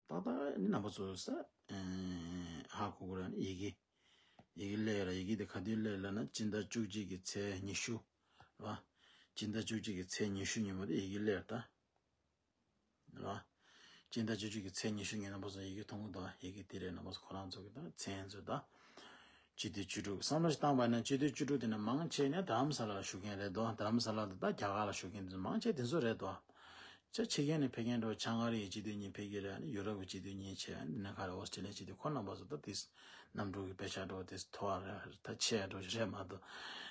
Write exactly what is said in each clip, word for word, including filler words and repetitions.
ཏག་ཏག་ནི་རྣམ་པ་ཚོ་ས་ཧ་གོ་གི་ར་ནི་ཡི་གེ། ཡི་གེ་སླེབས་ར་ཡི་གེ་དེ་ག་དུས་སླེབས་ལབ་ན་སྤྱི་ཟླ་བཅུ་གཅིག་གི་ཚེས་ཉི་ཤུ་ར། སྤྱི་ཟླ་བཅུ་གཅིག་གི་ཚེས་ཉི་ཤུ་ཉིན་མོ་དེ་ཡི་གེ་སླེབས་ད། ར། སྤྱི་ཟླ་བཅུ་གཅིག་གི་ཚེས་ཉི་ཤུ་ཉིན་རྣམ་པ་ཚོ་ཡི་གེ་མཐོང་གི་འདུག་ཡི་གེ་དེ་རེད་རྣམ་པ་ཚོ་ཁོ་རང་ཚོ་གི་ད་མཚན་ཚོ་ད། སྤྱི་ཟླ་བཅུ་དྲུག་བསམ་བློ་ཞིག་བཏང་པ་ཡིན་ན་སྤྱི་ཟླ་བཅུ་དྲུག་དེ་ནི་མང་ཆེ་ནས་དྷ་རམ་ས་ལ་ལ་བཞུགས་མཁན་རེད་དོ། དྷ་རམ་ས་ལ་དང་ད་རྒྱ་གར་ལ་བཞུགས་མཁན་དེ་ཚོ་མང་ཆེ་དེ་ཚོ་རེད་དོ། ཆ་ཕྱི་རྒྱལ་ནས་ཕེབས་མཁན་འགྲོ་ཆ་མངའ་རིས་ཀྱི་སྤྱི་འཐུས་གཉིས་ཕེབས་ཀྱི་རེད། ཨ་ནི་ཡུ་རོབ་ཀྱི་སྤྱི་འཐུས་གཉིས་བྱས། ཨ་ནི་ནཱ་ག་རེ་ཨོ་སི་ཀྲི་ལི་ཡའི་སྤྱི་འཐུས་ཁོ་རྣམ་པ་ཚོ་ད་དེ་གནམ་གྲུ་གི་པེ་ཤ་འགྲོ་དེ་མཐོ་བ་རེད་ད་ཆེ་འགྲོ་རེད་མ་གཏོགས།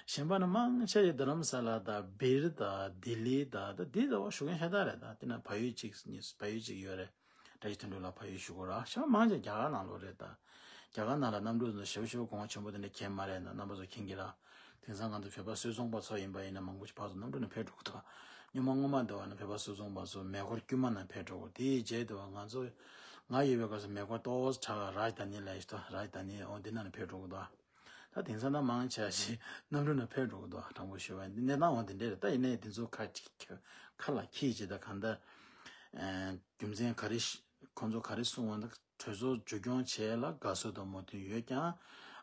གཞན་པ་ནི་མང་ཆེ་ཡི་དྷ་རམ་ས་ལ་དང་སྦིར་དང་ལྡི་ལི་དང་ད་འདི་ལྟ་བུ་བཞུགས་མཁན་ཤ་སྟག་རེད། ད་དེ་ན་ཕ་ཡུལ་གཅིག་གཉིས་ཕ་ཡུལ་གཅིག་ཡོད་རེད། བཀྲ་ཤིས་དོན་གྲུབ་ལགས་ཕ་ཡུལ་བཞུགས་ཡོད་ར། ཤ་མང་ཆེ་རྒྱ་གར་ནང་ལོགས་རེད་ད། རྒྱ་གར་ནང་ལ་གནམ་གྲུ་ནང་ཞེ་པོ་ཞེ་པོ་གོང་ཆེན་པོ་དེ་འདྲ་གས་མ་རེད་ན་རྣམ་པ་ཚོ་མཁྱེན་གྱི་ར། དེང་སང་ང་ཚོ་བོད་པ་སུད་ཚོང་པ་ཚོ་ཡིན་པ་ཡིན་ན་མང་པོ་ཞིག་ཕར་ཚུར་གནམ་གྲུ་ནང་ཕེབས་འགྲོ་གི་འདུག་སྔོན་མ་སྔོན་མ་འདི་བ་ན་བོད་པ་སུད་ཚོང་པ་ཚོ་མེ་འཁོར་དཀྱུས་མ་ནང་ཕེབས་འགྲོ་གི། དེའི་རྗེས་དེ་བ་ང་ཚོ་ང་ཡོད་པའི་སྐབས་སུ་མེ་འཁོར་ཏོག་ཙམ་དྲག་རཱཇ་དྷ་ནི་ལ་ཡིན་ཏོ་རཱཇ་དྷ་ནི་འོ་འདི་ནང་ནས་ཕེབས་འགྲོ་གི་འདུག་ད་དེང་སང་ད་མང་ཆེ་ཞིག་གནམ་གྲུ་ནང་ཕེབས་འགྲོ་གི་འདུག་དྲང་པོ་ཞུ་བ་ཡིན། གནས་སྟངས་འོ་དེ་འདྲ་རེད། ད་ཡིན་ནའི་དེ་ཚོ་ཁ་ཁ་ལ་ཁྱི་བྱེད་ད་གང་ལྟར་རྒྱུ་མཚན་ག་རེ་ཁོང་ཚོ་ག་རེ་གསུང་བ་ན། གྲོས་ཚོགས་མཇུག་སྐྱོང་བྱས་ལ་དགའ་བསུ་དང་མོས་མཐུན་ཡོད་ཀྱང་།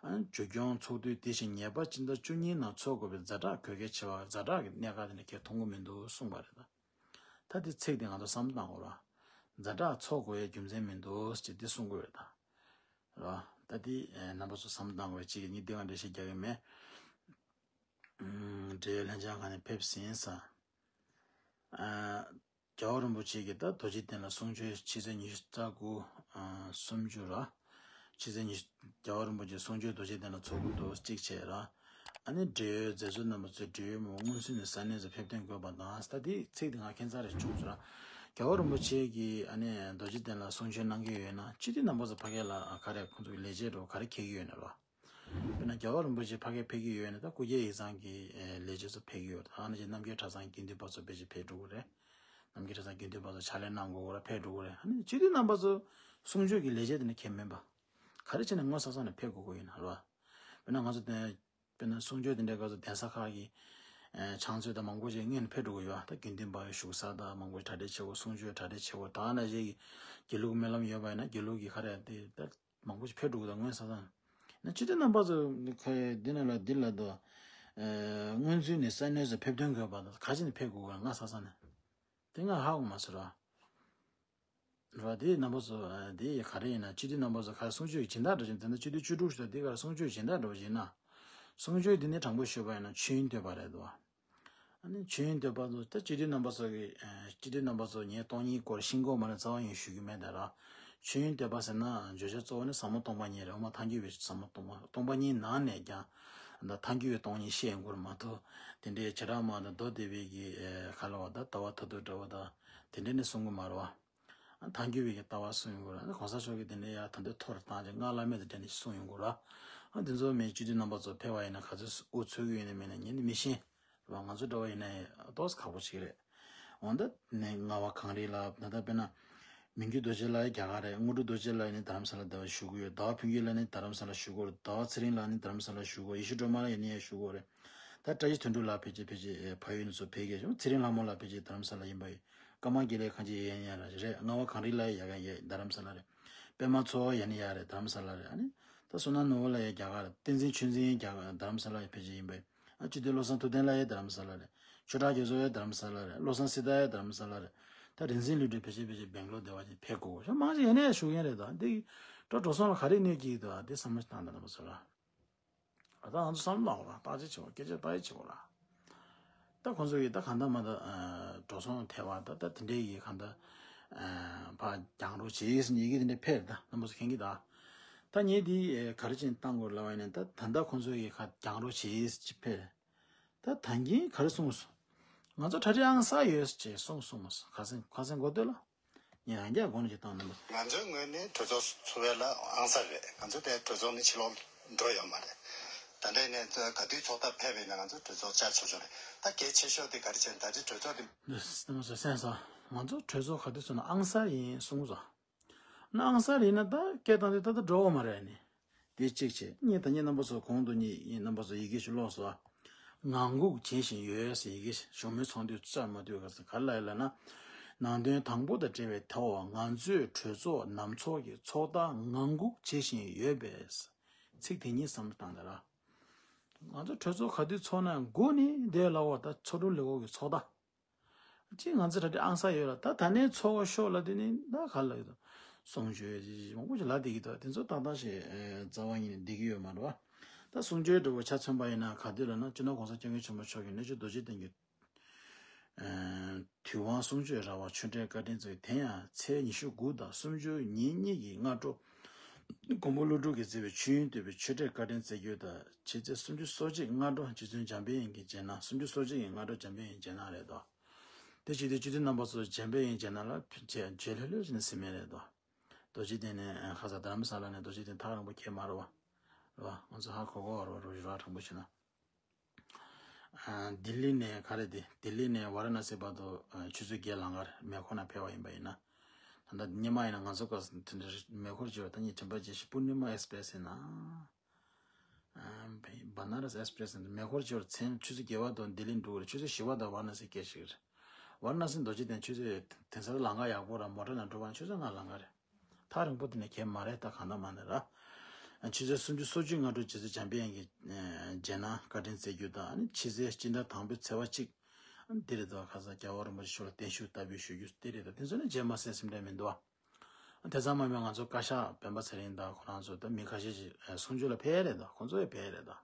ཨ་ནི་མཇུག་སྐྱོང་ཚོགས་དུས་དེ་བཞིན་ཉེས་པ་སྤྱི་ཟླ་བཅུ་གཉིས་ནང་ཚོགས་དགོས་པའི་ཛ་དྲག་དགོས་གལ་ཆེ་བ། ཛ་དྲག་གི་གནད་འགག་དེ་འདྲ་ཁྱེད་མཐོང་གི་མི་འདུག་གསུངས་པ་རེད་ད། ད་དེ་ཚིག་དེ་ང་ཚོ་བསམ་བློ་བཏང་དགོས་ར། ཛ་དྲག་ཚོགས་དགོས་ཡའི་རྒྱུ་མཚན་མི་འདུག་ཅེས་དེ་གསུང་དགོས་རེད་ད། ར། ད་དེ་རྣམ་པ་ཚོ་བསམ་བློ་བཏང་དགོས་རེད། གཅིག་གི་གཉིས་དེ་ག་འགྲེལ་བཤད་རྒྱག་གི་མེད། འབྲེལ་ཡོད་ལྷན་ཚོགས་ཁང་ནས་ཕེབས་ཟིན་ས། རྒྱལ་བ་རིན་པོ་ཆེ་གིས་ད་རྡོ་རྗེ་གདན་ལ་གསུང་ཆོས་ཕྱི་ཚེས་ཉི་ཤུ་རྩ་དགུ། ཨ། སུམ་ཅུ་ར། ཕྱི་ཚེས་ཉི་ཤུ་རྒྱལ་བ་རིན་པོ་ཆེ་གསུང་ཆོས་རྡོ་རྗེ་གདན་ལ་ཚོགས་ཀྱི་འདུག་གཅིག་བྱས་ར། ཨ་ནི་འབྲེལ་ཡོད་མཛད་གཙོ་རྣམ་པ་ཚོས་འབྲེལ་ཡོད་མི་སྔོན་ཚུད་ནས་ས་གནས་སུ་ཕེབས་ཐོན་དགོས་པ་དང་། ད་དེ་ཚིག་དེ་ང་ཁྱད་མཚར་རེ་བྱུང་སོང་ར། རྒྱལ་བ་རིན་པོ་ཆེ་གིས་ཨ་ནི་རྡོ་རྗེ་གདན་ལ་གསུང་ཆོས་གནང་གི་ཡོད་ན་སྤྱི་འཐུས་རྣམ་པ་ཚོ་ཕ་གི་ལ་ག་རེ་ཁོང་ཚོ་གི་ལས་བྱེད་འགྲོ་ག་རེ་འཁེལ་གི་ཡོད་ན་ར། དཔེར་ན་རྒྱལ་བ་རིན་པོ་ཆེ་ཕ་གིར་ཕེབས་ཀྱི་ཡོད་ན་ད་སྐུ་སྒེར་ཡིག་ཚང་གི་ལས་བྱེད་ཚོ་ཕེབས་ཀྱི་ཡོད། ད་ནང་བཞིན་རྣམ་རྒྱལ་གྲྭ་ཚང་དགེ་འདུན་པ་ཚོ་ཕལ་ཆེར་ཕེབས་འགྲོ་གི་རེད། རྣམ་རྒྱལ་གྲྭ་ཚང་དགེ་འདུན་པ་ཚོ་ཕྱག་ལས་གནང་དགོས་ར་ཕེབས་འགྲོ་གི་རེད། ཨ་ནི་སྤྱི་འཐུས་རྣམ་པ་ཚོ་གསུང་ཆོས་ཀྱི་ལས་བྱེད་དེ་ནི་ཁྱད་མེད་པ། ག་རེ་བྱས་ནས་ངོ་ས་ས་ནས་ཕེབས་དགོས་ཀྱི་ཡིན་ན་ར། དཔེར་ན་ང་ཚོ་དེ་དཔེར་ན་གསུང་ཆོས་དེ་འདྲའི་སྐབས་སུ་གདན་ས་ཁག་གི་ཕྱག་མཛོད་དང་མང་པོ་ཞིག་སྔོན་ནས་ཕེབས་འགྲོ་གི་ཡོད། ད་དགེ་འདུན་པ་བཞུགས་ས་དང་མང་པོ་གྲ་སྒྲིག་བྱེད་དགོས། གསུང་ཆོས་གྲ་སྒྲིག་བྱེད་དགོས། ད་ནང་བཞིན་གྱི་དགེ་ལུགས་སྨོན་ལམ་ཡོད་པ་ཡིན་ན་དགེ་ལུགས་ཀྱི་ག་རེ་དེ་ད། མང་པོ་ཞིག་ཕེབས་འགྲོ་གི་འདུག་སྔོན་ས་ས་ནས། སྤྱི་འཐུས་རྣམ་པ་ཚོ་ཁ་འདི་ན་ལ་འདི་ལ་འདུག་སྔོན་ཚུད་ནས་ས་གནས་སུ་ཕེབས་ཐོན་དགོས་པ་དང་ག་ཅི་ནས་ཕེབས་དགོས་གི་ང་ས་ས་ནས། དེ་ང་ཧ་གོ་མ་སོང་ར། ར་དེ་རྣམ་པ་ཚོ་དེ་ག་རེ་ཡིན་ན་སྤྱི་འཐུས་རྣམ་པ་ཚོ་ག་གསུང་ཆོས་སྦྱིན་བདག་འགྲོ་བཞིན་དེ་འདྲ་སྤྱི་འཐུས་བཅུ་དྲུག་ཞིག་དེ་ག་གསུང་ཆོས་སྦྱིན་བདག་འགྲོ་བཞིན་ན། གསུང་ཆོས་འདི་ནི་དྲང་པོ་ཞུས་པ་ཡིན་ན་ཆོས་དབྱིངས་བསྟོད་པ་རེད་འདུག་ཨ་ནི་ཆོས་དབྱིངས་བསྟོད་པ་ཚོ་ད་སྤྱི་འཐུས་རྣམ་པ་ཚོ་གི་ཨ་སྤྱི་འཐུས་རྣམ་པ་ཚོ་ངས་སྟོང་ཉིད་སྐོར་ཤིང་སྐོར་མ་ལ་རྩ་བ་ཡིན་ཞུ་གི་མེད་ད་ར། ཆོས་དབྱིངས་བསྟོད་པ་ཟེར་ན་བརྗོད་བྱ་གཙོ་བོ་ནི་ཟབ་མོ་སྟོང་པ་ཉིད་རེད། འོ་མ་ཐལ་འགྱུར་བའི་ཟབ་མོ་སྟོང་པ་སྟོང་པ་ཉིད་ནང་ནས་ཀྱང་ད་ཐལ་འགྱུར་བའི་སྟོང་ཉིད་བཤད་ཡོང་གི་རེད་མ་གཏོགས་དེ་འདྲའི་བྱེ་བྲག་སྨྲ་དང་མདོ་སྡེ་པའི་གི་ཨ་ག་ལ་བ་ད་ལྟ་བ་མཐར་ཐུག་འདྲ་བོ་ད་དེ་འདྲ་ནི་གསུང་གི་མ་རེད་བ། ཐལ་འགྱུར་བའི་ལྟ་བ་གསུང་ཡོང་གི་རེད། གོང་ས་མཆོག་གིས་དེ་འདྲའི་ཡ་ད་འདོད་ཐོར་བཏང་ཅིག་སྔགས་བླ་མེད་དུ་དྲན་ནས་གསུང་ཡོང་གི་རེད། ཨ་དེ་ཚོ་མི་སྤྱི་འཐུས་རྣམ་པ་ཚོ་ཕེབས་པ་ཡིན་ན་ག་ཚོད་དབུ་ཚུགས་ཀྱི་ཡོད་ནི་མེད་ནི་ངས་ནི་མི་ཤེས། རེད་བ། ང་ཚོ་འདྲ་བ་ཡིན་ན་ཡང་ཏོག་ཙམ་ཁག་པོ་ཞིག་རེད། འོན་ཏེ་ནས་རྔ་བ་གངས་རི་ལ་ད་ལྟ་དཔེར་ན་མི་འགྱུར་རྡོ་རྗེ་ལགས་རྒྱ་གར་རེད། དངོས་གྲུབ་རྡོ་རྗེ་ལགས་ནི་རྡ་རམ་ས་ལ་འདི་བ་བཞུགས་ཀྱི་ཡོད། ཟླ་བ་ཕུན་སྐྱིད་ལགས་ནི་རྡ་རམ་ས་ལ་བཞུགས་ཀྱི་ཡོད། ཟླ་བ་ཚེ་རིང་ལགས་ནི་རྡ་རམ་ས་ལ་བཞུགས་ཀྱི་ཡོད། ཡེ་ཤེས་སྒྲོལ་མ་ལགས་ཡིན་ནི་ཡང་བཞུགས་ཀྱི་ཡོད་རེད། ད་བཀྲ་ཤིས་དོན་གྲུབ་ལགས་ཕལ་ཆེར་ཕལ་ཆེར་ཨེ་ཕ་ཡུལ་ནས་ཚུར་ཕེབས་ཀྱི་ཡོད། ཚེ་རིང་ལྷ་མོ་ལགས་ཕལ་ཆེར་རྡ་རམ་ས་ལ་ཡིན་པ་ཡིན། ཀརྨ་དགེ་ལེགས་ཁང་ཆེན་ཡན་ཡ་ར་རེད། རྔ་བ་གངས་རི་ལགས་ཡ་ག་ཡ་རྡ་རམ་ས་ལ་རེད། པད་མ་ཚོ་ཡན་ཡ་རེད། རྡ་རམ་ས་ལ་རེད། ཨ་ནི་ད་བསོད་ནམས་ནོར་བུ་ལགས་ཡ་རྒྱ་གར་རེད། བསྟན་འཛིན་ཆོས་འཛིན་ཡ་རྒྱ་གར་རྡ་རམ་ས་ལ་ཡ་ཕལ་ཆེར་ཡིན་པ་ཡིན། ཨ་སྤྱི་འཐུས་བློ་བཟང་ཐུབ་བསྟན་ལགས་ཡ་རྡ་རམ་ས་ལ་རེད། ཆོས་གྲགས་རྒྱ་མཚོ་ཡ་རྡ་རམ་ས་ལ་རེད། བློ་བཟང་སྲི་ཐར་ཡ་རྡ་རམ་ས་ལ་རེད། ད་རིག་འཛིན་ལུས་སྒྲོལ་ཕལ་ཆེར་ཕལ་ཆེར་སྦེང་ལོར་སྡེ་བ་ཅན་ཕེབས་དགོས་ཤ་མང་ཆེ་ཡ་ནས་ཡ་བཞུགས་མཁན་རེད། ད་འདི་འགྲོ་འགྲོ་སོང་ལ་ག་རེ་གནོད་ཀྱི་འདུག་ཨ་འདི་བསམ་བློ་བཏང་ད་རྣམ་པ་ཚོ་ལ། ད་ང་ཚོ་བསམ་བློ་བཏང་དགོས་ར། བརྟག་དཔྱད་བྱེད་དགོས། སྐད་ཆ་བརྟག་དཔྱད་བྱེད་དགོས་ར། ད་ཁོང་ཚོ་གིས་ད་གང་ལྟར་མ་ད་འགྲོ་སོང་ཐེ་བ་ད་ད་དེ་འདྲའི་ཡི་གང་ལྟར་ཕར་རྒྱང་རོ་བྱེད་ཟིན་ཡི་གེ་དེ་འདྲ་ཕེབས་རེད། ད་རྣམ་པ་ཚོ་མཁྱེན་གྱི་ད། ད་ངས་འདི་ག་རེ་བྱས་ནས་བཏང་དགོས་ལབ་པ་ཡིན་ན། ད་ད་ལྟ་ཁོང་ཚོ་གིས་ཁ་རྒྱང་རོ་བྱེད་ཟིན་ཕེབས་རེད། ད་ད་གིན་ག་རེ་གསུངས་སོང་། ང་ཚོ་གྲ་སྒྲིག་ཨང་གསར་ཡོད་ཅེས་གསུངས་གསུངས་མ་སོང་། ཁ་སང་ཁ་སང་གོ་ཐོས་ལ། ངས་རང་རྒྱལ་སྒོ་ནས་ཅིག་བཏང་ནི་མ། ང་ཚོའི་ངོས་ནས་གྲོས་ཚོགས་ཚོགས་པ་ལ་ཨང་གསར་རེད། ང་ཚོ་དེ་གྲོས་ཚོགས་ནི་ཕྱི་ལོགས་འགྲོ་ཡོད་མ་རེད། ད་ལྟ་ནས་ག་དུས་ཚོགས་ཐབས་ཕེབས་པ་ཡིན་ན་ང་ཚོ་གྲོས་ཚོགས་བཅའ་ཆོག་ཆོག་རེད། ད་གལ་ཆེ་ཤོས་དེ་ག་རེ་བྱས་ད་ཅི་གྲོས་ཚོགས་དེ། འདི་སེམས་སོ་སེམས་སོ། ང་ཚོ་གྲོས་ཚོགས་ག་དུས་སོང་ན་ཨང་གསར་ཡིན་གསུངས་སོང་། ན་ཨང་གསར་ཡིན་ན་ད་སྐད་བཏང་དུས་ད་ལྟ་འགྲོ་འོ་མ་རེད་ནི། དེ་གཅིག་བྱས། གཉིས་ད་གཉིས་རྣམ་པ་ཚོ་གོང་དུ་གཉིས་ཡིན་རྣམ་པ་ཚོ་ཡི་གེ་ཞིག་ཀློག་སོང་ཨ། ངང་སྒུག་བྱེད་བཞིན་ཡོད་ཟེར་ཡི་གེ་ཞིག་བཞུགས་མོལ་ཚོགས་འདུ་བཅར་མ་འདུག་ག་ཟེར་ག་རེ་ལབ་ཡོད་ལབ་ན། ནང་དོན་དང་པོ་དང་འབྲེལ་བའི་ཐོག་ང་ཚོས་གྲོས་ཚོགས་ནམ་ཚོགས་ཀྱི་ཚོགས་བརྡ་ངང་སྒུག་བྱེད་བཞིན་ཡོད་པས། ཚིག་དེ་ཉིད་བསམ་བློ་བཏང་དང་ར། ང་ཚོ་གྲོས་ཚོགས་ག་དུས་ཚོགས་ན་སྒུག་ནས་བསྡད་ལབ་པ་ད་ཚོགས་དྲུང་ལས་ཁུངས་ཀྱི་ཚོགས་བརྡ། ཅིག་ང་ཚོ་ད་ལྟ་ཨང་གསར་ཡོད་ལ་ད་ད་ནས་ཚོགས་ཤོག་ལ་དེ་ནི་ད་ག་ལ་ཡོད་དོ། གསུང་ཆོས་ཅིག་མང་པོ་ཞིག་ལ་བསྡད་ཀྱི་འདུག་དེ་ཚོ་ཏག་ཏག་ཞིག་རྩ་བ་ཉིད་ནས་བསྡད་ཀྱི་ཡོད་མ་རེད་བ། ད་གསུང་ཆོས་འདྲ་བོ་ཆ་མཚོན་པ་ཡིན་ན་ག་དུས་ལ་ན་སྤྱི་ནོར་གོང་ས་སྐྱབས་མགོན་ཆེན་པོ་མཆོག་གིས་གནས་མཆོག་རྡོ་རྗེ་གདན་གྱི་དུས་དབང་གསུང་ཆོས་ར་བ་ཆོས་འབྲེལ་བཀའ་དྲིན་གཙོས་དེ་ཡང་ཚེས་ཉི་ཤུ་དགུ་དང་སུམ་ཅུ་ཉིན་གཉིས་ཀྱི་སྔ་དྲོ། མགོན་པོ་ཀླུ་སྒྲུབ་ཀྱིས་གཙོས་པའི་ཆོས་དབྱིངས་བསྟོད་པའི་ཆོས་འབྲེལ་བཀའ་དྲིན་སྩལ་རྒྱུ་དང་ཕྱི་ཚེས་སུམ་ཅུ་སོ་གཅིག་སྔ་དྲོ་རྗེ་བཙུན་འཇམ་དཔལ་དབྱངས་ཀྱི་རྗེས་གནང་། སུམ་ཅུ་སོ་གཅིག་གི་སྔ་དྲོ་འཇམ་དཔལ་དབྱངས་རྗེས་གནང་རེད་དོ། དེ་བྱེད་དུས་སྤྱི་འཐུས་རྣམ་པ་ཚོ་འཇམ་དཔལ་དབྱངས་རྗེས་གནང་ལ་ཕྱི་རྗེས་ལྷོད་ལྷོད་བྱས་ནས་ཟིན་མེད་རེད་དོ། རྡོ་རྗེ་གདན་ནས་ཁ་ས་རྡ་རམ་ས་ལ་ནས་རྡོ་རྗེ་གདན་ཐག་རིང་པོ་ཁེལ་མ་རེད་བ། རེད་བ། ང་ཚོ་ཧ་གོ་གོ་བ་རེད་བ། རོགས་ཞུ་ར་དྲང་པོ་བྱས་ན། ལྡི་ལི་ནས་ག་རེ་དེ། ལྡི་ལི་ནས་ཝ་ར་ཎ་སི་བར་དུ་ཆུ་ཚོད་བརྒྱད་ལམ་ཁར་མེ་འཁོར་ནང་ཕེབས་པ་ཡིན་པ་ཡིན་ན། ད་ལྟ་སྔོན་མ་ཡིན་ན་ང་ཚོ་སྐབས་དེ་འདྲ་མེ་འཁོར་བྱས་པ་ད་ངས་དྲན་པ་བརྗེད་ཤག་པུར་ནི་མ་ཨེགས་པི་རེ་སི་ཡིན་ན། བ་ན་ར་སི་ཨེགས་པི་རེ་སི་ཡིན་ན་མེ་འཁོར་བྱས་པ་མཚན་ཆུ་ཚོད་བརྒྱད་པ་དུ་ལྡི་ལི་འགྲོ་གི་རེད། ཆུ་ཚོད་བཞི་པ་དུ་ཝ་ར་ཎ་སི་སྐྱེལ་ཞིག་རེད། ཝ་ར་ཎ་སི་རྡོ་རྗེ་གདན་ཆུ་ཚོད་དེང་སང་ལམ་ཁ་ཡག་པོ་ར་མོ་ཊ་ནང་འགྲོ་བ་ཆུ་ཚོད་ལྔ་ལམ་ཁ་རེད། ཐག་རིང་པོ་དེ་ནས་ཁྱེད་མ་རེད་ད་གང་ལྟར་མ་ནས་ར། ཆུ་ཚོད་སུམ་ཅུ་སོ་གཅིག་སྔ་དྲོ་རྗེ་བཙུན་འཇམ་དཔལ་དབྱངས་ཀྱི་རྗེས་གནང་བཀའ་དྲིན་སྩལ་རྒྱུ་དང་ཨ་ནི་ཕྱི་ཚེས་སྤྱི་ཟླ་དང་པོའི་ཚེས་པ་གཅིག་ཨ་ནི་འདི་རེད་དོ། ཁ་སང་རྒྱལ་བ་རིན་པོ་ཆེ་མཆོག་ལ་བརྟན་བཞུགས་བསྟར་འབུལ་ཞུ་རྒྱུ་འདི་རེད་དོ། དེ་ཚོ་ནི་རྗེས་མ་སེམས་སེམས་ཁྲལ་མི་འདུག་ཨ། དེ་ཙམ་མ་མེད་ང་ཚོ་བཀའ་ཤག་སྤེན་པ་ཚེ་རིང་དང་ཁོ་རང་ཚོ་ད་མི་ཁ་ཤས་ཤིག་གསུང་ཆོས་ལ་ཕེབས་རེད་དོ། ཁོང་ཚོ་ཡང་ཕེབས་རེད་དོ།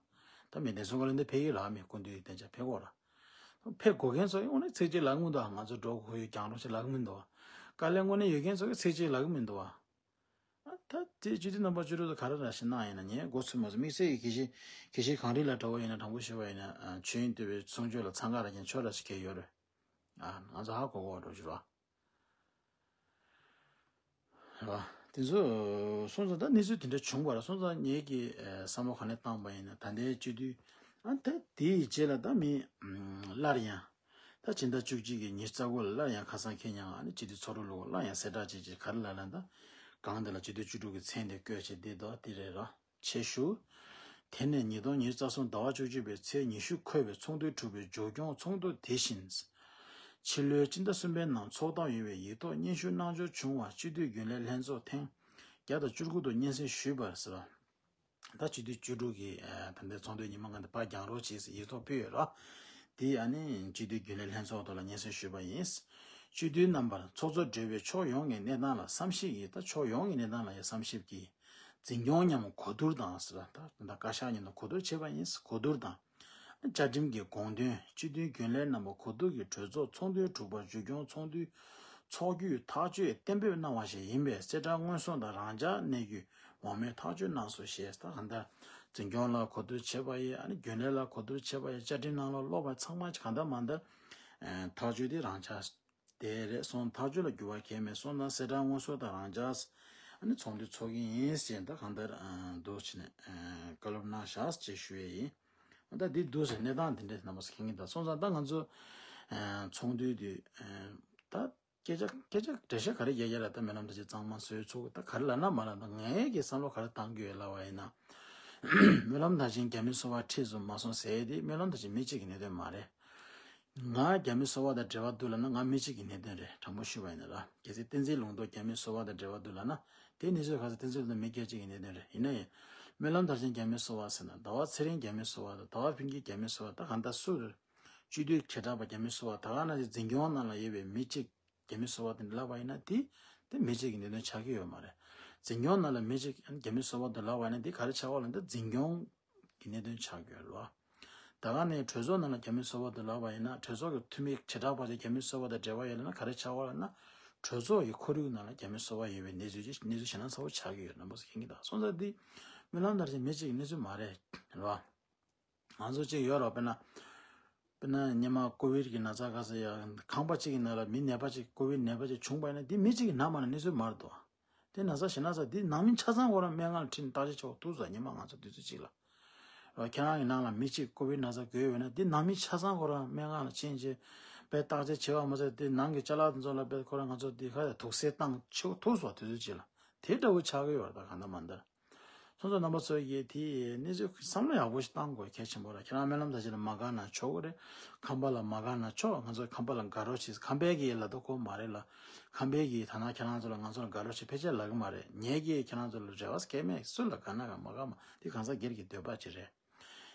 ད་མི་བདེན་སྲུང་བཀའ་བློན་འདི་ཕེབས་ཀྱི་ར། མི་སྐུ་མདུན་གྱི་གདན་ས་ཕེབས་དགོས་ར། ཕེབས་དགོས་མཁན་ཚོ་ཡིས་དངོས་གནས་ཚིག་གཅིག་ལབ་ཀྱི་མི་འདུག་ང་ཚོ་འགྲོ་དགོས་ཡོད་རྒྱང་རོགས་ཞིག་ལབ་ཀྱི་མི་འདུག་དཀའ་ལས་དངོས་གནས་ཡོད་མཁན་ཚོ་གིས་ཚིག་གཅིག་ལབ་ཀྱི་མི་འདུག་ཨ་ད་དེ་སྤྱི་འཐུས་རྣམ་པ་བཅུ་དྲུག་ཚོ་ག་རེ་ར་ཞིག་གནང་ཡིན་ན། ངས་མགོ་ཚོས་མ་ཚོས་དམིགས་བསལ་གྱི་དགེ་བཤེས་དགེ་བཤེས་གངས་རི་ལགས་འདྲ་བོ་ཡིན་ན། དྲང་པོ་ཞུས་པ་ཡིན་ན་ཆོས་དབྱིངས་བསྟོད་པའི་གསུང་ཆོས་ལ་འཚང་ཁ་རག་མཁན་ཆོས་ར་ཞིག་གང་ཡོད་རེད། ང་ཚོ་ཧ་གོ་གོ་བ་འགྲོ་རྒྱུ་ར། རེད་བ། དེ་ཚོ་སོང་ཙང་ད་གནས་ཚུལ་དེ་འདྲ་བྱུང་བ་རེད། སོང་ཙང་ངེད་ཀྱིས་བསམ་བློ་ག་ནས་བཏང་པ་ཡིན་ན་ད་ལྟའི་སྤྱི་འཐུས་ཨ་ད་དེའི་རྗེས་ལ་ད་མི་སླར་ཡང་ད་སྤྱི་ཟླ་བཅུ་གཅིག་གི་ཉི་ཤུ་རྩ་དགུ་ལ་སླར་ཡང་ཁ་སང་ཁེ་ཉང་ཨ་ནི་སྤྱི་འཐུས་ཚོགས་དྲུང་ལུགས་སླར་ཡང་གསལ་བསྒྲགས་བྱས་རྗེས་ག་རེ་ལབ་ན། ད་གང་དེ་ལ་སྤྱི་འཐུས་བཅུ་དྲུག་གི་མཚན་དེ་བཀོད་བྱས་བསྡད་འདུག་དེ་རེད་ར། ཆེད་ཞུ། དེ་ནས་ཉིས་སྟོང་ཉི་ཤུ་རྩ་གསུམ་ཟླ་བ་བཅུ་གཅིག་པའི་ཚེས་ཉི་ཤུ་འཁོད་པའི་ཚོགས་འདུའི་གྲུབ་པའི་མཇུག་སྐྱོང་ཚོགས་འདུ་དེ་བཞིན། ཕྱི་ལོའི་སྤྱི་ཟླ་གསུམ་པའི་ནང་ཚོགས་བཏང་ཡོད་པའི་ཡིག་ཐོག་སྙན་ཞུ་གནང་འབྱོར་བྱུང་བ་སྤྱི་འཐུས་རྒྱུན་ལས་ལྷན་ཚོགས་ཐེངས་བརྒྱ་དང་བཅུ་དགུ་དུ་སྙན་སེང་ཞུས་པར་ཟེར་བ། ད་སྤྱི་འཐུས་བཅུ་དྲུག་གིས་ད་ལྟའི་ཚོགས་འདུའི་ཉི་མ་ལྔ་དེ་ཕར་རྒྱག་རོགས་བྱས་ཟེར་ཡིག་ཐོག་ཕུལ་ཡོད་ར། དེ་ཨ་ནི་སྤྱི་འཐུས་རྒྱུན་ལས་ལྷན་ཚོགས་ཐོག་ལ་སྙན་སེང་ཞུས་པ་ཡིན། སྤྱི་འཐུས་རྣམ་པར་ཚོགས་གཙོ་སྦྲེལ་བའི་ཕྱོགས་ཡོངས་ཀྱི་གནས་སྟངས་ལ་བསམ་ཞིབ་ཀྱིས། ད་ཕྱོགས་ཡོངས་ཀྱི་གནས་སྟངས་ལ་ཡང་བསམ་ཞིབ་ཀྱིས། འཛིན་སྐྱོང་མཉམ་གོ་བསྡུར་དང་ཟེར། ད་ད་བཀའ་ཤག་མཉམ་དུ་གོ་བསྡུར་བྱས་པ་ཡིན། གོ་བསྡུར་དང་། བཅའ་ཁྲིམས་ཀྱི་དགོངས་དོན། སྤྱི་འཐུས་རྒྱུན་ལས་རྣམ་པ་གོ་བསྡུར་གྱིས་གྲོས་ཚོགས་ཚོགས་འདུའི་དྲུག་པ་མཇུག་སྐྱོང་ཚོགས་འདུའི་ཚོགས་བརྒྱུད་ཐག་གཅོད་གཏན་འབེབས་གནང་བ་ཞིག་ཡིན་པས་གསལ་བསྒྲགས་སྔོན་སོང་དང་རང་འཇགས་གནས་རྒྱུའི་མང་མོས་ཐག་གཅོད་གནང་སོང་ཞེས། ད་གང་ལྟར་འཛིན་སྐྱོང་ལ་གོ་བསྡུར་བྱས་པ་ཡིན། ཨ་ནི་རྒྱུན་ལས་ལ་གོ་བསྡུར་བྱས་པ་ཡིན། བཅའ་ཁྲིམས་ནང་ལ་སློབ་པ་ཚང་མ་གང་ལྟར་མ་ལྟར་ཐག་གཅོད་དེ་རང་འཇགས། དེ་རེད་སོང་། ཐག་གཅོད་ལ་འགྱུར་བ་གང་ཡང་མེད་སོང་ན་གསལ་བསྒྲགས་སྔོན་སོང་དང་རང་འཇགས། ཨ་ནི་ཚོགས་འདུ་འཚོགས་ཀྱི་ཡིན་ཞེས་ད་གང་ལྟར་འདུག་བྱས་ནས་བཀའ་སློབ་གནང་བཞག་ཅེས་ཞུ་ཡས་ཡིན། ད་འདི་འདུག་ཟེར་གནས་སྟངས་འདི་འདྲས་རྣམ་པ་ཚོ་མཁྱེན་གྱི་འདུག་སོང་ཙང་ད་ང་ཚོ་ཚོགས་འདུ་དུས་ད་སྐད་ཆ་སྐད་ཆ་འགྲེལ་བཤད་ག་རེ་རྒྱག་རྒྱག་ལ་ད་སྨོན་ལམ་དར་ཆེན་གཙང་མ་བཟོས་ཚུགས། ད་ག་རེ་ལབ་ན་མ་ལབ་ན་ངའི་གི་བསམ་བློ་ག་རེ་བཏང་གི་ཡོད་ལབ་པ་ཡིན་ན། སྨོན་ལམ་དར་ཆེན་རྒྱ་མི་སོ་པ་ཁྲིད་སོང་མ་སོང་ཟེར་ཡས་དེ་སྨོན་ལམ་དར་ཆེན་མི་གཅིག་གི་གནད་དོན་མ་རེད། ང་རྒྱ་མི་སོ་པ་དང་འབྲེལ་བ་འདུག་ལབ་ན་ང་མི་གཅིག་གི་གནད་དོན་རེད། དྲང་པོ་ཞུས་པ་ཡིན་ན་ར། གལ་སྲིད་བསྟན་འཛིན་ལུང་རྟོགས་རྒྱ་མི་སོ་པ་དང་འབྲེལ་བ་འདུག་ལབ་ན་དེ་གནས་ཚུལ་ག་ཚོད་བསྟན་འཛིན་ལུང་རྟོགས་མི་སྐད་གཅིག་གི་གནད་དོན་རེད། ཡིན་ན་ཡང་སྨོན་ལམ་དར་ཆེན་རྒྱ་མི་སོ་པ་ཟེར་ན་ཟླ་བ་ཚེ་རིང་རྒྱ་མི་སོ་པ་དང་ཟླ་བ་ཕུན་སྐྱིད་རྒྱ་མི་སོ་པ་དང་གང་ལྟར་སུ་རེད། སྤྱི་འཐུས་བྱེ་བྲག་པ་རྒྱ་མི་སོ་པ་ད་ག་ནང་བཞིན་འཛིན་སྐྱོང་ནང་ལ་ཡོད་པའི་མི་གཅིག་རྒྱ་མི་སོ་པ་དེ་འདྲ་ལབ་པ་ཡིན་ན་དེ་དེ་མི་གཅིག་གི་གནད་དོན་ཆགས་ཀྱི་ཡོད་མ་རེད། འཛིན་སྐྱོང་ནང་ལ་མི་གཅིག་རྒྱ་མི་སོ་པ་དེ་ལབ་པ་ཡིན་ན་དེ་ག་རེ་ཆགས་པ་ལབ་ན་འཛིན་སྐྱོང་གི་གནད་དོན་ཆགས་ཀྱི་ཡོད་རེད་བ། ད་ག་ནས་གྲོས་ཚོགས་ནང་ལ་རྒྱ་མི་སོ་པ་དེ་ལབ་པ་ཡིན་ན་གྲོས་ཚོགས་ཀྱི་འཐུས་མི་བྱེ་བྲག་པ་ཅིག་རྒྱ་མི་སོ་པ་དང་འབྲེལ་བ་ཡོད་ལབ་ན་ག་རེ་ཆགས་པ་ལབ་ན་གྲོས་ཚོགས་ཀྱི་ཁོར་ཡུག་ནང་ལ་རྒྱ་མི་སོ་པ་ཡོད་པའི་གནས་ཚུལ་ཅིག་གནས་ཚུལ་ཞེད་སྣང་ཚ་པོ་ཆགས་ཀྱི་ཡོད་རྣམ་པ་ཚོ་མཁྱེན་གྱི་འདུག་སོང་ཙང་འདི་སྨོན་ལམ་དར་ཆེན་མི་གཅིག་གི་གནས་ཚུལ་མ་རེད་རེད་བ། ང་ཚོ་གཅིག་ཡོད་རོགས། དཔེར་ན། དཔེར་ན་སྔོན་མ་ཀོ་བིད་ཀྱི་ན་ཚ་ག་ཚོད་ཡ་ཁང་པ་གཅིག་གི་ནང་ལ་མི་ནད་པ་གཅིག་ཀོ་བིད་ནད་པ་གཅིག་བྱུང་པ་ཡིན་ན་འདི་མི་གཅིག་གི་ན་མ་ན་གནས་ཚུལ་མ་རེད་དོ། དེ་ན་ཚ་ཞེ་ན་ཚ་འདི་ནང་མི་ཆ་ཚང་ཁོ་རང་སྨན་ཁང་ལ་ཁྲིད་ནས་བརྟག་དཔྱད་བྱེད་དགོས་ཐུག་སོང་སྔོན་མ་ང་ཚོ་དུས་ཚོད་གཅིག་ལ། རོགས་ཁྱེད་རང་གི་ནང་ལ་མི་གཅིག་ཀོ་བིད་ན་ཚ་འགོས་ཡོད་ན་འདི་ནང་མི་ཆ་ཚང་ཁོ་རང་སྨན་ཁང་ལ་ཕྱིན་བྱས་དཔེ་བརྟག་དཔྱད་བྱེད་པ་མ་ཟད་དེ་ནང་གི་ཅ་ལག་དེ་ཚོ་ལ་དཔེ་ཁོ་རང་ང་ཚོ་འདི་ཁ་ཡ་དུག་སེལ་བཏང་ཆོག་ཐུག་སོང་དུས་ཚོད་གཅིག་ལ། དེ་འདྲ་བོ་ཆགས་ཀྱི་ཡོད་རེད་ད་གང་ལྟར་མ་ལྟར། སོང་ཙང་རྣམ་པ་ཚོ་ཡིས་དེ་གནས་ཚུལ་བསམ་བློ་ཡག་པོ་ཞིག་བཏང་དགོས་གལ་ཆེན་པོ་རེད། ཁྱེད་རང་སྨོན་ལམ་བཏབ་བྱས་ལ་མ་དགའ་ན་ཆོག་གི་རེད། ཁམས་པ་ལ་མ་དགའ་ན་ཆོག་ང་ཚོ་ཁམས་པ་ལ་དགའ་རོགས་བྱེད། ཁམས་པའི་གི་ལ་དོ་ཁོ་མ་རེད་ལ། ཁམས་པའི་གི་ཐ་ན་ཁྱེད་རང་ཚོ་ལ་ང་ཚོ་ལ་དགའ་རོགས་བྱེད་ཕལ་ཆེར་ལབ་གི་མ་རེད། ངས་གི་ཁྱེད་རང་ཚོ་ལ་རེ་བ་སྐྱེ་མེད། སུ་ལ་དགའ་ན་དགའ་མ་དགའ་མ་དེ་གང་ཟག་སྒེར་གྱི་འདོད་པ་ཅིག་རེད།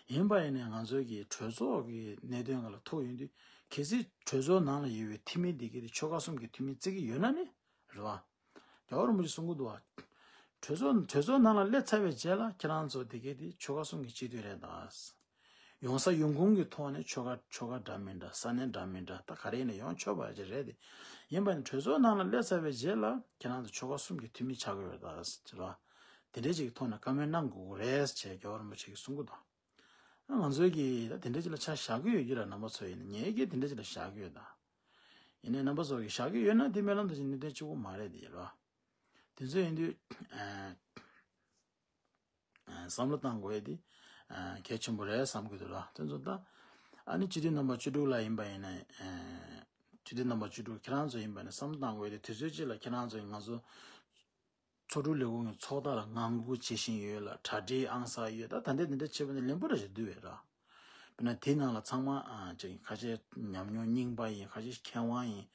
ཡིན་པ་ཡིན་ནའི་ང་ཚོའི་གི་གྲོས་ཚོགས་ཀྱི་གནད་དོན་སྒང་ལ་ཐུག་ཡོང་དུས་གལ་སྲིད་གྲོས་ཚོགས་ནང་ལ་ཡོད་པའི་འཐུས་མི་འདི་གི་དེ་ཆོལ་ཁ་གསུམ་གྱི་འཐུས་མི་བརྩི་གི་ཡོད་ན་ནི་རེད་བ། རྒྱལ་བ་རིན་པོ་ཆེ་གསུང་གི་འདུག་བ། གྲོས་ཚོགས་གྲོས་ཚོགས་ནང་ལ་སླེབས་ཚར་བའི་རྗེས་ལ་ཁྱེད་རང་ཚོ་དེ་གའི་དེ་ཆོལ་ཁ་གསུམ་གྱི་སྤྱི་འཐུས་རེད་ད། ཡོང་ས་ཡོང་ཁུངས་ཀྱི་ཐོག་ནས་ཆོལ་ཁ་ཆོལ་ཁ་འདྲ་མི་འདྲ་ས་གནས་འདྲ་མི་འདྲ་ད་ག་རེ་ཡིན་ན་ཡོང་ཆོག་པ་ཅིག་རེད་དེ། ཡིན་པ་ནི་གྲོས་ཚོགས་ནང་ལ་སླེབས་ཚར་བའི་རྗེས་ལ་ཁྱེད་རང་ཚོ་ཆོལ་ཁ་གསུམ་གྱི་འཐུས་མི་ཆགས་ཀྱི་ཡོད་རེད་ད་ཟེར་བ། དེ་འདྲའི་ཅིག་གི་ཐོག་ནས་བཀའ་མོལ་གནང་དགོས་ཀྱི་རེད་ཅེས་རྒྱལ་བ་རིན་པོ་ཆེ་གིས་གསུང་གི་འདུག་ང་ཚོའི་གི་ད་དེ་འདྲའི་ཅིག་ལ་ཆ་བཞག་གི་ཡོད་ཀྱི་ར། རྣམ་པ་ཚོ་ཡིན་ན་ངས་གི་དེ་འདྲའི་ཅིག་ལ་བཞག་གི་ཡོད་ད། ཡིན་ནའི་རྣམ་པ་ཚོ་གིས་བཞག་གི་ཡོད་ན་དེ་སྨོན་ལམ་དང་ཅིག་གནད་དོན་གཅིག་པོ་མ་རེད་དེ་ཡིན་ར། དེ་ཚོ་ཡིན་དུས་ཨ་ཨ་བསམ་བློ་བཏང་དགོས་ཡ་དེ་ཨ་གལ་ཆེན་པོ་རེད་བསམ་གི་འདུག་ར། དེ་ཚོ་ད་ཨ་ནི་སྤྱི་འཐུས་རྣམ་པ་བཅུ་དྲུག་ལ་ཡིན་པ་ཡིན་ན་ཨ་སྤྱི་འཐུས་རྣམ་པ་བཅུ་དྲུག་ཁྱེད་རང་ཚོ་ཡིན་པ་ཡིན་ན་བསམ་བློ་བཏང་དགོས་ཡ་དེ་དུས་ཚོད་གཅིག་ལ་ཁྱེད་རང་ཚོ་ཡིན་ང་ཚོ་ཚོགས་དྲུང་ལས་ཁུངས་ཀྱི་ཚོགས་ཐག་ལ་ངང་སྒུག་བྱེད་བཞིན་ཡོད་ལ་གྲ་སྒྲིག་ཨང་གསར་ཡོད་ད། ད་འདི་འདི་འདྲ་བྱེད་པ་ནི་ལན་པོ་ར་ཞིག་འདུག་བས་ར། དཔེར་ན་དེའི་ནང་ལ་ཚང་མ་ཨ་ཅིག་ཁ་ཤས་ཉམས་མྱོང་རྙིང་པ་ཡིན། ཁ་ཤས་མཁས་དབང་ཡིན།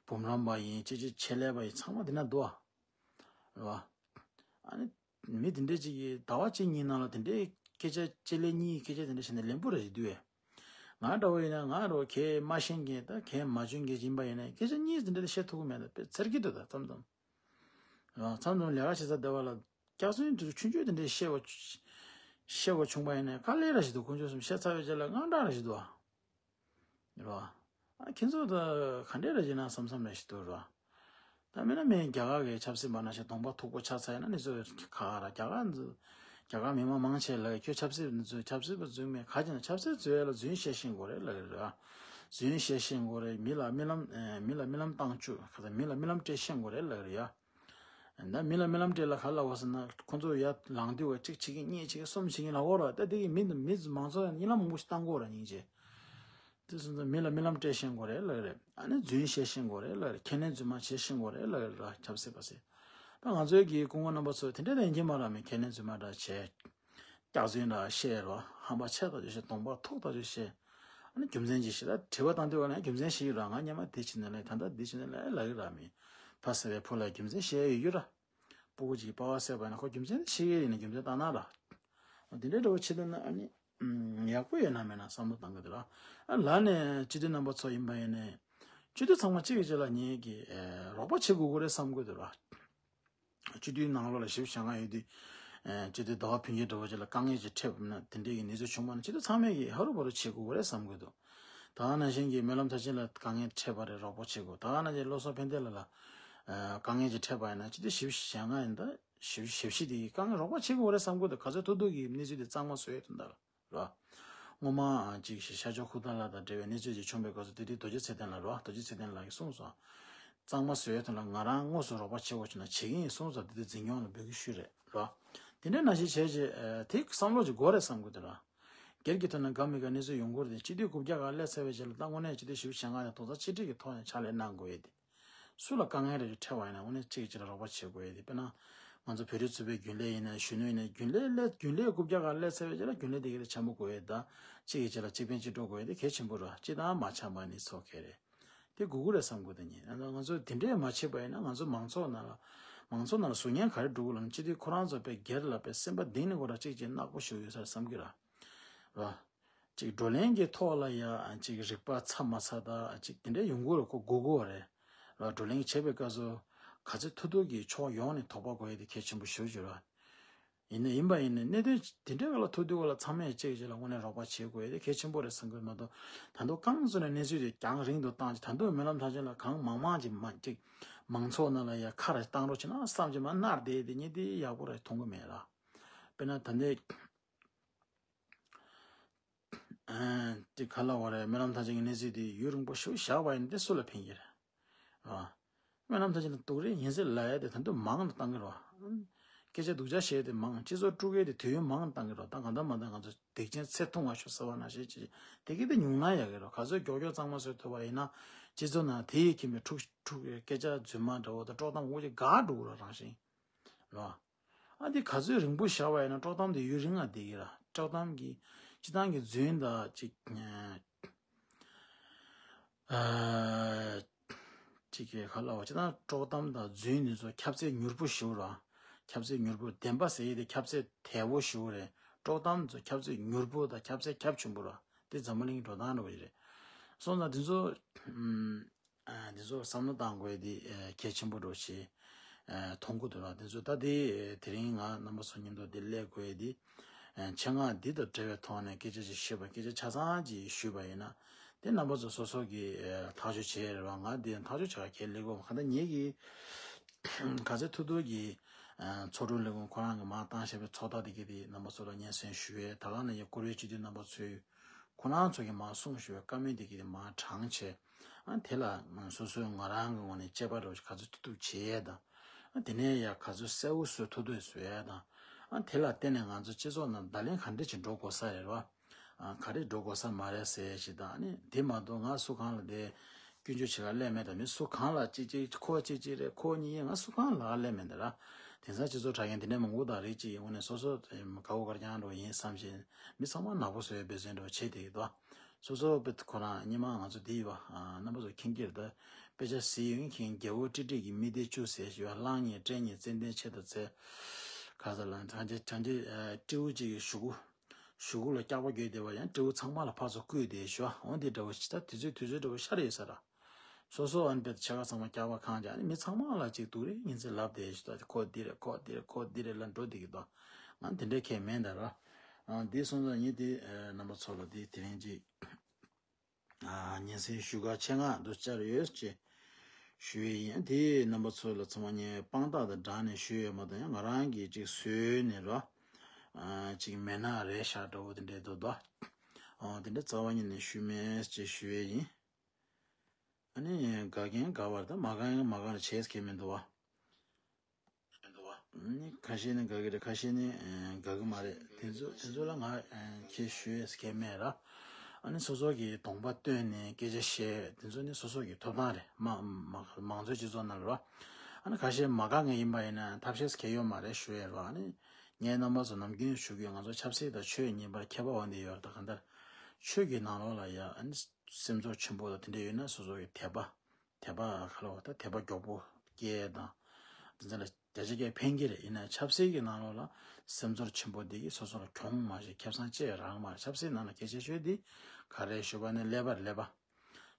འབུམ་རམས་པ་ཡིན། ཅི་ཅི་ཆེད་ལས་པ་ཡིན། ཚང་མ་དེ་ན་འདུག་བ། རེད་བ། ཨ་ནི་མི་དེ་འདྲ་ཅིག་གིས་ཟླ་བ་གཅིག་གཉིས་ནང་ལ་དེ་འདྲའི་སྐད་ཆ་གཅིག་ལས་གཉིས་སྐད་ཆ་དེ་འདྲ་བཤད་ན་ལན་པོ་ར་ཞིག་འདུག་བས། ང་འདྲ་བོ་ཡིན་ན་ང་རོ་གས་མ་ཤེས་མཁན་ད་གས་མ་འཇོན་མཁན་ཡིན་པ་ཡིན་ན་སྐད་ཆ་གཉིས་དེ་འདྲ་བཤད་ཐུབ་ཀྱི་མེད་ད། དཔེ་ཚེར་གྱི་འདུག་ད་མཚམས་མཚམས། མཚམས་མཚམས་ལས་ཀ་བྱེད་ས་བསྡད་པ་ལ་སྐྱག་རྫུན་དེ་ཚོ་ཆུང་ཆུང་དེ་འདྲའི་བཤད་པ་བཤད་པ་བྱུང་པ་ཡིན་ན་དཀའ་ལས་ར་ཞིག་འདུག་ཁོང་ཚོ་གསུམ་བཤད་ཚར་བའི་རྗེས་ལ་དངངས་སྐྲག་ར་ཞིག་འདུག་ཨ། རེད་བ། ཨ་ཁྱེད་ཚོ་ད་ག་འདྲས་ར་བྱེད་ན་བསམ་བསམ་ར་ཞིག་འདུག་ར། ད་མིན་ན་མིན་རྒྱ་གར་གི་ཆབ་སྲིད་མ་ན་ཞིག་གདོང་པ་མཐུག་པོ་ཆགས་ཚར་ཡིན་ན་ནི་ཚོ་ཁ་ཁ་ར་རྒྱ་གར་འཛུ་རྒྱ་གར་མི་མང་མང་ཆེ་ལ་ཁྱོད་ཆབ་སྲིད་འཛུ་ཆབ་སྲིད་པ་འཛུན་མེད་ག་ཅི་ན་ཆབ་སྲིད་འཛུལ་ཡ་ལ་རྫུན་བཤད་ཤེས་དགོས་རེད་ལབ་རེད་ར། རྫུན་བཤད་ཤེས་དགོས་རེད། མི་ལ་རྨི་ལམ་མི་ལ་རྨི་ལམ་བཏང་བཅུག་ག་ཚ་མི་ལ་རྨི་ལམ་སྤྲད་ཤེས་དགོས་རེད་ལབ་རེད་ཡ། ད་མི་ལ་རྨི་ལམ་སྤྲད་ལ་ག་ལ་བ་ཟེར་ན་ཁོང་ཚོ་ཡར་ལངས་དུས་བ་གཅིག་བྱེད་ཀྱི་གཉིས་བྱེད་ཀྱི་གསུམ་བྱེད་ཀྱི་ལ་འོ་ར་ད་དེ་གི་མི་མི་མང་ཚོགས་ཡང་གཉིད་ལམ་མང་པོ་ཞིག་བཏང་གི་ཡོད་ར་སྙིང་རྗེ། དེ་སོང་ཙང་མི་ལ་རྨི་ལམ་སྤྲད་ཤེས་དགོས་རེད་ལབ་རེད། ཨ་ནི་རྫུན་བཤད་ཤེས་དགོས་རེད་ལབ་རེད། ཁས་ལེན་རྫུན་མ་བྱེད་ཤེས་དགོས་རེད་ལབ་རེད་ར་ཆབ་སྲིད་པ་ཟེར། ད་ང་ཚོའི་གི་སྐུ་ངོ་རྣམ་པ་ཚོ་དེ་འདྲ་ལས་ཀྱི་མ་ར་མི་ཁས་ལེན་རྫུན་མ་འདྲ་བྱས། སྐྱག་རྫུན་འདྲ་བཤད་རོ་ཧམ་པ་ཆེ་ལྟ་ཅུ་བཤད་གདོང་པ་མཐུག་ལྟ་ཅུ་བཤད། ཨ་ནི་རྒྱུ་མཚན་ཅི་ཞིག་ལ་དྲི་བ་བཏང་དུས་བ་ལ་རྒྱུ་མཚན་ཞིག་ར་ང་སྔོན་མ་འདི་བྱས་ནས་ལས་ད་ལྟ་འདི་བྱས་ནས་ལས་ལབ་ཀྱི་ར་མི། ཕ་ཟེར་བའི་བུ་ལ་རྒྱུ་མཚན་བཤད་ཡོད་རྒྱུ་ར། སྤུ་གུ་གཅིག་པ་བ་བསད་པ་ན་ཁོ་རྒྱུ་མཚན་ཤེས་ཀྱི་ཡིན་ན་རྒྱུ་མཚན་བཏང་ན་ར། འདི་འདྲའི་འདྲ་བོ་བྱེད་དུས་ན་ཨ་ནི་ཡག་པོ་ཡོད་ན་མེད་ན་བསམ་བློ་བཏང་གི་འདུག་ར། ཨ་ལ་ནས་སྤྱི་འཐུས་རྣམ་པ་ཚོ་ཡིན་པ་ཡིན་ནས་སྤྱི་འཐུས་ཚང་མ་གཅིག་གི་རྗེས་ལ་ངེད་ཀྱི་རོགས་པ་བྱེད་དགོས་ཀྱི་རེད་བསམ་གྱི་འདུག་ར། སྤྱི་འཐུས་ནང་ལོགས་ལ་ཞིབ་བཤད་ང་ཡོད་དུས། སྤྱི་འཐུས་ཟླ་བ་ཕུན་སྐྱིད་འདྲ་བོ་ཅིག་ལ་དཀའ་ངལ་ཅིག་འཕྲད་པ་ན་དེ་འདྲའི་གི་གནས་ཚུལ་བྱུང་བ་ན་སྤྱི་འཐུས་ཚང་མས་ཀྱི་ཧ་རུ་བ་རུ་བྱེད་དགོས་ཀྱི་རེད་བསམ་གྱི་འདུག་ད་ག་ནང་བཞིན་གྱི་སྨོན་ལམ་མཐར་ཕྱིན་ལ་དཀའ་ངལ་འཕྲད་པ་རེད་རོགས་པ་བྱེད་དགོས། ད་ག་ནང་བཞིན་བློ་བཟང་ཕན་བདེ་ལགས་ལ་དཀའ་ངལ་ཅིག་འཕྲད་པ་ཡིན་ན་སྤྱི་འཐུས་ཞིབ་བཤད་ང་ཡིན་ད་ཞིབ་ཞིབ་བཤད་དེ་གི་དཀའ་ངལ་རོགས་པ་བྱེད་དགོས་རེད་བསམ་གྱི་འདུག་ག་ཚོད་ཐུབ་ཐུབ་ཀྱི་གནས་ཚུལ་དེ་གཙང་མ་བཟོ་ཡས་དོན་དག་ལ། ར། སྔོན་མ་ཅིག་ཤ་ཆོག་ཁུག་རྟ་ལགས་དང་འབྲེལ་བའི་གནས་ཚུལ་ཅིག་བྱུང་བའི་སྐབས་སུ་དེ་དུས་རྡོ་རྗེ་ཚེ་བརྟན་ལགས་ར་རྡོ་རྗེ་ཚེ་བརྟན་ལགས་ཀྱིས་གསུངས་སོང་། གཙང་མ་བཟོ་ཡས་དོན་ལ་ང་རང་དངོས་སུ་རོགས་པ་བྱེད་དགོས་བྱུང་ན་བྱེད་ཀྱི་ཡིན་གསུངས་སོང་། དེ་དུས་འཛིན་སྐྱོང་ལ་འབོད་སྐུལ་ཞུས་རེད་ར། དེ་འདྲའི་ནང་བཞིན་བྱས་རྗེས་དེ་བསམ་བློ་ཅིག་དགོས་རེད་བསམ་གྱི་འདུག་ར། སྒེར་གྱི་ཐོག་ནས་དགའ་མི་དགའ་གནས་ཚུལ་ཡོང་གི་རེད་དེ་སྤྱི་འཐུས་དགུ་བརྒྱ་ག་སླེབས་ཚར་བའི་རྗེས་ལ་ད་དངོས་གནས་སྤྱི་འཐུས་ཞིབ་བྱ་ང་ཡང་རྡོག་རྩ་གཅིག་སྒྲིལ་གྱི་ཐོག་ནས་ཕྱག་ལས་གནང་དགོས་ཡས་དེ། སུ་ལ་དཀའ་ངལ་རེ་འཕྲད་པ་ཡིན་ན་དངོས་གནས་གཅིག་གིས་གཅིག་ལ་རོགས་པ་བྱེད་དགོས་ཡས་དེ་དཔེར་ན། ང་ཚོ་བོད་རིགས་ཚོགས་པའི་རྒྱུན་ལས་ཡིན་ན་གཞོན་ནུ་ཡིན་ན་རྒྱུན་ལས་སླེབས་རྒྱུན་ལས་དགུ་བརྒྱ་ག་སླེབས་ཚར་བའི་རྗེས་ལ་རྒྱུན་ལས་དེ་ག་ལ་འཆམ་པོ་དགོས་ཡས་ད་གཅིག་གིས་གཅིག་ལ་གཅིག་ཕན་གཅིག་གྲོགས་དགོས་ཡས་དེ་གལ་ཆེན་པོ་རེད། སྤྱི་བཏང་མ་འཆམ་པ་ནི་ཚོ་གས་རེད། དེ་དགོས་ཀྱི་རེད་བསམ་གྱི་འདུག་ཉིན་ང་ཚོ་དེ་འདྲས་མ་བྱས་པ་ཡིན་ན་ང་ཚོ་མང་ཚོགས་ནང་ལ་མང་ཚོགས་ནང་ལ་ཟུར་ཉན་ག་རེ་འགྲོ་གི་ལབ་ན་སྤྱི་འཐུས་ཁོ་རང་ཚོ་དཔེ་སྒེར་ལ་དཔེ་སེམས་པ་གཏིང་ནས་ཁོ་རང་གཅིག་གཅིག་ནག་པོ་ཞིག་ཡོད་ས་རེད་བསམ་གྱི་ར། ར། ཅིག་བགྲོ་གླེང་གི་ཐོག་ལ་ཡ་ཅིག་རིག་པ་ཚ་མ་ཚ་དང་ཅིག་དེ་འདྲ་ཡོང་གི་རེད། ཁོ་དགོས་ཀྱི་རེད། ར་བགྲོ་གླེང་བྱེད་པའི་སྐབས་སུ་ག་ཚོད་ཐུབ་ཐུབ་ཀྱིས་ཕྱོགས་ཡོངས་ནས་དོགས་པ་དགོས་ཡས་དེ་གལ་ཆེན་པོ་ཞེ་པོ་ཅིག་རེད། ཡིན་ན་ཡིན་པ་ཡིན་ནའི་གནད་དོན་དེ་འདྲའི་སྐབས་ལ་ཐུག་དུས་སྐབས་ལ་ཚང་མས་གཅིག་གཅིག་ལ་དངོས་གནས་རོགས་པ་བྱེད་དགོས་ཡས་དེ་གལ་ཆེན་པོ་རེད་བསམ་གྱི་མ་གཏོགས་ད་དུང་རྐང་བཙུགས་ནས་གནས་ཚུལ་དེ་རྒྱང་རིང་དུ་བཏང་ཅིག་ད་དུང་སྨོན་ལམ་མཐར་ཕྱིན་ལ་གང་མང་མང་ཅིག་མ་ཅིག་མང་ཚོགས་ནང་ལ་ཡ་ཁ་ར་བཏང་རོགས་བྱེད་ན་བསམ་གྱི་མ་ནར་བསྡད་དེ་ཉིད་དེ་ཡག་པོ་རེད་མཐོང་གི་མེད་ར། དཔེར་ན་ད་ལྟའི། དེ་ག་ལ་བ་རེད། སྨོན་ལམ་མཐར་ཕྱིན་གྱི་གནས་ཚུལ་དེ་ཡུན་རིང་པོ་ཞིག་བཞག་པ་ཡིན་དེ་སུ་ལ་ཕན་གྱི་རེད། ར། སྨོན་ལམ་མཐར་ཕྱིན་སྡུག་རེད་ཡིན་ཟེར་ལབ་ཡ་དེ་ད་དུང་མང་དུ་བཏང་གི་རེད། སྐད་ཆ་སྡུག་ཅག་བཤད་དེ་མང་སྤྱི་ཚོགས་དཀྲུག་ཡ་དེ་དུས་ཡུན་མང་དུ་བཏང་གི་རེད། ད་གང་ལྟར་མ་ལྟར་ང་ཚོ་སྡིག་ཅན་ཚེ་ཐུང་བ་ཤོག་ཟེར་བ་ནང་བཞིན་ཅིག་དེ་གི་དེ་ཉུང་ན་ཡག་གི་རེད། ག་ཚོད་མགྱོགས་མགྱོགས་གཙང་མ་བཟོ་ཐུབ་པ་ཡིན་ན་སྤྱི་ཚོགས་ནང་དེ་ཡི་ཁྱིམ་པའི་འཁྲུག་འཁྲུག་སྐད་ཆ་རྫུན་མ་འདྲ་བོ་དང་དཀྲོག་གཏམ་འུ་ཅིག་འགག་འགྲོ་གི་རེད་རང་བཞིན་རེད། ཨ་དེ་ག་ཚོད་རིང་པོ་བཞག་པ་ཡིན་ན་དཀྲོག་གཏམ་དེ་ཡུན་རིང་ང་བསྡད་ཀྱི་ར། དཀྲོག་གཏམ་གྱི་སྤྱིར་བཏང་གི་རྫུན་དང་ཅིག་ཨ་ཅིག་གི་ག་ལ་བ་སྤྱིར་བཏང་དཀྲོག་གཏམ་དང་རྫུན་འདི་ཚོ་ཁྱབ་ཚད་མྱུར་པོ་ཞེ་པོ་ར། ཁྱབ་ཚད་མྱུར་པོ། བདེན་པ་ཟེར་ཡས་དེ་ཁྱབ་ཚད་དལ་པོ་ཞེ་པོ་རེད། དཀྲོག་གཏམ་ཚོ་ཁྱབ་ཚད་མྱུར་པོ་དང་ཁྱབ་ཚད་ཁྱབ་ཆེན་པོ་ར། དེ་འཛམ་བུ་གླིང་གི་འགྲོ་སྟངས་འདྲ་བོ་ཞིག་རེད། སོང་ཙང་དེ་ཚོ་ཨ་འདི་ཚོ་བསམ་བློ་བཏང་དགོས་དེ་ཨ་གལ་ཆེན་པོ་འདྲ་བོ་ཞིག་ཨ་མཐོང་གི་འདུག་ལ། དེ་ཚོ་ད་དེ་དེ་རིང་ང་རྣམ་པ་ཚོ་མཉམ་དུ་དེ་སླེབས་དགོས་དེ་ཨ་ཆེད་མངགས་འདི་དང་འབྲེལ་བའི་ཐོག་ནས་སྐད་ཆ་ཅིག་ཞུས་པ། སྐད་ཆ་ཆ་ཚང་ཅིག་ཞུས་པ་ཡིན་ན་དེ་རྣམ་པ་ཚོ་སོ་སོ་གི་ཨ་ཐག་གཅོད་བྱེད་རེད་བ། ང་དེ་ཐག་གཅོད་བྱ་ག་གལ་ལེ་གོ་ག་ད་ངེད་ཀྱི་ག་ཚོད་ཐུབ་ཐུབ་ཀྱི་ཨ་ཚོགས་དྲུང་ལས་ཁུངས་ཁོ་རང་གི་མར་བཏང་བཞག་པའི་ཚོགས་ཐག་དེ་གི་དེ་རྣམ་པ་ཚོ་ལ་སྙན་སེང་ཞུ་ཡས། ད་ག་ནང་བཞིན་བཀུར་འོས་སྤྱི་འཐུས་རྣམ་པ་ཚོས་ཁོ་རང་ཚོ་གི་མར་གསུངས་བཞག་པའི་བཀའ་མོལ་དེ་གི་དེ་མར་དྲངས་བྱས། ཨ་དེ་ལ་སོ་སོའི་ང་རང་གི་ངོས་ནས་དཔྱད་པ་འདྲ་བོ་ཞིག་ག་ཚོད་ཐུབ་ཐུབ་བྱེད་ཡས་དང་། ཨ་དེ་ནས་ཡང་ག་ཚོད་གསལ་པོ་བཟོ་ཐུབ་ཐུབ་བཟོ་ཡས་དང་། ཨ་དེ་ལ་བརྟེན་ནས་ང་ཚོ་སྤྱི་ཚོགས་ནང་བརྡ་ལན་ག་འདྲ་ཅིག་འགྲོ་དགོས་ས་རེད་བ། ཨ་ག་རེ་འགྲོ་དགོས་ས་མ་རེད་ཟེར་ཞིག་དང་། ཨ་ནི་དེ་མ་གཏོགས་ང་སུ་གང་ལ་དེ་སྐྱོན་བརྗོད་བྱེད་ག་སླེབས་མེད་དང་། མི་སུ་གང་ལ་གཅིག་གཅིག་ཁོ་གཅིག་གཅིག་རེད། ཁོ་གཉིས་ཡིན། ང་སུ་གང་ལ་ག་སླེབས་མེད་དེ་ར། དེང་སང་སྤྱི་ཚོགས་དྲ་རྒྱ་འདི་འདྲ་མང་པོ་དང་རིགས་གཅིག་ཡིན་དངོས་གནས་སོ་སོ་དགའ་པོ་དགའ་རྐྱང་འདྲ་བོ་ཡིན་བསམ་བཞིན་མི་ཚང་མ་ནག་པོ་བཟོ་ཡས་འབད་བརྩོན་འདྲ་བོ་བྱེད་བསྡད་ཀྱི་འདུག་སོ་སོ་དཔེ་ཁོ་རང་སྔོན་མ་ང་ཚོ་འདི་ཡོད་པ་རྣམ་པ་ཚོ་མཁྱེན་གྱི་རེད། ད་དཔེ་ཆ་གཟིགས་ཡོང་མཁན་རྒྱལ་པོ་ཀྲིག་ཀྲིག་གི་མིག་ལྟོས་བཅུ་ཟེར་ཞུ་བ། གླང་ཉལ་སྤྲེལ་ཉལ་ཙན་དན་ཕྱེད་དང་རྩེ། ག་ས་ལ་གྲང་ཁྱེར་གྲང་ཁྱེར་སྤྲེའུ་གཅིག་གི་གཞུག་གུ་གཞུག་གུ་ལ་སྐྱག་པ་རྒྱུག་བསྡད་པ་ཡང་སྤྲེའུ་ཚང་མ་ལ་ཕར་ཚུར་བརྐུས་བསྡད་ཞུ་བ། འོ་འདི་འདྲ་བོ་ཞིག་ད་དུས་ཚོད་དུས་ཚོད་འདྲ་བོ་ཤར་ཡོད་ས་ར། སོ་སོ་ཨ་ནི་དཔེ་ཆ་ཁ་ཚང་མ་སྐྱག་པ་གང་བྱས། ཨ་ནི་མི་ཚང་མ་ལ་གཅིག་སྡུག་རེ་ངན་ཚེ་ལབ་བསྡད་ཞུ་ད། ཁོ་འདི་རེད། ཁོ་འདི་རེད། ཁོ་འདི་རེད་ལ་འགྲོ་བསྡད་ཀྱི་འདུག་ང་དེ་འདྲའི་ཁས་མེད་ད་ར། ཨ་འདི་སོང་ཙང་ངས་དེ་ཨ་རྣམ་པ་ཚོ་ལ་དེ་དེ་རིང་ཅིག་ཨ་སྙན་སེང་ཞུ་ག་ཆེད་མངགས་འདུག་བཅར་ཡོད་ཅེས་ཞུ་ཡས་ཡིན། དེ་རྣམ་པ་ཚོ་ལ་ཚང་མ་ངས་དཔང་རྟགས་དང་སྦྲགས་ནས་ཞུ་ཡས་མ་གཏོགས་ཡང་ང་རང་གིས་ཅིག་བཟོས་ནས་ར། ཨ་ཅིག་མེད་ན་རེད་ཤག་འདྲ་བོ་དེ་འདྲའི་འདུག་ད། ཨ་དེ་འདྲ་རྩ་བ་ཉིད་ནས་ཞུས་མེད་ཅེས་ཞུ་ཡས་ཡིན། ཨ་ནི་དགའ་མཁན་དགའ་བར་དང་མ་དགའ་མཁན་མ་དགའ་བར་བྱེད་མཁན་མི་འདུག་བ། ཨ་ནི་ཁ་ཤས་ནི་དགའ་གི་རེད། ཁ་ཤས་ནི་ཨ་དགའ་གི་མ་རེད། དེ་ཚོ་དེ་ཚོ་ལ་ང་ཨ་ཁྱེད་ཞུ་ཡས་མཁན་མེད་ར། ཨ་ནི་སོ་སོ་གི་གདོང་པ་སྟོན་ནས་སྐད་ཆ་བཤད་དེ་ཚོ་ནི་སོ་སོ་གི་ཐོབ་ཐང་རེད། མ་མ་མང་གཙོའི་སྤྱི་ཚོགས་ནང་ལ་ར། ཨ་ནི་ཁ་ཤས་མ་དགའ་མཁན་ཡིན་པ་ཡིན་ན་ཐབས་ཤེས་མཁན་ཡོད་མ་རེད་ཞུ་ཡས་ར། ཨ་ནི་ངས་རྣམ་པ་ཚོ་ནམ་རྒྱུན་ཞུ་གི་ཡོད། ང་ཚོ་ཆབ་སྲིད་དང་ཆོས་གཉིས་བར་ཁྱད་པར་འོང་བསྡད་ཡོད་རེད། ད་གང་ལྟར་ཆོས་ཀྱི་ནང་ལོགས་ལ་ཡ་ཨ་ནི་སེམས་ཚོར་ཆེན་པོ་དང་དེ་འདྲ་ཡོད་ན་སོ་སོ་གི་དད་པ་དད་པ་ག་ལ་བ་ད་དད་པ་མགྱོགས་པོ་སྐྱེ་དང་དེ་ཚོ་ལ་བརྒྱ་ཆ་བརྒྱ་ཕན་གྱི་རེད། ཡིན་ན་ཆབ་སྲིད་ཀྱི་ནང་ལོགས་ལ་སེམས་ཚོར་ཆེན་པོ་འདི་གིས་སོ་སོ་ལ་གྱོང་མ་ཞིག་ཁེ་བཟང་ཅི་ཡང་རག་མ་རེད། ཆབ་སྲིད་ནང་ལ་གལ་ཆེ་ཤོས་འདི་ག་རེ་ཞུ་བ་ནི་ཀླད་པ་རེད། ཀླད་པ།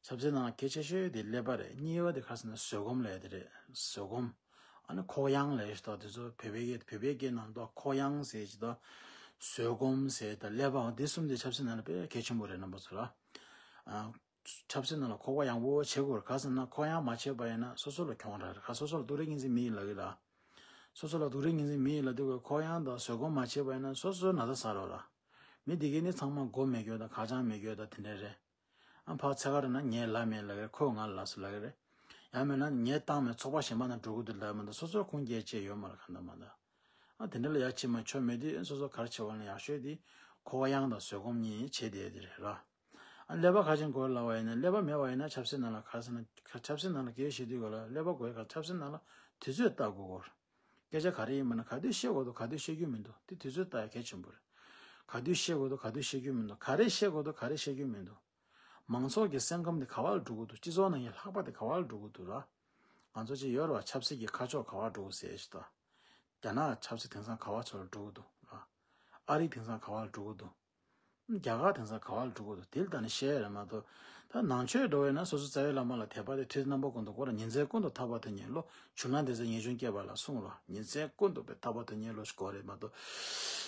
ཆབ་སྲིད་ནང་ལ་གལ་ཆེ་ཤོས་དེ་ཀླད་པ་རེད། གཉིས་པ་དེ་ག་རེ་ཟེར་ན་བཟོད་སྒོམ་ལབ་ཡ་དེ་རེད། བཟོད་སྒོམ། ཨ་ནི་ཁོག་ཡངས་ལབ་ཡ་ཞིག་འདུག་དེ་ཚོ་བོད་པའི་སྐད་བོད་པའི་སྐད་ནང་དུ་ཁོག་ཡངས་ཟེར་ཡ་ཞིག་འདུག་བཟོད་སྒོམ་ཟེར་ཡ་དང་ཀླད་པའང་དེ་གསུམ་དེ་ཆབ་སྲིད་ནང་ལ་དཔེ་གལ་ཆེན་པོ་རེད། རྣམ་པ་ཚོ་ལ། ཨ། ཆབ་སྲིད་ནང་ལ་ཁོག་པ་ཡངས་པོ་བྱེད་དགོས་རེད། ག་རེ་ཟེར་ན་ཁོག་ཡངས་མ་བྱས་པ་ཡིན་ན་སོ་སོ་ལ་གྱོང་རག་རེད། ག་སོ་སོ་ལ་སྡུག་རུས་ངན་ཚད་མི་ཡིན་ལབ་ཀྱི་རེད། སོ་སོ་ལ་སྡུག་རུས་ངན་ཚད་མི་ཡིན་ལབ་དུས་ཁོག་ཡངས་དང་བཟོད་སྒོམ་མ་བྱས་པ་ཡིན་ན་སོ་སོའི་ན་ཚ་ཟ་རོགས་ར། མི་དེ་གས་ནི་ཚང་མ་མགོ་མེད་སྐྱོ་དང་ཁ་བྱང་མེད་སྐྱོ་དང་དེ་འདྲ་རེད། ཨ་ཕར་ཚེ་ག་རེ་ན་ངས་ལབ་མེད་ལབ་ཀྱི་རེད། ཁོས་ང་ལ་ལབ་སོང་ལབ་ཀྱི་རེད། ཡང་མིན་ན་ངས་བཏང་མེད་ཚོགས་པ་གཞན་པ་ནང་འགྲོ་གི་འདུག་ལབ་མ་གཏོགས་སོ་སོར་ཁུངས་སྐྱེལ་བྱས་ཡོད་མ་རེད། གང་ལྟར་མ་གཏོགས། ཨ་དེ་འདྲ་ལ་ཡ་ཕྱི་མ་ཆོ་མེད་དུས་སོ་སོ་ག་རེ་བྱེད་པ་ན་ཡག་ཤོས་དེ་ཁོག་པ་ཡངས་དང་བཟོད་སྒོམ་གཉིས་བྱེད་བསྡད་དེ་རེད་ར། ཨ་ཀླད་པ་ག་ཅིག་དགོས་ལབ་པ་ཡིན་ན་ཀླད་པ་མེད་པ་ཡིན་ན་ཆབ་སྲིད་ནང་ལ་ག་རེ་ཟེར་ན་ཆབ་སྲིད་ནང་ལ་སྐད་བཤད་དུས་ག་ལ་ཀླད་པ་དགོས་ཡ། ག་ཆབ་སྲིད་ནང་ལ་དུས་ཚོད་ལྟ་དགོས་གོ། སྐད་ཆ་ག་རེ་ཡིན་མིན་ན་ག་དུས་བཤད་དགོས་འདུག་ག་དུས་བཤད་རྒྱུ་མི་འདུག་དེ་དུས་ཚོད་ལྟ་ཡ་གལ་ཆེན་པོ་རེད། ག་དུས་བཤད་དགོས་འདུག་ག་དུས་བཤད་རྒྱུ་མི་འདུག་ག་རེ་བཤད་དགོས་འདུག་ག་རེ་བཤད་རྒྱུ་མི་འདུག་མང་ཚོགས་ཀྱི་སེམས་ཁམས་དེ་ག་བ་ལ་འགྲོ་གི་འདུག་སྤྱི་ཚོགས་ནང་གི་ལྷག་པ་དེ་ག་བ་ལ་འགྲོ་གི་འདུག་ར། ང་ཚོ་ཅིག་ཡོད་རེད་བ། ཆབ་སྲིད་ཀྱི་ཁ་ཕྱོགས་ག་བ་འགྲོ་གི་ཟེར་ཞིག་དང་། རྒྱ་ནག་ཆབ་སྲིད་དེང་སང་ག་བ་ཕྱོགས་ལ་འགྲོ་གི་འདུག་ར། ཨ་རི་དེང་སང་ག་བ་ལ་འགྲོ་གི་འདུག་རྒྱ་གར་དེང་སང་ག་བ་ལ་འགྲོ་གི་འདུག་དེ་ལ་ད་ནི་བཤད་རེད་མ་གཏོགས། ད་ནང་ཆོས་འགྲོ་བས་ན་སོ་སོ་རྩ་བའི་བླ་མ་ལ་དད་པ་དེ་དུས་རྣམ་པ་ཀུན་ཏུ་དགོས་ར། ཉིན་མཚན་ཀུན་ཏུ་ཐར་པ་དོན་གཉེར་བློ། བྱུང་ན་དེ་ཚེ་ངེས་འབྱུང་སྐྱེས་པ་ལ་གསུངས་ར། ཉིན་མཚན་ཀུན་ཏུ་དཔེ་ཐར་པ་དོན་གཉེར་བློ་ཞིག་དགོས་རེད་མ་གཏོགས།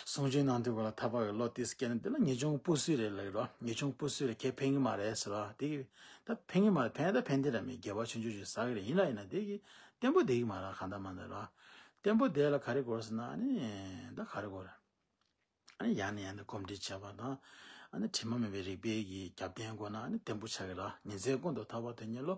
གསུང་ཆོས་གནང་དུས་ག་ལ་ཐར་པ་གི་བློ་ཏིས་སྐྱེས་ན་དེ་ལ་ངེས་འབྱུང་སྤུ་སུས་རེད་ལབ་ར། ངེས་འབྱུང་སྤུ་སུས་རེད། ཁྱེད་ཕན་གི་མ་རེད་ཟེར་ར། དེ་གི་ད་ཕན་གི་མ་རེད། ཕན་ད་ཕན་དེ་ར་མེད། དགེ་བ་ཆུང་ཆུང་ཞིག་བསགས་གི་རེད། ཡིན་ལ་ཡིན་ན་དེ་གི་བརྟན་པོ་བསྡད་གི་མ་ར། གང་ལྟར་མ་ལྟར་ར། བརྟན་པོ་བསྡད་ལ་ག་རེ་དགོས་ཟེར་ན་ཨ་ནི་ད་ག་རེ་དགོས་ར། ཨ་ནི་ཡང་ནས་ཡང་ནས་གོམས་འདྲིས་བྱས་པ་དང་། ཨ་ནི་དྲི་མ་མེད་པའི་རིག་པའི་གི་རྒྱབ་རྟེན་སྒོ་ནས་ཨ་ནི་བརྟན་པོ་ཆགས་ཀྱི་ར། ཉིན་མཚན་ཀུན་ཏུ་ཐར་པ་དོན་གཉེར་བློ།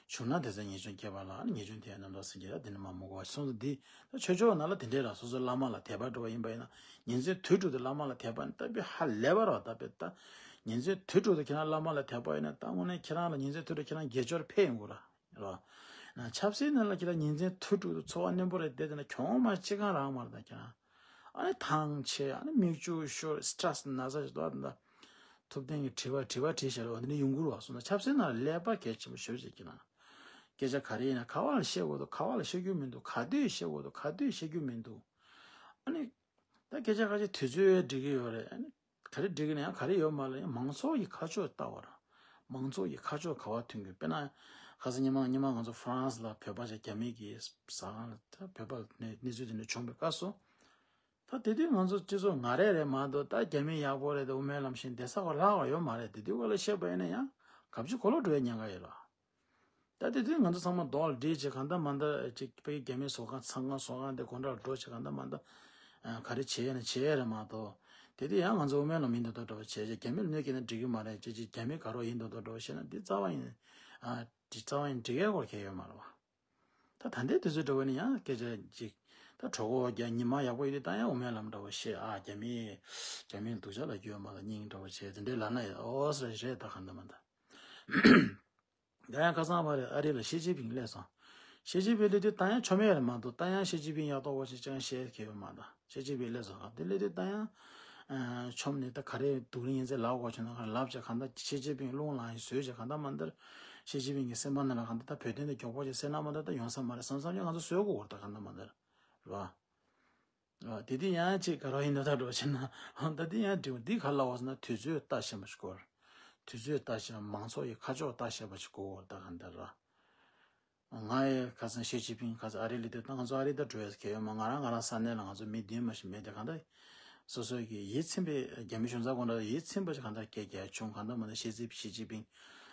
བྱུང་ན་དེ་ཚེ་ངེས་འབྱུང་སྐྱེས་པ་ལ། ཨ་ནི་ངེས་འབྱུང་དེ་ཡང་རྣམ་དག་སེམས་ཀྱི་ར། འདི་ནི་མ་མོ་གོ་བ་སོང་ཙང་འདི་ད་ཆོས་ཕྱོགས་ནང་ལ་དེ་འདྲའི་ར། སོ་སོའི་བླ་མ་ལ་དད་པ་འགྲོ་བ་ཡིན་པ་ཡིན་ན་ཉིན་མཚན་དུས་དྲུག་ཏུ་བླ་མ་ལ་དད་པ་ནི་ད་དཔེ་ཧ་ལས་པ་ར། ད་དཔེ་ད་ཉིན་མཚན་དུས་དྲུག་ཏུ་ཁྱེད་རང་བླ་མ་ལ་དད་པ་ཡིན་ན་ད་དངོས་གནས་ཁྱེད་རང་ལ་ཉིན་མཚན་དུས་དྲུག་ཁྱེད་རང་དགེ་སྦྱོར་འཕེལ་ཡོང་གི་ར། ར། ན་ཆབ་སྲིད་ནང་ལ་ཁྱེད་རང་ཉིན་མཚན་དུས་དྲུག་ཏུ་འཚོ་བ་རྣོན་པོ་རེད་བསྡད་བསྡད་ན་གྱོང་མ་ཅི་གང་རག་མ་རེད། ད་ཁྱེད་རང་ ཨ་ནི་ཐང་ཆད། ཨ་ནི་མིག་ཆུ་ཤོར། སི་ཊེ་རེ་སི་ན་ཚ་ཞིག་འདུག་ད། ཐུབ་བསྟན་གྱི་དྲི་བ་དྲི་བ་དྲིས་བཞག་རོགས། འདི་ནི་ཡོང་གི་རེད་བ། སོང་ན་ཆབ་སྲིད་ནང་ལ་ཀླད་པ་གལ་ཆེན་པོ་ཞེ་པོ་ཅིག་གི་ན། སྐད་ཆ་ག་རེ་ཡིན་ན་ག་བ་ལ་བཤད་དགོས་འདུག་ག་བ་ལ་བཤད་རྒྱུ་མི་འདུག་ག་དུས་བཤད་དགོས་འདུག་ག་དུས་བཤད་རྒྱུ་མི་འདུག་ཨ་ནི། ད་སྐད་ཆ་ཁ་ཤས་དུས་ཚོད་འགྲིག་གི་ཡོད་རེད། ཨ་ནི། ག་རེ་འགྲིག་གི་ན་ཡང་ག་རེ་ཡོད་མ་རེད། ཡང་མང་ཚོགས་ཀྱི་ཁ་ཕྱོགས་ལྟ་བར། མང་ཚོགས་ཀྱི་ཁ་ཕྱོགས་ག་བ་མཐུན་དགོས། དཔེར་ན། ཁ་སང་ཉི་མ་ཉི་མ་ང་ཚོ་ཧྥ་རན་སི་ལ་བོད་པ་ཅིག་རྒྱ་མི་གི་ཟ་ཁང་ལ་ད་བོད་པ་ནས་གནས་ཚུལ་དེ་འདྲ་བྱུང་བའི་སྐབས་སུ། ད་དེ་དུས་ང་ཚོ་སྤྱི་ཚོགས་ང་རེ་རེད་མ་གཏོགས། ད་རྒྱ་མི་ཡག་པོ་རེད་དེ་དབུ་མའི་ལམ་བཞིན་བསྡད་ས་ག་ལྷག་པ་ཡོད་མ་རེད། དེ་དུས་ག་ལ་བཤད་པ་ཡིན་ན་ཡང་གབ་ཆུ་གོ་ལོག་འགྲོ་བའི་ཉེན་ཁ་ཡོད་ལ། ད་དེ་དུས་ང་ཚོ་ཚང་མ་རྡོག་ལ་སྒྲིལ་བྱས་གང་ལྟར་མ་ལྟར་ཅིག་དཔེ་རྒྱ་མིའི་བཟོ་ཁང་ཚང་ཁང་བཟོ་ཁང་དེ་སྒོ་འགྲམ་འགྲོ་བྱས་གང་ལྟར་མ་ལྟར་ག་རེ་བྱས་ན་བྱས་རེད་མ་གཏོགས། དེ་དུས་ཡང་ང་ཚོ་དབུ་མའི་ལམ་ཡིན་དུ་འདུག་འདྲ་བོ་བྱས་བྱས། རྒྱ་མི་ལ་གནོད་སྐྱེལ་ན་འགྲིག་གི་མ་རེད་ཅེས་ཅིག་རྒྱ་མི་དགའ་རོགས་ཡིན་དུ་འདུག་འདྲ་བོ་བཤད་ན་འདི་རྩ་བ་ཡིན། ཨ། འདི་རྩ་བ་ཡིན་འགྲིག་ཡའི་སྐོར་གལ་ཡོད་མ་རེད་བ། ད་ད་ལྟའི་དུས་ཚོད་འདྲ་བོ་ནི་ཡང་སྐད་ཆ་ཅིག་ད་གྲོགས་པོ་རྒྱ་ཉི་མ་ཡག་པོ་ཡོད་དུས་ད་ཡང་དབུ་མའི་ལམ་འདྲ་བོ་བཤད། ཨ། རྒྱ་མི། རྒྱ་མི་སྡུག་ཅག་ལ་རྒྱུས་མ་ལ་སྙིང་འདྲ་བོ་བྱས་དེ་འདྲའི་ལབ་ན་ཡང་ཨོ་ཟེར་རེད། ད་གང་ལྟར་མ་ལྟར། ད་ཡང་ཁ་སང་བ་རེད། ཨ་རི་ལ་ཞི་ཅིན་ཕིང་སླེབས་སོང་། ཞི་ཅིན་ཕིང་སླེབས་དུས་ད་ཡང་ཆོ་མེད་རེད་མ་གཏོགས། ད་ཡང་ཞི་ཅིན་ཕིང་ཡག་ཐོག་པོ་ཞིག་ཅང་བཤད་མཁན་ཡོད་མ་རེད། ཞི་ཅིན་ཕིང་སླེབས་སོང་། དེ་སླེབས་དུས་ད་ཡང་ཆོམ་ནས་ད་ག་རེ་སྡུག་རིང་ཡིན་ཚེ་ལབ་དགོས་བྱུང་ན་ག་རེ་ལབ་བྱས། གང་ལྟར་ཞི་ཅིན་ཕིང་རླུང་ལངས་ཡིན་བཟོས་བྱས་གང་ལྟར་མ་ལྟར། ཞི་ཅིན་ཕིང་གི་སེམས་པ་ནང་ལ་གང་ལྟར་ད་བོད་དོན་དེ་མགྱོགས་པོ་ཞིག་སེལ་ན་མ་ལྟར་ད་ཡོང་ས་མ་རེད་བསམ་བསམ་ཡང་ང་ཚོ་བཟོས་དགོས་བར་ད་གང་ལྟར་མ་ལྟར་རེད་བ། ཨ། དེ་དུས་ཡང་ཅིག་ག་རེ་ཡིན་ནོ་ད་འགྲོ་བྱས་ན། ཨ། ད་དེ་ཡང་འགྲིག་འདི་ག་ལ་བ་ཟེར་ན་དུས་ཚོད་ལྟ་ཤེས་པ་ཞིག་དགོས། དུས་ཚོད་ལྟ་ཤེས་པ། མང་ཚོགས་ཀྱི་ཁ་ཕྱོགས་ལྟ་ཤེས་པ་ཞིག་དགོས་ད་གང་ལྟར་ར། ང་ཡི་ཁ་སང་ཞི་ཅིན་ཕིང་ཁ་སང་ཨ་རི་སླེབས་དུས་ད་ང་ཚོ་ཨ་རི་ད་འགྲོ་ཡས་གལ་ཡོད་མ། ང་རང་ང་རང་ས་གནས་ལ་ང་ཚོ་མི་བདུན་མ་ཞིག་མེད་དེ་གང་ལྟར་སོ་སོ་གི་ཡིད་ཚིམ་པའི་རྒྱ་མི་གཞུང་ཚབ་དགོན་གྲྭ་ཡིད་ཚིམ་པ་ཞིག་གང་ལྟར་སྐད་རྒྱག་བྱུང་། གང་ལྟར་མ་ལྟར་ཞི་ཅིན་ཞི་ཅིན་ཕིང་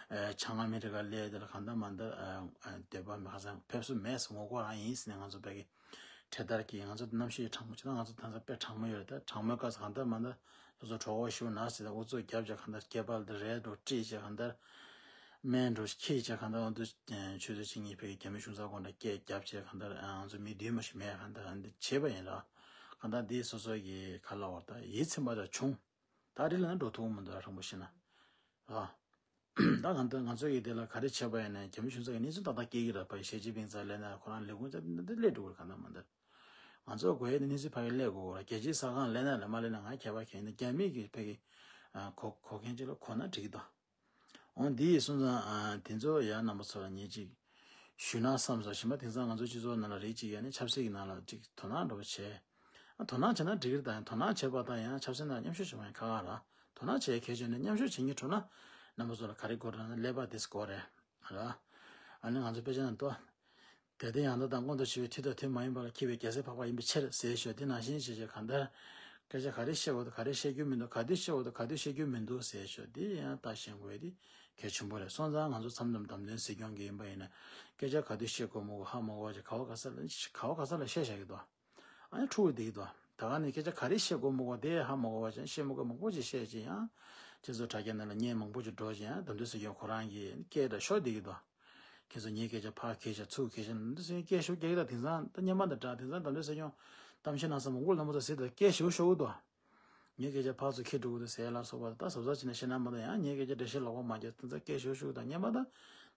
བྱང་ཨ་མི་རི་ཀ་སླེབས་དེ་ལ་གང་ལྟར་མ་ལྟར་འདོད་པ་མེད། ཁ་སང་ཕེབས་བསུ་མེད་ཟེར་ངོ་རྒོལ་རང་ཡིན་ཟེར་ནས་ང་ཚོ་བོད་ཀྱི་འཕྲེད་དར་གྱིས་ང་ཚོ་གནམ་གཤིས་གྲང་མོ་བྱས་ན། ང་ཚོ་ད་ལྟ་དཔེ་གྲང་མོ་ཡོད་རེད། ད་གྲང་མོའི་སྐབས་སུ་གང་ལྟར་མ་ལྟར་སོ་སོ་གྲོད་ཁོག་ཞུ་ན་ཟེར་ད་ཨུ་ཚུགས་རྒྱབ་བྱས་གང་ལྟར་སྐེད་པ་ལ་རས་འགྲོ་དཀྲིས་བྱས་གང་ལྟར་སྨན་འགྲོ་འཁྱེར་བྱས་གང་ལྟར་ཨ་འདུ་ཆུ་ཚོད་གཅིག་གཉིས་བོད་ཀྱི་རྒྱ་མི་གཞུང་ཚབ་དགོན་གྲྭ་སྐད་རྒྱབ་བྱས་གང་ལྟར་ང་ཚོ་མི་བདུན་མ་ཞིག་མེད་གང་ལྟར་ཨ་འདི་བྱས་པ་ཡིན་ལ། གང་ལྟར་འདི་སོ་སོ་གི་ག་ལ་བར་ད་ཡིད་ཚིམ་པ་ད་བྱུང་། ད་རི་ལ་ན་འགྲོ་ཐུབ་མི་འདུག་ར་དྲང་པོ་བཤད་ན། ཨ། ད་གང་ལྟར་ང་ཚོ་ཡི་དེ་ལ་ག་རེ་བྱས་པ་ཡིན་ན་རྒྱ་མི་གཞུང་ཚབ་ཀྱི་གནས་ཚུལ་ཏག་ཏག་སྐྱེལ་གྱི་རེད་པ། ཞི་ཅིན་ཕིང་རྩ་ལས་ན་ཁོ་རང་ལས་ཁུངས་ཚབ་འདི་སླེབས་འགྲོ་གི་རེད་གང་ལྟར་མ་ལྟར། ང་ཚོ་དགོས་ཡས་དེ་གནས་ཚུལ་ཕ་གི་སླེབས་དགོས་ར། རྒྱལ་སྤྱིའི་ས་ཁང་ལས་ན་ལས་མ་ལས་ན་ང་ཁྱད་པར་གང་ཡིན་ན་རྒྱ་མི་གི་ཕ་གི་གོ་གོ་མཁན་ཅིག་ལ་གོ་ན་འགྲིག་གི་འདུག་འོང་འདི་ཡི་སོང་ཙང་དེ་ཚོ་ཡང་རྣམ་པ་ཚོ་ལ་ངས་ཅིག་ཞུས་ན་བསམ་སོང་། གཞན་པ་དེང་སང་ང་ཚོ་སྤྱི་ཚོགས་ནང་ལ་རིགས་གཅིག་ཡ་ནི་ཆབ་སྲིད་ཀྱི་ནང་ལ་ཅིག་དོ་སྣང་འདྲ་པོ་བྱས། ཨ། དོ་སྣང་བྱས་ན་འགྲིག་གི་རེད། ད་ཡང་དོ་སྣང་བྱས་པ་དང་ཡང་ཆབ་སྲིད་ནང་མཉམ་ཞུགས་བྱེད་པ་ཡང་ཁག་ཁག་ར། དོ་སྣང་བྱས་གལ་ཆེ་ན་མཉམ་ཞུགས་བྱེད་མཁན་འགྲོ་ན་རྣམ་པ་ཚོ་ལ་ག་རེ་དགོས་རེད་ན་ཀླད་པ་དེ་དགོས་རེད་ར། ཨ་ནི་ང་ཚོ་དཔེ་ཆ་ནང་དུ། དད་ལྡན་ཡང་དག་དང་ཀུན་ཏུ་སྤྱོད་པའི་མཐུ་དང་མཐུ་མ་ཡིན་པ་ལ་མཁས་པའི་རྒྱལ་སྲས་འཕགས་པ་ཡིན་པའི་ཕྱིར་ཟེར་ཞོར་དེ་ནང་བཞིན་བྱས་བྱས་གང་ལྟར། སྐད་ཆ་ག་རེ་བཤད་དགོས་འདུག་ག་རེ་བཤད་རྒྱུ་མི་འདུག་ག་དུས་བཤད་དགོས་འདུག་ག་དུས་བཤད་རྒྱུ་མི་འདུག་ཟེར་ཞོར་དེ་ཡང་ལྟ་ཤེས་དགོས་དེ་གལ་ཆེན་པོ་རེད། སོང་ཙང་ང་ཚོ་མཚམས་མཚམས་དམ་དོན་སྲིད་སྐྱོང་གི་ཡིན་པ་ཡིན་ན་སྐད་ཆ་ག་དུས་བཤད་དགོས་མི་དགོས་ཧ་མ་གོ་བ་ཅིག་ག་བ་ག་ས་ལ་ག་བ་ག་ས་ལ་བཤད་བཞག་གི་འདུག་ཨ་ནི་འཁྲུག་བསྡད་ཀྱི་འདུག་ད་ག་ནས་སྐད་ཆ་ག་རེ་བཤད་དགོས་མི་དགོས་དེ་ཧ་མ་གོ་བ་ཅིག་བཤད་མི་དགོས་མང་པོ་ཅིག་བཤད་ཅིག་ཡང་སྤྱི་ཚོགས་དྲ་རྒྱ་ནང་ལ་བརྙན་མང་པོ་ཅིག་འགྲོ་ཅིག་ཡང་དམ་དོན་སྲིད་སྐྱོང་ཁོ་རང་གི་སྐད་དང་ཤོར་བསྡད་ཀྱི་འདུག་ཁྱེད་ཚོ་ངའི་སྐད་ཆ་ཕར་གྱེས་ཤག་ཚུར་གྱེས་ཤག་འདི་ཚོའི་སྐད་ཤོར་རྒྱག་གི་ད། དེང་སང་ད་སྔོན་མ་དང་འདྲ། དེང་སང་དམ་དོན་སྲིད་སྐྱོང་གཏམ་བཤད་གནང་ས་མང་པོ་ལ་མོ་ཚོ་ཟེར་ད་སྐད་ཤོར་ཤོར་གི་འདུག་ངའི་སྐད་ཆ་ཕར་ཚུར་འཁྱེར་འགྲོ་གི་འདུག་ཟེར་ལ་སོགས་པ་ད་གཟབ་གཟབ་བྱས་ནས་བཤད་ན་མ་གཏོགས་ཡང་ངའི་སྐད་ཆ་འགྲེལ་བཤད་ལོག་པ་མ་རྒྱག་དེང་སང་སྐད་ཤོར་ཤོར་གི་འདུག་སྔོན་མ་ད་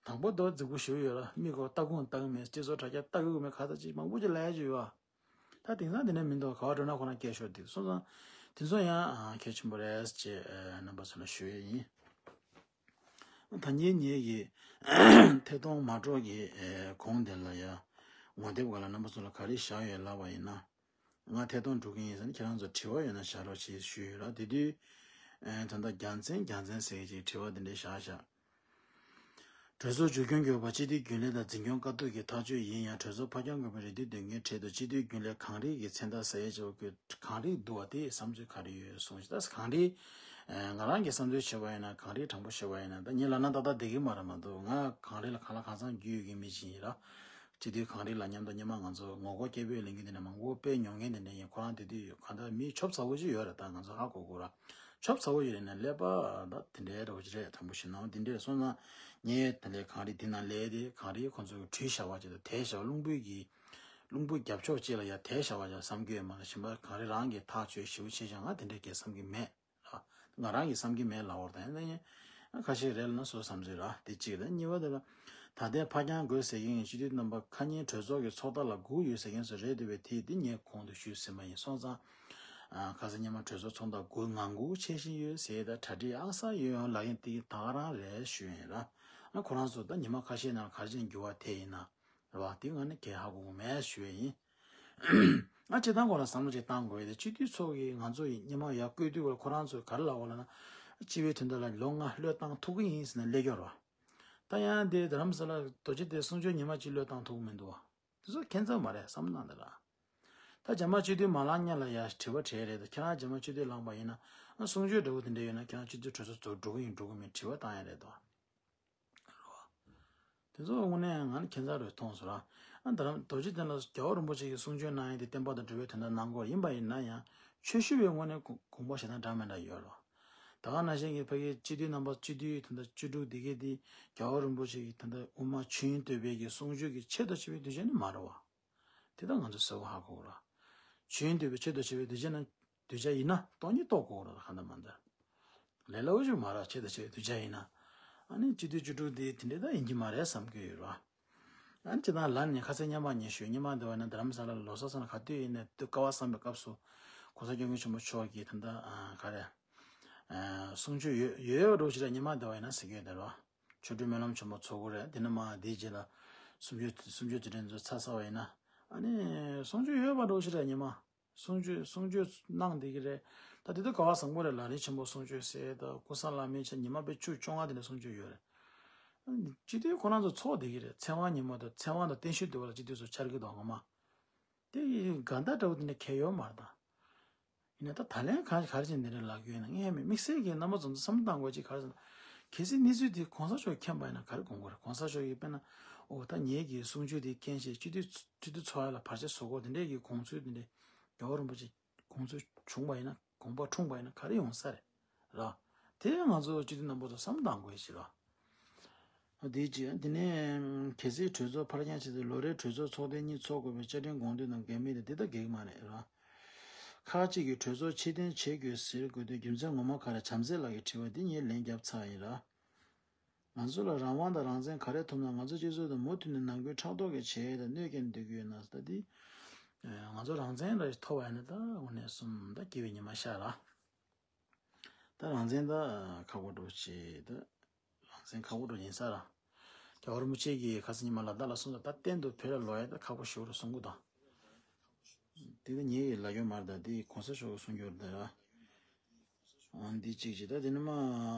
དང་པོ་ད་རྫིག་པོ་ཞེ་པོ་ཡོད་ལ་མིག་གོ་ལྟ་དགོས་ལྟ་གི་མེད། སྤྱི་ཚོགས་དྲ་རྒྱ་ལྟ་གི་མེད། ཁ་ཚ་ཅིག་མང་པོ་ཅིག་ལབ་ཡ་ཅིག་ཡོད་ཨ། ད་དེང་སང་དེ་འདྲ་མི་འདུག་ག་བ་འགྲོ་ན་ཁོ་རང་སྐད་ཤོར་འདུག་སོང་ཙང་དེ་ཚོ་ཡང་གལ་ཆེན་པོ་རེད་ཅེས་རྣམ་པ་ཚོ་ལ་ཞུ་ཡས་ཡིན། ད་ངས་ངེད་ཀྱི་ཐད་གཏོང་མ་འགྲོ་གི་གོང་དེ་ལ་ཡ་ངོ་དེབ་སྒང་ལ་རྣམ་པ་ཚོ་ལ་ག་རེ་བཞག་ཡོད་ལབ་པ་ཡིན་ན། ང་ཐད་གཏོང་འགྲོ་གི་ཡིན་ཟེར་ན་ཁྱེད་རང་ཚོ་དྲི་བ་ཡོད་ན་བཞག་རོགས་ཞེས་ཞུས་ཡོད་ལ། དེ་དུས་ད་ལྟ་རྒྱལ་མཚན་རྒྱལ་མཚན་ཟེར་གྱི་ཅིག་དྲི་བ་དེ་འདྲ་བཞག་བཞག་གྲོས་ཚོགས་བཅོས་སྐྱོང་གིས་འོས་པ་སྤྱི་འཐུས་རྒྱུན་ལས་དང་འཛིན་སྐྱོང་བཀའ་བསྡུ་གི་ཐག་གཅོད་ཡིན་ཡང་གྲོས་ཚོགས་ཕར་འགྱངས་དགོས་པའི་རེ་འདུན་འདོན་མཁན་གྲས་དུ་སྤྱི་འཐུས་རྒྱུན་ལས་གངས་རིའི་གི་མཚན་རྟགས་ཟེར་ཡས་ཅིག་ཡོད། གངས་རི་འདུག་བ། དེའི་བསམ་ཚུལ་ག་རེ་ཡོད་གསུངས་ཤིག་ད་གངས་རི་ང་རང་གི་བསམ་ཚུལ་བྱས་པ་ཡིན་ན་གངས་རི་དྲང་པོ་བཤད་པ་ཡིན་ན་ད་ངས་ལབ་ན་ཏག་ཏག་བསྡད་ཀྱི་མ་རེད་མ་གཏོགས། ང་གངས་རི་ལ་གང་ལ་གང་འཚམ་རྒྱུས་ཡོད་མཁན་མི་ཞིག་ཡིན་ར། སྤྱི་འཐུས་གངས་རི་ལགས་མཉམ་དུ་སྔོན་མ་ང་ཚོ་ངོ་རྒོལ་སྐད་འབོད་ལེན་མཁན་དེ་འདྲ་མང་པོ་སྤེལ་མྱོང་མཁན་དེ་འདྲ་ཡིན། ཁོ་རང་དེ་དུས་གང་ལྟར་མི་ཆོབ་ཚ་བོ་ཅིག་ཡོད་རེད། ད་ང་ཚོ་ཧ་གོ་གོ་ར། ཆོབ་ཚ་བོ་ཡོད་རེད་ན་ཀླད་པ་ད་དེ་འདྲའི་འདྲ་བོ་ཅིག་རེད། དྲང་པོ་བཤད་ན་འོ་དེ་འདྲ་རེད། སོང་ཙང་ངས་དེ་འདྲའི་གངས་རི་དེ་ནང་སླེབས་ཏེ་གངས་རིའི་ཁོ་ཚོ་གི་གྲུས་བཞག་པ་ཅིག་དང་དེད་བཞག་པ་རླུང་བུ་གི་རླུང་བུ་རྒྱབ་ཕྱོགས་གཅིག་ལ་ཡ་དེད་བཞག་པ་ཅིག་བསམ་གྱི་ཡོད་མ་རེད། གཞན་པ་གངས་རི་རང་གི་ཐག་གཅོད་ཞེ་པོ་བྱས་ཀྱང་ང་དེ་འདྲའི་གས་བསམ་གྱི་མེད། ང་རང་གིས་བསམ་གྱི་མེད་ལབ་པ་རེད། ད་ཡིན་ན་ཁ་ཤས་རེད་ལབ་ན་སོ་བསམ་ཚུལ་ར་དེ་གཅིག་རེད། གཉིས་པ་དེ་ལ་ད་ལྟའི་ཕར་འགྱངས་དགོས་ཟེར་མཁན་གྱི་སྤྱི་འཐུས་རྣམ་པ་ཁ་ཉིན་གྲོས་ཚོགས་ཀྱི་ཚོགས་ཐག་ལ་སྒུག་ཡོད་ཟེར་མཁན་ཚོ་རེད་འདུག་པས། དེ་འདི་ངས་གོང་དུ་ཞུས་ཟིན་པ་ཡིན། སོང་ཙང་ ཨ་ཁ་སང་ཉི་མ་གྲོས་ཚོགས་ཚོགས་འདུ་དགོས་ངང་སྒུག་བྱེད་བཞིན་ཡོད་ཟེར། ད་གྲ་སྒྲིག་ཨང་གསར་ཡོད་ཡོང་ལབ་ཡིན་དེ་ད་ག་རང་རེད་ཞུ་ཡིན་ར། ཨ་ཁོ་རང་ཚོ་ད་ཉི་མ་ཁ་ཤས་ནང་ག་རེ་བྱས་ནས་འགྱུར་བ་ཐེབས་ཡིན་ན་ར་བ། དེ་ང་ནི་གས་ཧ་གོ་གི་མེད་ཞུ་ཡིན། ཨ་སྤྱི་བཏང་ཁོ་རང་བསམ་བློ་ཅིག་བཏང་དགོས་ཡོད་དེ། སྤྱི་འཐུས་ཚོ་གིས་ང་ཚོ་ཡི་ཉི་མ་ཡར་བསྐོས་དུས་སྐོར་ཁོ་རང་ཚོས་ག་རེ་ལབ་པ་ལབ་ན། སྤྱི་བའི་དོན་དག་ལ་ལོ་ལྔ་བློས་བཏང་ཐུབ་ཀྱི་ཡིན་ཟེར་ནས་སླེབས་ཀྱི་ཡོད་རེད་བ། ད་ཡང་དེ་རྡ་རམ་ས་ལ་རྡོ་རྗེ་གདན་གསུང་ཆོས་ཉི་མ་གཅིག་བློས་བཏང་ཐུབ་ཀྱི་མི་འདུག་བ། དེ་ཚོ་ཁྱད་མཚར་མ་རེད་བསམ་གནང་དང་ར། ད་རྒྱ་དམར་སྤྱི་འཐུས་མ་ལངས་སྔོན་ལ་ཡར་དྲི་བ་དྲིས་རེད་དོ། ཁྱེད་རང་རྒྱ་དམར་སྤྱི་འཐུས་ལངས་པ་ཡིན་ན་ཨ་གསུང་ཆོས་འདྲ་བོ་དེ་འདྲ་ཡོད་ན་ཁྱེད་རང་སྤྱི་འཐུས་གྲོས་ཚོགས་ཚོ་འགྲོ་གི་ཡིན་འགྲོ་གི་མིན་དྲི་བ་བཏང་ཡ་རེད་དོ། རེད་བ། དེ་ཚོ་དངོས་གནས་ང་ནི་ཁྱད་མཚར་རུ་མཐོང་སོང་ར། ཨ་ད་རང་རྡོ་རྗེ་གདན་ལ་རྒྱལ་བ་རིན་པོ་ཆེ་གིས་གསུང་ཆོས་གནང་ཡ་དེ་བསྟན་པ་དང་འགྲོ་བའི་དོན་དག་གནང་སྐོར་ཡིན་པ་ཡིན་ན་ཡང་ཆོས་ཞུ་བའི་ངོས་ནས་དགོངས་པ་ཞེ་དྲག་འདྲ་མི་འདྲ་ཡོད་རེད་བ། ད་ག་ནང་བཞིན་གྱི་ཕ་གིའི་སྤྱི་འཐུས་རྣམ་པ་སྤྱི་འཐུས་དེ་འདྲ་བཅུ་དྲུག་དེ་གས་དེ་རྒྱལ་བ་རིན་པོ་ཆེ་གི་དེ་འདྲ་དབུ་མ་ཆོས་དབྱིངས་བསྟོད་པའི་གི་གསུང་ཆོས་ཀྱི་ཆེད་དུ་བྱས་པའི་གདུལ་བྱ་ནི་མ་རེད་བ། དེ་དག་ང་ཚོས་གསལ་པོ་ཧ་གོ་དགོས་ར། ཆོས་དབྱིངས་བསྟོད་པའི་ཆེད་དུ་བྱས་པའི་གདུལ་བྱ་ན་གདུལ་བྱ་ཡིན་ན་སྟོང་ཉིད་རྟོགས་དགོས་ར། གང་ལྟར་མ་ལྟར་ལས་སླ་པོ་ཞིག་མ་རེད། ཆེད་དུ་བྱས་པའི་གདུལ་བྱ་ཡིན་ན། ཨ་ནི་སྤྱི་འཐུས་བཅུ་དྲུག་དེ་དེ་འདྲའི་ད་ཡིན་གྱི་མ་རེད་བསམ་གྱི་ཡོད་ར། ཨ་ནི་སྤྱིར་བཏང་ལ་ནི་ཁ་སང་སྔོན་མ་ཉིན་ཞུས། སྔོན་མ་འདི་བ་ན་རྡ་རམ་ས་ལ་ལོ་གསར་ཚང་ལ་ག་དུས་ཡིན་ནའི་དུས་སྐལ་བ་བཟང་པའི་སྐབས་སུ་༸གོང་ས་༸སྐྱབས་མགོན་ཆེན་པོ་མཆོག་གིས་ད་ལྟ་ཨ་ག་རེ་ཨ་གསུང་ཆོས་ཡོད་ཡོད་འགྲོ་ཞིག་ར། སྔོན་མ་འདི་བ་ཡིན་ན་ཟེར་གྱི་ཡོད་དེ་ར། ཆོ་འཕྲུལ་སྨོན་ལམ་ཆེན་མོ་ཚོགས་ཀྱི་རེད། དེ་ནས་མར་དེའི་རྗེས་ལ་གསུང་ཆོས་གསུང་ཆོས་དེ་འདྲ་ཚོ་ཚར་ཚར་བ་ཡིན་ན། ཨ་ནི་གསུང་ཆོས་ཡོད་པ་འགྲོ་ཞིག་ར་སྔོན་མ། གསུང་ཆོས་གསུང་ཆོས་གནང་བསྡད་ཀྱི་རེད། ད་དེ་དུས་སྐལ་བ་བཟང་པོ་རེད། ལམ་རིམ་ཆེན་པོ་གསུང་ཆོས་ཟེར་དང་ཀུན་བཟང་བླ་མའི་ཆ་ཉི་མ་དཔེ་བཅུ་བཅོ་ལྔ་དེ་འདྲ་གསུང་ཆོས་ཡོད་རེད། སྤྱི་འཐུས་ཁོ་རང་ཚོ་ཚོགས་བསྡད་ཀྱི་རེད། ཚེ་དབང་ཉིན་མོ་དང་ཚེ་དབང་དང་བརྟན་བཞུགས་འདུག་པ་ལ་སྤྱི་འཐུས་ཚོ་འཆར་གྱི་འདུག་ངོ་མ། དེ་ཡི་ག་འདྲ་འདྲ་བོ་དེ་འདྲ་གལ་ཡོད་མ་རེད་ད། ཡིན་ན་ད་ད་ལན་ག་ག་རེ་བྱས་འདི་འདྲ་ལབ་ཀྱི་ཡོད་ན། ངས་ཧ་མི་དམིགས་བསལ་གྱི་རྣམ་པ་ཚོ་ཚོ་བསམ་བློ་བཏང་དགོས་ཅིག་ག་རེ་ཟེར་ན། གལ་སྲིད་གནས་ཚུལ་དེ་གོང་ས་མཆོག་མཁྱེན་པ་ཡིན་ན་ག་རེ་དགོངས་དགོས་རེད། གོང་ས་མཆོག་གིས་དཔེར་ན་ཨོ་ད་ངེད་ཀྱི་གསུང་ཆོས་དེ་མཁྱེན་བྱས་སྤྱི་འཐུས་སྤྱི་འཐུས་ཚོགས་ཡ་ལ་བར་ཆད་བཟོ་དགོས་དེ་འདྲས་ཀྱི་དགོངས་ཚུལ་དེ་འདྲས་རྒྱལ་བ་རིན་པོ་ཆེ་དགོངས་ཚུལ་བྱུང་བ་ཡིན་ན། དགོངས་པ་འཁྲུངས་པ་ཡིན་ན་ག་རེ་ཡོང་ས་རེད་ར། དེ་ང་ཚོ་སྤྱི་འཐུས་རྣམ་པ་ཚོ་བསམ་བློ་བཏང་དགོས་ཞེས་ར། དེ་གཅིག་དེ་ནས་གལ་སྲིད་གྲོས་ཚོགས་ཕར་འགྱངས་བྱས་ཏེ་ལོ་རེའི་གྲོས་ཚོགས་ཚོགས་ཐེངས་གཉིས་ཚོགས་དགོས་པའི་བཅའ་ཁྲིམས་དགོངས་དོན་དང་འགལ་མིན་དེ་འདི་ལྟ་འགལ་གྱི་མ་རེད་ར། ཁག་ཅིག་གིས་གྲོས་ཚོགས་ཕྱིར་འཐེན་བྱེད་དགོས་ཟེར་དགོས་དོན་རྒྱུ་མཚན་ངོ་མ་ག་རེ། བྱམས་བརྩེ་ལགས་ཀྱི་དྲི་བ་འདི་ངས་ལན་བརྒྱབ་ཚར་ཡིན་ར། ང་ཚོ་ལ་རང་དབང་དང་རང་བཙན་ག་རེ་ཐོབ་ན། ང་ཚོ་སྤྱི་ཚོགས་དང་མུ་མཐུད་ནས་ནང་ཁུལ་ཕྲག་དོག་གི་བྱེད་ཡས་དང་གནོད་སྐྱེལ་འདོད་ཀྱི་ཡོད་ན། ད་འདི་ང་ཚོ་རང་བཙན་ལ་ཐོབ་པ་ཡིན་ན་ད་དངོས་གནས་སུ་ད་སྐྱིད་པའི་ཉི་མ་ཤར་ར། ད་རང་བཙན་ད་ཁག་པོ་འགྲོ་ཆེ་ད། རང་བཙན་ཁག་པོ་འགྲོ་ཡིན་ས་ར། རྒྱལ་བ་རིན་པོ་ཆེ་གིས་ཁ་སང་ཉི་མ་ལ་དྭགས་ལ་གསུངས་ད། ད་གཏན་དུ་བོད་ལ་ལོག་ཡ་ད་ཁག་པོ་ཞེ་པོ་རུ་གསུང་གི་འདུག་དེ་ད་ངས་ལབ་ཡོད་མ་རེད། ད་དེ་གོང་ས་མཆོག་གིས་གསུང་རྒྱུ་རེད་ད་ར། འོ་འདི་གཅིག་བྱས། ད་དེ་ནས་མར་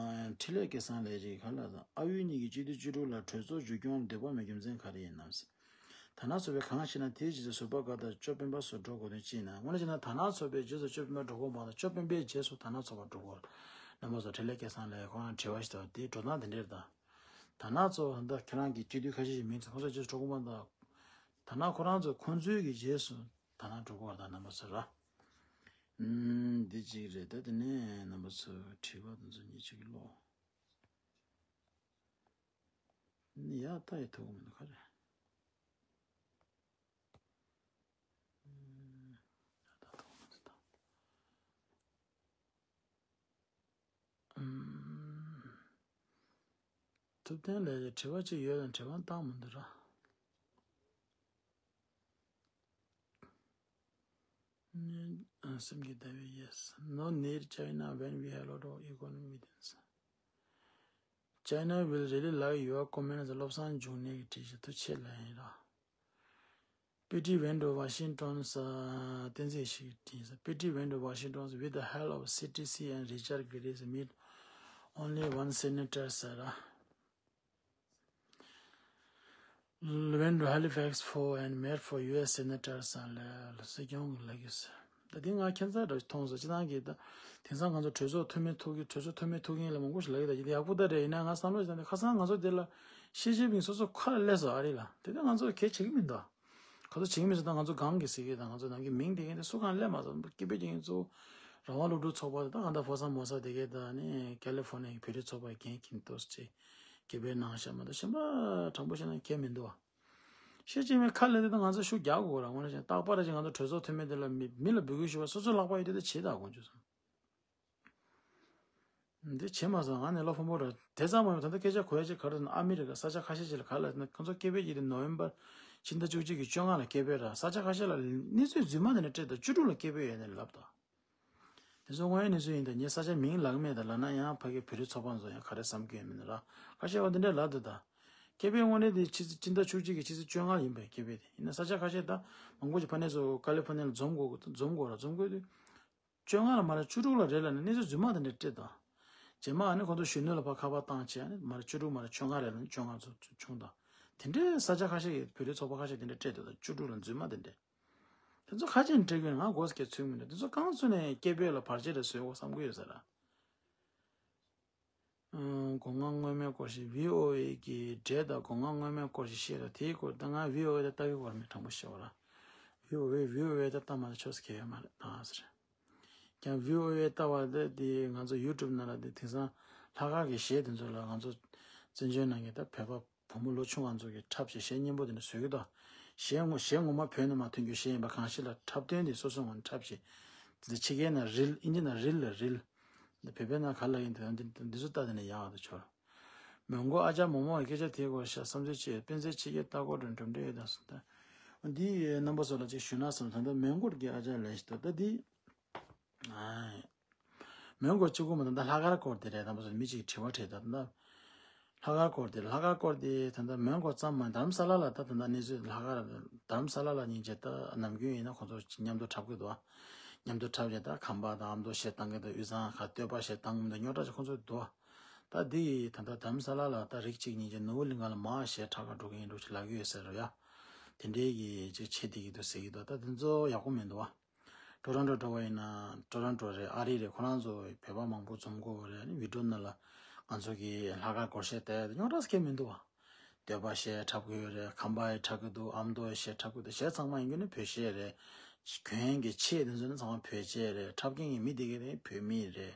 འཕྲིན་ལས་སྐལ་བཟང་ལགས་ཀྱིས་ག་རེ་ལབ་ཟེར། ཨ་དབུས་གཉིས་ཀྱི་སྤྱི་འཐུས་བཅུ་དྲུག་ལ་གྲོས་ཚོགས་མཇུག་སྐྱོང་འདོད་པ་མེད་རྒྱུ་མཚན་ག་རེ་ཡིན་ནམ་ཟེར། དར་ནག་ཚོགས་པས་གང་བྱས་ན་དེའི་རྗེས་སུ་ཟུར་པ་འགའ་དང་ཅོ་སྤེན་པ་སོགས་འགྲོ་དགོས་དོན་ཅི་ཡིན་ནམ། དངོས་གནས་བྱས་ན་དར་ནག་ཚོགས་པའི་རྗེས་སུ་ཅོ་སྤེན་པ་འགྲོ་དགོས་མ་གཏོགས་ཅོ་སྤེན་པའི་རྗེས་སུ་དར་ནག་ཚོགས་པ་འགྲོ་དགོས། རྣམ་པ་ཚོ་འཕྲིན་ལས་སྐལ་བཟང་ལགས་ཁོ་རང་དྲི་བ་ཞིག་དང་དེའི་འགྲོ་སྟངས་དེ་འདྲ་རེད་ད། དར་ནག་ཚོགས་ད་ཁྱེད་རང་གི་སྤྱི་འཐུས་ཁ་ཤས་ཤིག་མིན་ཚེ་ཁོང་ཚོ་རྗེས་སུ་འགྲོ་དགོས་མ་གཏོགས། དར་ནག་ཁོ་རང་ཚོ་ཁོང་ཚོའི་གི་རྗེས་སུ་དར་ནག་འགྲོ་དགོས་པ་དང་རྣམ་པ་ཚོ་ར། ཨུམ། འདི་གཅིག་རེད། ད་དེ་ནས་རྣམ་པ་ཚོ་དྲི་བ་དེ་ཚོ་ཉིད་གཅིག་གི་ཀློག་ཡ་ད་ཡ་ཐུག་མི་འདུག་ག་རེ། ཨུམ། ཡ་ད་ཐུག་མི་འདུག་ད། ཨུམ། ཐུབ་བསྟན་ལགས་ཀྱིས་དྲི་བ་གཅིག་ཡོད་ལ་དྲི་བ་བཏང་མི་འདུག་ར། ཨ། སེམས་ཀྱི་ཟླ་བའི་yes. No need China when we have a lot of economy within. China will really like your comments. བློ་བཟང་འབྱུང་གནས་ཀྱིས་བྲིས་ཤིང་ཐུགས་ཆེ་ལབ་ཡིན་ར། P T went to Washington. བསྟན་འཛིན་ཞིག་བྲིས། P T went to Washington with the help of C T C and Richard Gere meet only one senator ཟེར་ར། Went to Halifax for and met for U S senators and ལ་སྲིད་སྐྱོང་གི་ལག་གིས། ད་དེ་ང་ཁྱད་མཚར་འདྲ་མཐོང་སོང་། སྤྱིར་བཏང་གི་ད་དེང་སང་ང་ཚོ་གྲོས་ཚོགས་འཐུས་མི་ཐུག་གི་གྲོས་ཚོགས་འཐུས་མི་ཐུག་མཁན་ལ་མང་པོ་ཞིག་ལབ་ཀྱི་ད་ཡག་པོ་ད་རེད། ཡིན་ན་ང་བསམ་བློ་ཞིག་བཏང་ནས་ཁ་སང་ང་ཚོ་དེ་ལ་ཤི་ཅིན་ཕིང་སོ་སོ་ཁ་ལ་སླེབས་སོང་ཨ་རི་ལ། དེ་ད་ང་ཚོ་གལ་ཆེ་གི་མི་འདུག་ཁ་ཚོ་བྱེད་ཀྱི་མི་ཚོ་དང་ང་ཚོ་སྒང་གི་ཟེར་གི་དང་ང་ཚོ་ནང་གི་མིང་དེ་གི་དེ་སུ་གང་སླེབས་མ་སོང་། སྐད་འབོད་རྒྱག་མཁན་ཚོ་རང་དབང་སློབ་ཕྲུག་ཚོགས་པ་དང་ད་ལྟ་ཧྥོ་སམ་མོ་ས་དེ་གི་ད་ནི་ཀ་ལི་ཧྥོ་ནི་ཡའི་བོད་རིགས་ཚོགས་པ་རྒན་ཁྱིམ་ཏོག་ཙམ་སྐད་འབོད་གནང་ཤག་མ་གཏོགས་གཞན་པ་དྲང་པོ་བཤད་ན་གལ་མི་འདུག་བ། ཤེས་ཅིག་མེད་ཁ་ལས་དེ་ད་ང་ཚོ་ཤུགས་རྒྱག་དགོས་ར། དངོས་གནས་བྱས་ན་རྟག་པར་ཅིག་ང་ཚོ་གྲོས་ཚོགས་འཐུས་མི་དེ་ལ་མི་མི་ལ་འབོད་སྐུལ་ཞུ་བ་སོ་སོའི་ལག་པ་ཡོད་དུས་ད་བྱེད་ད་དགོངས་བྱུང་སོང་། འདི་བྱེད་མ་སོང་། ང་ནི་བློ་ཕམ་པོ་རེད། དེ་ཙམ་མ་ཡོང་། ད་ལྟ་སྐད་ཆ་གོ་ཡ་ཅིག་ག་རེ་ཟེར་ན་ཨ་མི་རི་ཀ་ས་ཆ་ཁ་ཤས་ཅིག་ལ་ག་ལ་ཟེར་ན་ཁོང་ཚོ་སྐད་འབོད་ཀྱི་དེ་ནོ་ཝེམ་བར་ཕྱི་ཟླ་བཅུ་གཅིག་གི་བཅོ་ལྔ་ལ་སྐད་འབོད་ར། ས་ཆ་ཁ་ཤས་ལ་གནས་ཚུལ་རྫུན་མ་དེ་འདྲ་སྤྲད་ད་བཅུ་དྲུག་ལ་སྐད་འབོད་ཡོད་ནས་ལབ་ད། དེ་ཚོ་དངོས་ཡོད་གནས་ཚུལ་ཡིན་ད། ངས་ས་ཆ་མིང་ལབ་ཀྱི་མེད་ད། ལབ་ན་ཡང་ཕ་གི་བོད་རིགས་ཚོགས་པ་ཚོ་ཡང་ག་རེ་བསམ་གྱི་ཡོད་མིན་ལ། ཁ་ཤས་པ་འདི་འདྲ་ལབ་འདུག་ད། ཀེ་པེ་དངོས་གནས་དེ་ཕྱི་ཚེས་སྤྱི་ཟླ་བཅུ་གཅིག་གི་ཕྱི་ཚེས་བཅོ་ལྔ་ཡིན་པས། ཀེ་པེ་དེ་ཡིན་ན་ས་ཆ་ཁ་ཤས་ད་མང་པོ་ཞིག་ཕ་ནས་ཚོ་ཀ་ལི་ཕོར་ནི་ཡ་ལ་འཛོམས་དགོས་འཛོམས་དགོས་ར། འཛོམས་དགོས་དུས་བཅོ་ལྔ་ལ་མ་རེད། བཅུ་དྲུག་ལ་རེད་ལབ་ནས་གནས་ཚུལ་རྫུན་མ་དེ་འདྲ་སྤྲད་འདུག་རྗེས་མ་ཨ་ནི་ཁོ་ཚོ་གཞོན་ནུ་ལ་ཕར་ཁ་པར་བཏང་བྱས། ཨ་ནི་མ་རེད། བཅུ་དྲུག་མ་རེད། བཅོ་ལྔ་རེད་ལབ་ནས་བཅོ་ལྔ་ཚོ་བྱུང་ད། དེ་འདྲའི་ས་ཆ་ཁ་ཤས་ཀྱི་བོད་རིགས་ཚོགས་པ་ཁ་ཤས་དེ་འདྲ་སྤྲད་འདུག་ད་བཅུ་དྲུག་ལ་རྫུན་མ་དེ་འདྲ། དེ་ཚོ་ཁ་ཆེ་ནས་སྤྲད་གི་ཡོད། ང་མགོ་སྐྱེ་ཚོད་མི་འདུག་དེ་ཚོ་རྐང་བཙུགས་ནས་སྐད་འབོད་ལ་བར་ཆད་རེ་བཟོ་དགོས་བསམ་གི་ཡོད་ས་རེད། ཨང་། སྒོ་ང་སྔོན་མའི་སྐོར་ཞིག་ཝི་ཨོ་ཨེ་གི་འབྲེལ་དང་སྒོ་ང་སྔོན་མའི་སྐོར་ཞིག་བཤད་རོགས། དེའི་སྐོར་ད་ང་ཝི་ཨོ་ཨེ་ད་ལྟ་གི་སྐོར་མི་དྲང་པོ་བཤད་པ་ར། ཝི་ཨོ་ཨེ་ཝི་ཨོ་ཨེ་ད་ལྟ་མ་ལ་ཆོས་སུ་ཁེལ་ཡོད་མ་རེད་ད་ཟེར། ཀྱང་ཝི་ཨོ་ཨེ་ལྟ་བ་དེ་དེ་ང་ཚོ་ཡུ་ཊུབ་ནང་ལ་དེ་དེང་སང་ལྷག་དཀར་གྱི་གཞས་དེ་ཚོ་ལ་ང་ཚོ་བཙན་བྱོལ་ནང་གི་ད་བོད་པ་བུ་མོ་ལོ་ཆུང་བ་ཚོ་གི་འཁྲབ་བྱས་གཞས་སྙན་པོ་དེ་འདྲ་བཟོ་གི་འདུག་གཞས་ངོ་གཞས་ངོ་མ་བོད་ནས་མར་ཐོན་རྒྱུ་གཞས་ཡིན་པ་གང་ཞིག་ལ་འཁྲབ་སྟོན་དེ་སོ་སོའི་ངོས་ནས་འཁྲབ་བྱས། དེ་ཕྱི་རྒྱལ་ནང་རིལ། ཨིན་ཇི་ནང་རིལ་ལ་རིལ། འདི་བོད་པའི་ནང་ག་ལ་ཡིན་དེ་འདི་འདི་ཚོ་ལྟ་དེ་ནས་ཡག་ཏུ་ཆོར། མོན་གྷོ་ཨ་ཅག་མོག་མོག་གི་སྐད་ཆ་དེའི་སྐོར་ཤ་བསམ་ཚུལ་ཅི་ཡོད། སྤེན་ཚེ་ཕྱི་རྒྱལ་ལྟ་སྐོར་དུ་འགྲིམ་འགྲུལ་ཡོད་དང་སོང་ད། འདི་རྣམ་པ་ཚོ་ལ་ཅིག་ཞུ་ན་བསམ། ད་ལྟ་མོན་གྷོ་གི་ཨ་ཅག་ལས་ཤི་ད་ལྟ་འདི། ཨ། མོན་གྷོ་གཅིག་པུ་མ་ད་ལྟ་ལྷག་དཀར་སྐོར་དེ་རེད། རྣམ་པ་ཚོ་མི་གཅིག་དྲི་བ་དྲིས་ད་ད་ལྟ། ལྷག་དཀར་སྐོར་དེ་ལྷག་དཀར་སྐོར་དེ་ད་ལྟ་མོན་གྷོ་ཙམ་མ་རྡ་རམ་ས་ལ་ལ་ད་ད་ལྟ་གནས་ཚུལ་ལྷག་དཀར་རྡ་རམ་ས་ལ་ལ་སྙིང་རྗེ་ད་ནམ་རྒྱུན་ཡིན་ན་ཁོང་ཚོ་མཉམ་དུ་འཁྲབ་གི་འདུག་མཉམ་དུ་འཁྲབ་བྱས་ད་ཁམས་པ་དང་ཨ་མདོ་གཞས་བཏང་གི་འདུག་དབུས་གཙང་ཁ་སྟོད་པ་གཞས་བཏང་གི་འདུག་རྙོག་དྲ་ཅིག་ཁོང་ཚོ་འདུག་ད་འདི་ད་ལྟ་རྡ་རམ་ས་ལ་ལ་ད་རིགས་གཅིག་གཉིས་ཀྱིས་ནོར་བུ་གླིང་ག་ལ་མར་གཞས་འཁྲབ་ག་འགྲོ་གི་ཡིན་འགྲོ་ཅིག་ལབ་ཀྱི་ཡོད་ཟེར་རོ་ཡ། དེ་འདྲའི་གི་ཅིག་ཆེ་བསྡད་ཀྱི་འདུག་ཟེར་གྱི་འདུག་ད་དེ་ཚོ་ཡག་པོ་མི་འདུག་བ། ཊོ་རོན་ཊོ་འགྲོ་བ་ཡིན་ན། ཊོ་རོན་ཊོ་རེད། ཨ་རི་རེད། ཁོ་རང་ཚོ་བོད་པ་མང་པོ་འཛོམས་ཀྱི་ཡོད་རེད། ཨ་ནི་བི་ཌི་ཡོ་ནང་ལ་ང་ཚོ་གི་ལྷག་དཀར་སྒོར་གཞས་བལྟས་ཏེ་རྙོག་དྲ་སྐད་མི་འདུག་བ། སྟོད་པ་གཞས་འཁྲབ་ཀྱི་ཡོད་རེད། ཁམས་པ་ཡི་འཁྲབ་ཀྱི་འདུག་ཨ་མདོ་ཡི་གཞས་འཁྲབ་ཀྱི་འདུག་གཞས་ཚང་མ་ཡིན་རྒྱུ་ནི་བོད་གཞས་རེད། གྱོན་གྱི་ཆས་དེ་ཚོ་ནི་ཚང་མ་བོད་ཆས་རེད། འཁྲབ་མཁན་གྱི་མི་དེ་གའི་ནི་བོད་མི་རེད།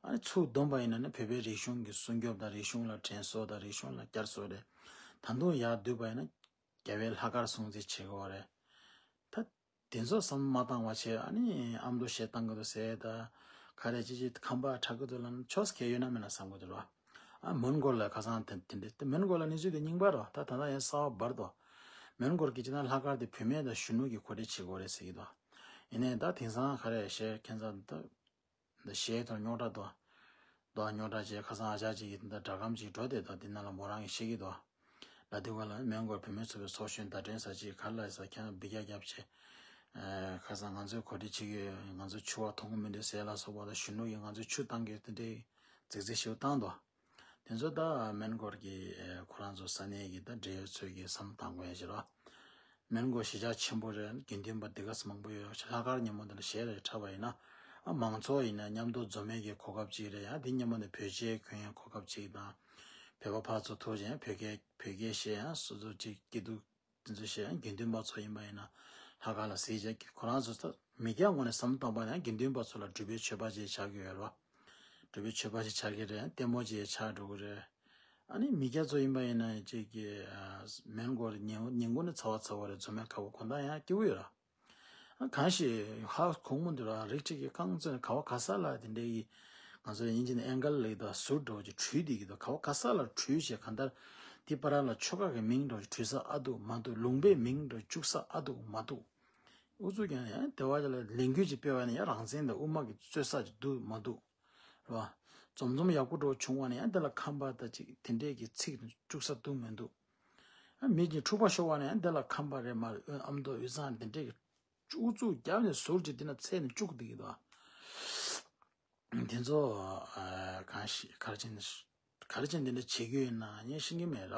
ཨ་ནི་ཚུར་བསྡོམས་པ་ཡིན་ན་ནི་བོད་པའི་རིག་གཞུང་གི་སྲུང་སྐྱོབ་དང་རིག་གཞུང་ལ་དྲན་གསོ་དང་རིག་གཞུང་ལ་བསྐྱར་གསོ་རེད། ད་དུང་ཡར་བསྡུས་པ་ཡིན་ན་རྒྱ་བལ་ལྷག་དཀར་སྲུང་བརྩི་བྱེད་དགོས་རེད། ད། དེ་ཚོ་བསམ་མ་བཏང་བ་བྱས། ཨ་ནི་ཨ་མདོ་གཞས་བཏང་གི་འདུག་ཟེར་ད། ག་རེ་ཅི་ཅི་ཁམས་པ་འཁྲབ་ཀྱི་འདུག་ལབ་ན་ཆོས་སྐད་ཡོད་ན་མེད་ན་བསམ་གྱི་འདུག་ར། ཨ་མོན་གྷོ་ལ་ཁ་སང་དེ་དེ་འདྲ་དེ་མོན་གྷོ་ལ་གནས་ཚུལ་དེ་རྙིང་པ་རེད། ད་ད་ལྟ་ཡང་གསར་པ་འབར་འདུག་མོན་གྷོ་གི་ཅི་ན་ལྷག་དཀར་དེ་བུད་མེད་དང་གཞོན་ནུ་གི་གོ་སྒྲིག་བྱེད་དགོས་རེད་ཟེར་གྱི་འདུག་ཡིན་ནའི་ད་དེང་སང་ག་རེ་བཤད་ཁྱེད་ཚོ་ད། འདི་གཞས་དང་རྙོག་དྲ་དང་། དང་རྙོག་དྲ་བྱས་ཁ་སང་ཨ་ཅག་ཅིག་གིས་འདི་སྒྲ་སྒམ་ཅིག་འགྲོ་བསྡད་དང་འདི་ནང་ལ་མོ་རང་གིས་བཤད་ཀྱི་འདུག་ལ་དེ་ག་ལ་མོན་གྷོ་བུད་མེད་ཚོགས་པའི་ཚོགས་གཞོན་ཟླ་སྒྲོན་ཟེར་ཅིག་ག་ལ་ཟེར་ཁྱེད་རང་འབུད་རྒྱག་རྒྱབ་བྱས། ཁ་སང་ང་ཚོའི་གོ་སྒྲིག་བྱེད་ཀྱི་ཡོད། ང་ཚོ་ཕྱུ་པ་མཐོང་གི་མི་འདུག་ཟེར་ལ་སོགས་པ་དང་གཞོན་ནུ་ཡིས་ང་ཚོ་ཆུ་བཏང་གི་དེ་འདྲའི་རྫིག་རྫིག་ཞིག་བཏང་འདུག་དེ་ཚོ་ད་མོན་གྷོ་གི་ཁོ་རང་ཚོ་ས་གནས་ཀྱི་ད་འབྲེལ་ཡོད་ཚོས་ཀྱིས་བསམ་བཏང་དགོས་ཡ་ཞིག་རེད། མོན་གྷོ་གཞིས་ཆགས་ཆེན་པོ་རེད། དགེ་འདུན་པ་འདི་ག་ས་མང་པོ་ཡོད། ལྷག་དཀར་ཉིན་མོ་འདི་ལ་གཞས་རེ་འཁྲབ་པ་ཡིན་ན། ཨ་མང་ཚོགས་ཡིན་ན་མཉམ་དུ་འཛོམས་ཡས་ཀྱི་གོ་སྐབས་ཅིག་རེད། ཡང་འདི་ཉིན་མོ་ནས་བོད་ཆས་གྱོན་ཡས་གོ་སྐབས་ཅིག་དང་། བོད་པ་ཕར་ཚུར་ཐུག་བྱས་བོད་སྐད་བོད་སྐད་བཤད་ཡང་སོ་སོ་ཅིག་སྐྱིད་སྡུག་དེ་ཚོ་བཤད་ཡང་དགེ་འདུན་པ་ཚོ་ཡིན་པ་ཡིན་ན་ལྷག་དཀར་ལ་གཟིགས་བྱས་ཁོ་རང་ཚོ་ད་མི་སྐྱ་ངོས་ནས་བསམ་བཏང་པ་ཡང་དགེ་འདུན་པ་ཚོ་ལ་འབྲུག་པའི་ཆོས་པ་ཅིག་ཆགས་ཀྱི་ཡོད་རེད་བ། འབྲུག་པའི་ཆོས་པ་ཅིག་ཆགས་ཀྱི་རེད། ལྟད་མོ་ཅིག་ཆགས་འགྲོ་གི་རེད། ཨ་ནི་མི་སྐྱ་ཚོ་ཡིན་པ་ཡིན་ན་ཅིག་གི་ཨ་མོན་གྷོ་རེད། ཉིན་ཉིན་གུང་ནས་ཚ་བ་ཚ་བ་རེད། འཛོམས་ཡས་ཁ་བོ་ཁོ་ན་ཡང་སྐྱིད་པོ་ཡོད་ར། ཨ་གང་ཞིག་ཧ་གོང་མོ་འདི་ར་རིགས་གཅིག་གི་རྐང་བཙོན་ག་བ་ག་ས་ལ་དེ་འདྲའི་གི་ང་ཚོ་དབྱིན་ཇི་ནས་ཨེང་གལ་ལབ་ཀྱི་འདུག་ཟུར་འདྲ་བོ་ཅིག་བྲུས་བསྡད་ཀྱི་འདུག་ག་བ་ག་ས་ལ་བྲུས་བྱས་གང་ལྟར་དེ་བར་ལ་ཆོལ་ཁ་གི་མིང་འདྲ་བོ་ཅིག་བྲུས་ས་ཨ་འདུག་མ་འདུག་ལུང་པའི་མིང་འདྲ་བོ་བཅུག་ས་ཨ་འདུག་མ་འདུག་ཨུ་ཚུགས་ཀྱང་ཡང་དེ་བ་ལ་ལས་འགུལ་ཅིག་སྤེལ་བ་ནི་ཡང་རང་བཙན་དང་དབུ་མ་གི་རྩོད་ས་ཅིག་འདུག་མ་འདུག་རེད་བ། འཛོམས་འཛོམས་ཡག་པོ་འགྲོ་བྱུང་བ་ནི་ཡང་དེ་ལ་ཁམས་པ་དང་ཅིག་དེ་འདྲས་ཀྱི་ཚིག་བཅུག་ས་འདུག་མི་འདུག་ཨ་མི་གྱི་འཁྲུག་པ་ཤོར་བ་ནི་ཡང་དེ་ལ་ཁམས་པ་རེད་མ་རེད། ཨ་མདོ་དབུས་གཙང་དེ་འདྲས་ཀྱི་ཨུ་ཚུགས་རྒྱབ་ནས་ཟུར་གྱི་དེ་ན་ཚད་ནས་བཅུག་བསྡད་ཀྱི་འདུག་དེ་ཚོ་ཨ་གང་ཞིག་ག་རེ་བྱས་ནས་ག་རེ་བྱས་ནས་དེ་འདྲ་བྱེད་ཀྱི་ཡོད་ན་ངས་ཤེས་ཀྱི་མེད་ར།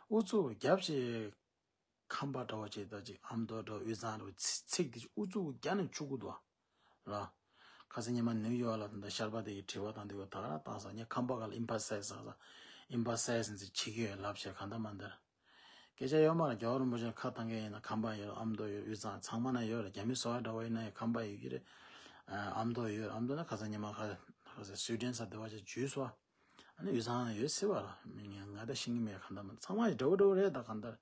ཨུ་ཚུགས་རྒྱབ་བྱས། ཁམས་པ་འདྲ་བོ་ཅིག་དང་ཅིག་ཨ་མདོ་འདྲ་བོ་དབུས་གཙང་འདྲ་བོ་ཚིག་ཚིག་དེ་ཅིག་ཨུ་ཚུགས་རྒྱབ་ནས་བཅུག་གི་འདུག་ར། ཁ་སང་ཉི་མ་ནིའུ་ཡོག་ལ་ད་ལྟ་ཤར་པ་དེ་གི་དྲི་བ་དང་དེ་གོ་ད་ག་རང་བཏང་སོང་། ངས་ཁམས་པ་ག་ལ་ཨིམ་ཕ་སའི་ཟེར་ས་ཨིམ་ཕ་སའི་ཟེར་ཅིག་བྱེད་ཀྱི་ཡོད་ལབ་བྱས་གང་ལྟར་མ་འདིར་སྐད་ཆ་ཡོད་མ་རེད། རྒྱལ་བ་རིན་པོ་ཆེ་ཁ་བཏང་མཁན་ཡིན་ན་ཁམས་པ་ཡོད། ཨ་མདོ་ཡོད། དབུས་གཙང་ཚང་མ་ན་ཡོད་རེད། རྒྱ་མི་སོ་པ་འདྲ་བོ་ཡིན་ན་ཡང་ཁམས་པ་ཡོད་ཀྱི་རེད། ཨ་མདོ་ཡོད། ཨ་མདོ་ན་ཁ་སང་ཉི་མ་ཁ་ཁ་སང་སུའི་ཌེན་ས་དེ་བ་ཅིག་འཇུས་སོང་། ཨ་ནི་དབུས་གཙང་ཡོད་སྲིད་པ་ར། མི་ངན་ང་ད་ཤེས་ཀྱི་མེད། གང་ལྟར་མ་ཚང་མ་ཡི་འདྲ་བོ་འདྲ་བོ་རེད། ད་གང་ལྟར་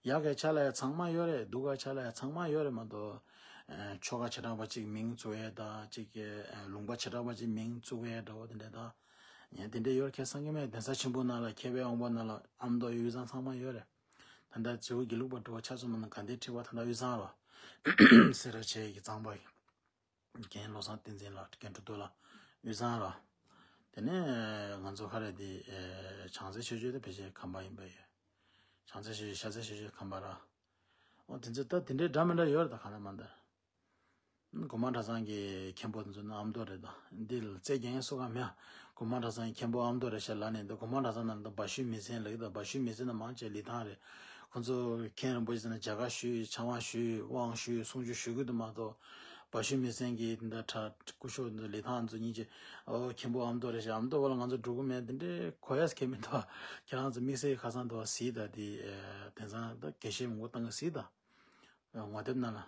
ཡག་གི་ཆ་ལ་ཡ་ཚང་མ་ཡོད་རེད། སྡུག་ག་ཆ་ལ་ཡ་ཚང་མ་ཡོད་རེད་མ་གཏོགས། ཨ་ཆོལ་ཁ་བྱེ་བྲག་པ་གཅིག་མིང་བཙུགས་ཡས་ད་གཅིག་གི་ཨ་ལུང་པ་བྱེ་བྲག་པ་གཅིག་མིང་བཙུགས་ཡས་འདྲ་བོ་དེ་འདྲ་ད་ངས་དེ་འདྲ་ཡོད་ཁ་སང་གི་མེད། གདན་ས་ཆེན་པོ་ནང་ལ་མཁས་པའི་དབང་པོ་ནང་ལ་ཨ་མདོ་དབུས་གཙང་ཚང་མ་ཡོད་རེད། ད་ལྟ་ཇོ་བོ་དགེ་ལུགས་པ་འགྲོ་བ་ཆ་ཚང་མ་ནང་ག་འདྲའི་ཁྲི་པ་ད་ལྟ་དབུས་གཙང་ར་སེ་ར་བྱེས་ཀྱི་གཙང་པ་ཡིན། རྒན་བློ་བཟང་བསྟན་འཛིན་ལགས། རྒན་འབྲུག་རྡོར་ལགས། དབུས་གཙང་ར། དེ་ནས་ང་ཚོ་ག་རེ་དེ་ཨེ་བྱང་རྩེ་ཆོས་སྤྱོད་དེ་ཕལ་ཆེར་ཁམས་པ་ཡིན་པ་ཡོད། བྱང་རྩེ་ཆོས་སྤྱོད། ཤར་རྩེ་ཆོས་སྤྱོད་ཁམས་པ་ར། འོ་དེ་ཚོ་ད་དེ་འདྲའི་འདྲ་མི་འདྲ་ཡོད་རེད། ད་གང་ལྟར་མ་ལྟར། སྒོ་མང་གྲྭ་ཚང་གི་མཁན་པོ་དེ་ཚོ་ནི་ཨ་མདོ་རེད། ད་འདི་ལ་རྩེ་རྒྱན་སུ་གང་མེད། སྒོ་མང་གྲྭ་ཚང་གི་མཁན་པོ་ཨ་མདོ་རེད་ཤག་ལབ་ནས། འདི་སྒོ་མང་གྲྭ་ཚང་ནང་ལ་འདི་སྦ་ཞུས་མི་ཚན་ལབ་ཀྱི་འདུག་སྦ་ཞུས་མི་ཚན་ནི་མང་ཆེ་ལི་ཐང་རེད། ཁོང་ཚོ་མཁན་རིན་པོ་ཆེ་ཚོ་ནི་མཇལ་ཁ་ཞུས། ཕྱག་དབང་ཞུས། དབང་ཞུས། གསུང་ཆོས་ཞུ་གི་འདུག་མ་གཏོགས། སྦ་ཞུས་མི་ཚན་གྱི་འདི་འདྲ་གྲྭ་སྐུ་ཞབས་འདི་ལི་ཐང་ཚོ་གཉིས་ཀྱིས། ཨོ་མཁན་པོ་ཨ་མདོ་རེད་ཤག་ཨ་མདོ་བ་ལ་ང་ཚོ་འགྲོ་གི་མེད། འདི་འདྲའི་གོ་ཡས་གལ་མི་འདུག་ཁྱེད་རང་ཚོ་དམིགས་བསལ་གྱི་ཁ་སང་འདུག་གཟིགས་དང་དེ་ཨེ་དེང་སང་ད་དགེ་བཤེས་མང་པོ་བཏང་གི་གཟིགས་དང་། ངོ་དེབ་ནང་ལ།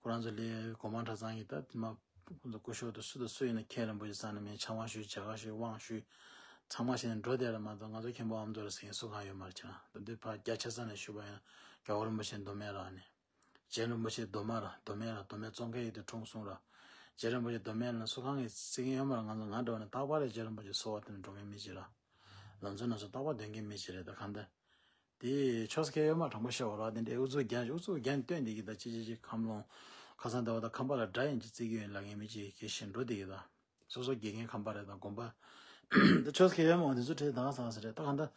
ཁོ་རང་ཚོ་ལས་སྒོ་མང་གྲྭ་ཚང་གི་ད་དེ་མ་ཁོང་ཚོ་སྐུ་ཞབས་དང་སུ་དང་སུ་ཡིན་ན་མཁན་རིན་པོ་ཆེ་ཚང་ནས་མིན་ཕྱག་དབང་ཞུས། མཇལ་ཁ་ཞུས། དབང་ཞུས། ཚང་མ་བྱས་ནས་འགྲོ་བསྡད་ར་མ་གཏོགས། ང་ཚོ་མཁན་པོ་ཨ་མདོ་རེད་ཟེར་མཁན་སུ་གང་ཡོད་མ་རེད། ཁྱེད་རང་ད་འདི་ཕར་རྒྱ་ཆེ་ས་ནས་ཞུས་པ་ཡིན་ན་རྒྱལ་བ་རིན་པོ་ཆེ་མདོ་སྨད་ར་ནས། རྗེ་རིན་པོ་ཆེ་མདོ་སྨད་ར། མདོ་སྨད་ར། མདོ་སྨད་ཙོང་ཁའི་ཡུལ་དུ་འཁྲུངས་གསུངས་ར། རྗེ་རིན་པོ་ཆེ་མདོ་སྨད་ལ་སུ་གང་གིས་བརྩི་མཁན་ཡོད་མ་རེད། ང་ཚོ་ང་འདྲ་བ་ནས་རྟག་པར་རྗེ་རིན་པོ་ཆེ་གསོལ་བ་འདེབས་ནས་འགྲོ་མཁན་མི་ཅིག་ར། ལམ་ཚོ་ན་ཚོ་རྟག་པར་འདོན་མཁན་མི་ཅིག་རེད། ད་གང་ལྟར། དེ་ཆོས་སྐལ་ཡོད་མ་དྲང་པོ་བཤད་པ་ར། དེ་འདྲའི་ཨུ་ཚུགས་རྒྱག་ཨུ་ཚུགས་རྒྱག་སྟོན་བསྡད་ཀྱི་ད་ཅི་ཅི་ཅི་ཁམས་ལོང་ཁ་སང་ཟླ་བ་ད་ཁམས་པ་ལ་དགྲ་ཡིན་གྱི་བརྩི་གི་ཡོད་ལབ་མཁན་མི་ཅིག་གི་ཞེ་འགྲོ་བསྡད་ཀྱི་ད། སོ་སོ་དགེ་རྒན་ཁམས་པ་རེད། ད་དགོན་པ་ད་ཆོས་སྐལ་ཡོད་མ་འོང་དེ་ཚོ་ཁྲིད་ད་ག་ས་ག་ས་རེད། ད་གང་ད་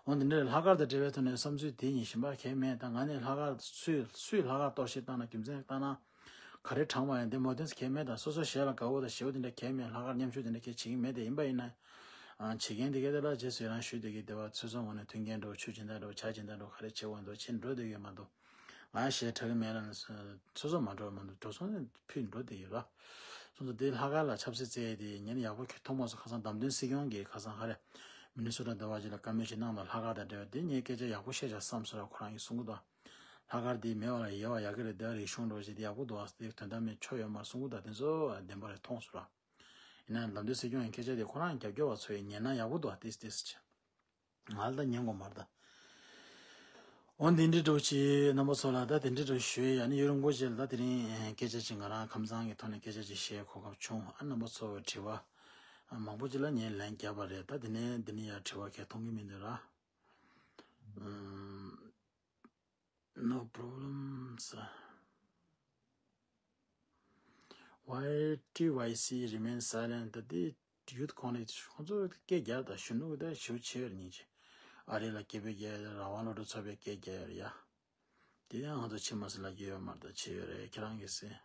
འོང་དེ་འདྲའི་ལྷག་དཀར་དང་འབྲེལ་བའི་ཐོག་ནས་བསམ་ཚུལ་དེ་ཡིན་གཞན་པ་གལ་མེད། ད་ང་ནི་ལྷག་དཀར་སུས་སུས་ལྷག་དཀར་གཏོར་བཤིག་བཏང་ན། རྒྱུ་མཚན་བཏང་ན་ག་རེ་དྲངས་པ་ཡང་དེ་མོ་དེ་གལ་མེད། ད་སོ་སོ་ཞེ་ལ་དགའ་བོ་དང་ཞེ་བོ་དེ་འདྲ་གལ་མེད། ལྷག་དཀར་ཉམ་ཆུང་དེ་འདྲ་གལ་བྱེད་ཀྱི་མེད། དེ་ཡིན་པ་ཡིན་ན། ཨ། བྱེད་མཁན་དེ་གས་དེ་ལ་རྗེས་སུ་ཡི་རང་ཞུས་བསྡད་ཀྱི། དེ་བ་ཚོད་བཟང་ངོ་ནས་མཐུན་རྐྱེན་འགྲོ། ཆོས་སྦྱིན་བདག་འགྲོ། བྱ་སྦྱིན་བདག་འགྲོ། ག་རེ་བྱེད་དགོས་འདུག་བྱེད་འགྲོ་བསྡད་ཡོད་མ་གཏོགས། ང་ཞེ་དྲག་གི་མེད་ལ་ནི་ཚོད་བཟང་མ་འགྲོ་མ་གཏོགས་འགྲོ་སོང་ནས་ཕུད་འགྲོ་བསྡད་ཡོད་ར། སོང་ཙང་དེ་ལྷག་དཀར་ལ་ཆབ་སྲིད་བཙལ་ཡས་དེ་ངས་ནི་ཡག་པོ་ཁྱོད་མཐོང་མ་སོང་། ཁ་སང་བདམས་ཐོན་སྲིད་སྐྱོང་གི་ཁ་སང་ག་རེ་མི་ནི་སོ་ཊ་ཟླ་བ་ཅིག་ལ་བཀའ་མོལ་ཞིག་གནང་དང་། ལྷག་དཀར་དང་འབྲེལ་བ་དེ་ངས་སྐད་ཆ་ཡག་པོ་བཤད་བཞག་བསམ་སོང་ར། ཁོ་རང་གིས་གསུང་གི་འདུག་ལྷག་དཀར་དེ་མེད་པ་ལ་ཡོད་པ་ཡག་གི་རེད། དེ་རིག་གཞུང་འགྲོ་བྱེད་དེ་ཡག་པོ་འདུག་དེ་དོན་དག་མེད་ཆོ་ཡོད་མ་གསུང་གི་འདུག་དེ་ཚོ་བདེན་པ་རེད། མཐོང་སོང་ར། ཡིན་ན་ལམ་སྟོན་སྲིད་སྐྱོང་ཡི་སྐད་ཆ་དེ་ཁོ་རང་རྒྱབ་སྐྱོར་བ་ཚོ་ཡིས་ཉན་ན་ཡག་པོ་འདུག་ཏིས་ཏིས་ཆེ། ང་ལ་ད་ཉན་དགོས་མ་རེད་ད། འོ་འདི་འདྲའི་འགྲོ་ཅི་རྣམ་པ་ཚོ་ལ་ད་དེ་འདྲའི་འགྲོ་ཞུ་ཡ་ནི་ཡུན་རིང་པོ་ཅིག་ལ་ད་དེ་རིང་སྐད་ཆ་ཅིག་ང་རང་ཁམས་ཚང་གི་ཐོག་ནས་སྐད་ཆ་ཅིག་བཤད་གོ་སྐབས་བྱུང་། ཨ་རྣམ་པ་ཚོ་དྲི་བ་མང་པོ་ཅིག་ལ་ངས་ལན་བརྒྱབ་པ་རེད། ད་དེ་ནས་འདི་ནས་ཡར་དྲི་བ་གས་མཐོང་གི་མི་འདུག་ར། ཨམ། No problems. Why T Y C remain silent? ད་དེ་ཡུལ་ཁོངས་ནས་ཁོང་ཚོ་སྐད་རྒྱག་དང་གཞོན་ནུ་དེ་ཞེ་པོ་ཆེ་ཡོད་རེད། སྙིང་རྗེ། ཨ་རི་ལ་སྐད་འབོད་རྒྱག་ཡ། རང་དབང་སློབ་ཕྲུག་ཚོགས་པས་སྐད་རྒྱག་ཡ་རེད་ཡ། དེ་ཡང་ང་ཚོ་ཕྱི་མ་ཟེར་ལབ་ཀྱི་ཡོད་མ་རེད། ད་ཆེ་ཡོད་རེད། ཁྱེད་རང་གིས་ཟེར།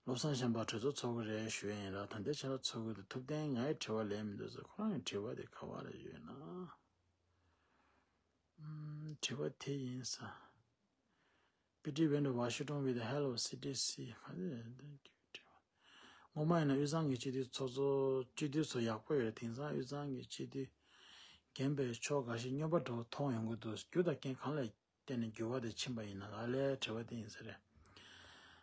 བློ་བཟང་ཤམ་པ་གྲོས་ཚོགས་ཚོགས་ཀྱི་རེད་ཞུ་ཡ་ཡིན་ར། ད་ལྟའི་ཆར་ཚོགས་ཀྱི་འདུག་ཐུབ་བསྟན་ངའི་དྲི་བ་ལན་མི་འདུག་ཟེར། ཁོ་རང་གི་དྲི་བ་དེ་ག་བ་རེ་ཡོད་ན། ཨམ། དྲི་བ་དེ་ཡིན་ས། P T went to Washington with the help of C D C. ག་ཚོད་རེད་འདི་དྲི་བ། སྔོན་མ་ཡིན་ན་དབུས་གཙང་གི་སྤྱི་འཐུས་ཚོགས་གཙོ་སྤྱི་འཐུས་ཚོ་ཡག་པོ་ཡོད་རེད། དེང་སང་དབུས་གཙང་གི་སྤྱི་འཐུས་རྒན་པའི་ཕྱོགས་འགའ་ཞིག་སྨྱོན་པ་འདྲ་བོ་མཐོང་ཡོང་གི་འདུག་རྒྱུ་དང་རྐྱེན་གང་ལ་བརྟེན་ནས་འགྱུར་བ་དེ་ཕྱིན་པ་ཡིན་ན། ཨ་ལས་དྲི་བ་དེ་ཡིན་ས་རེད།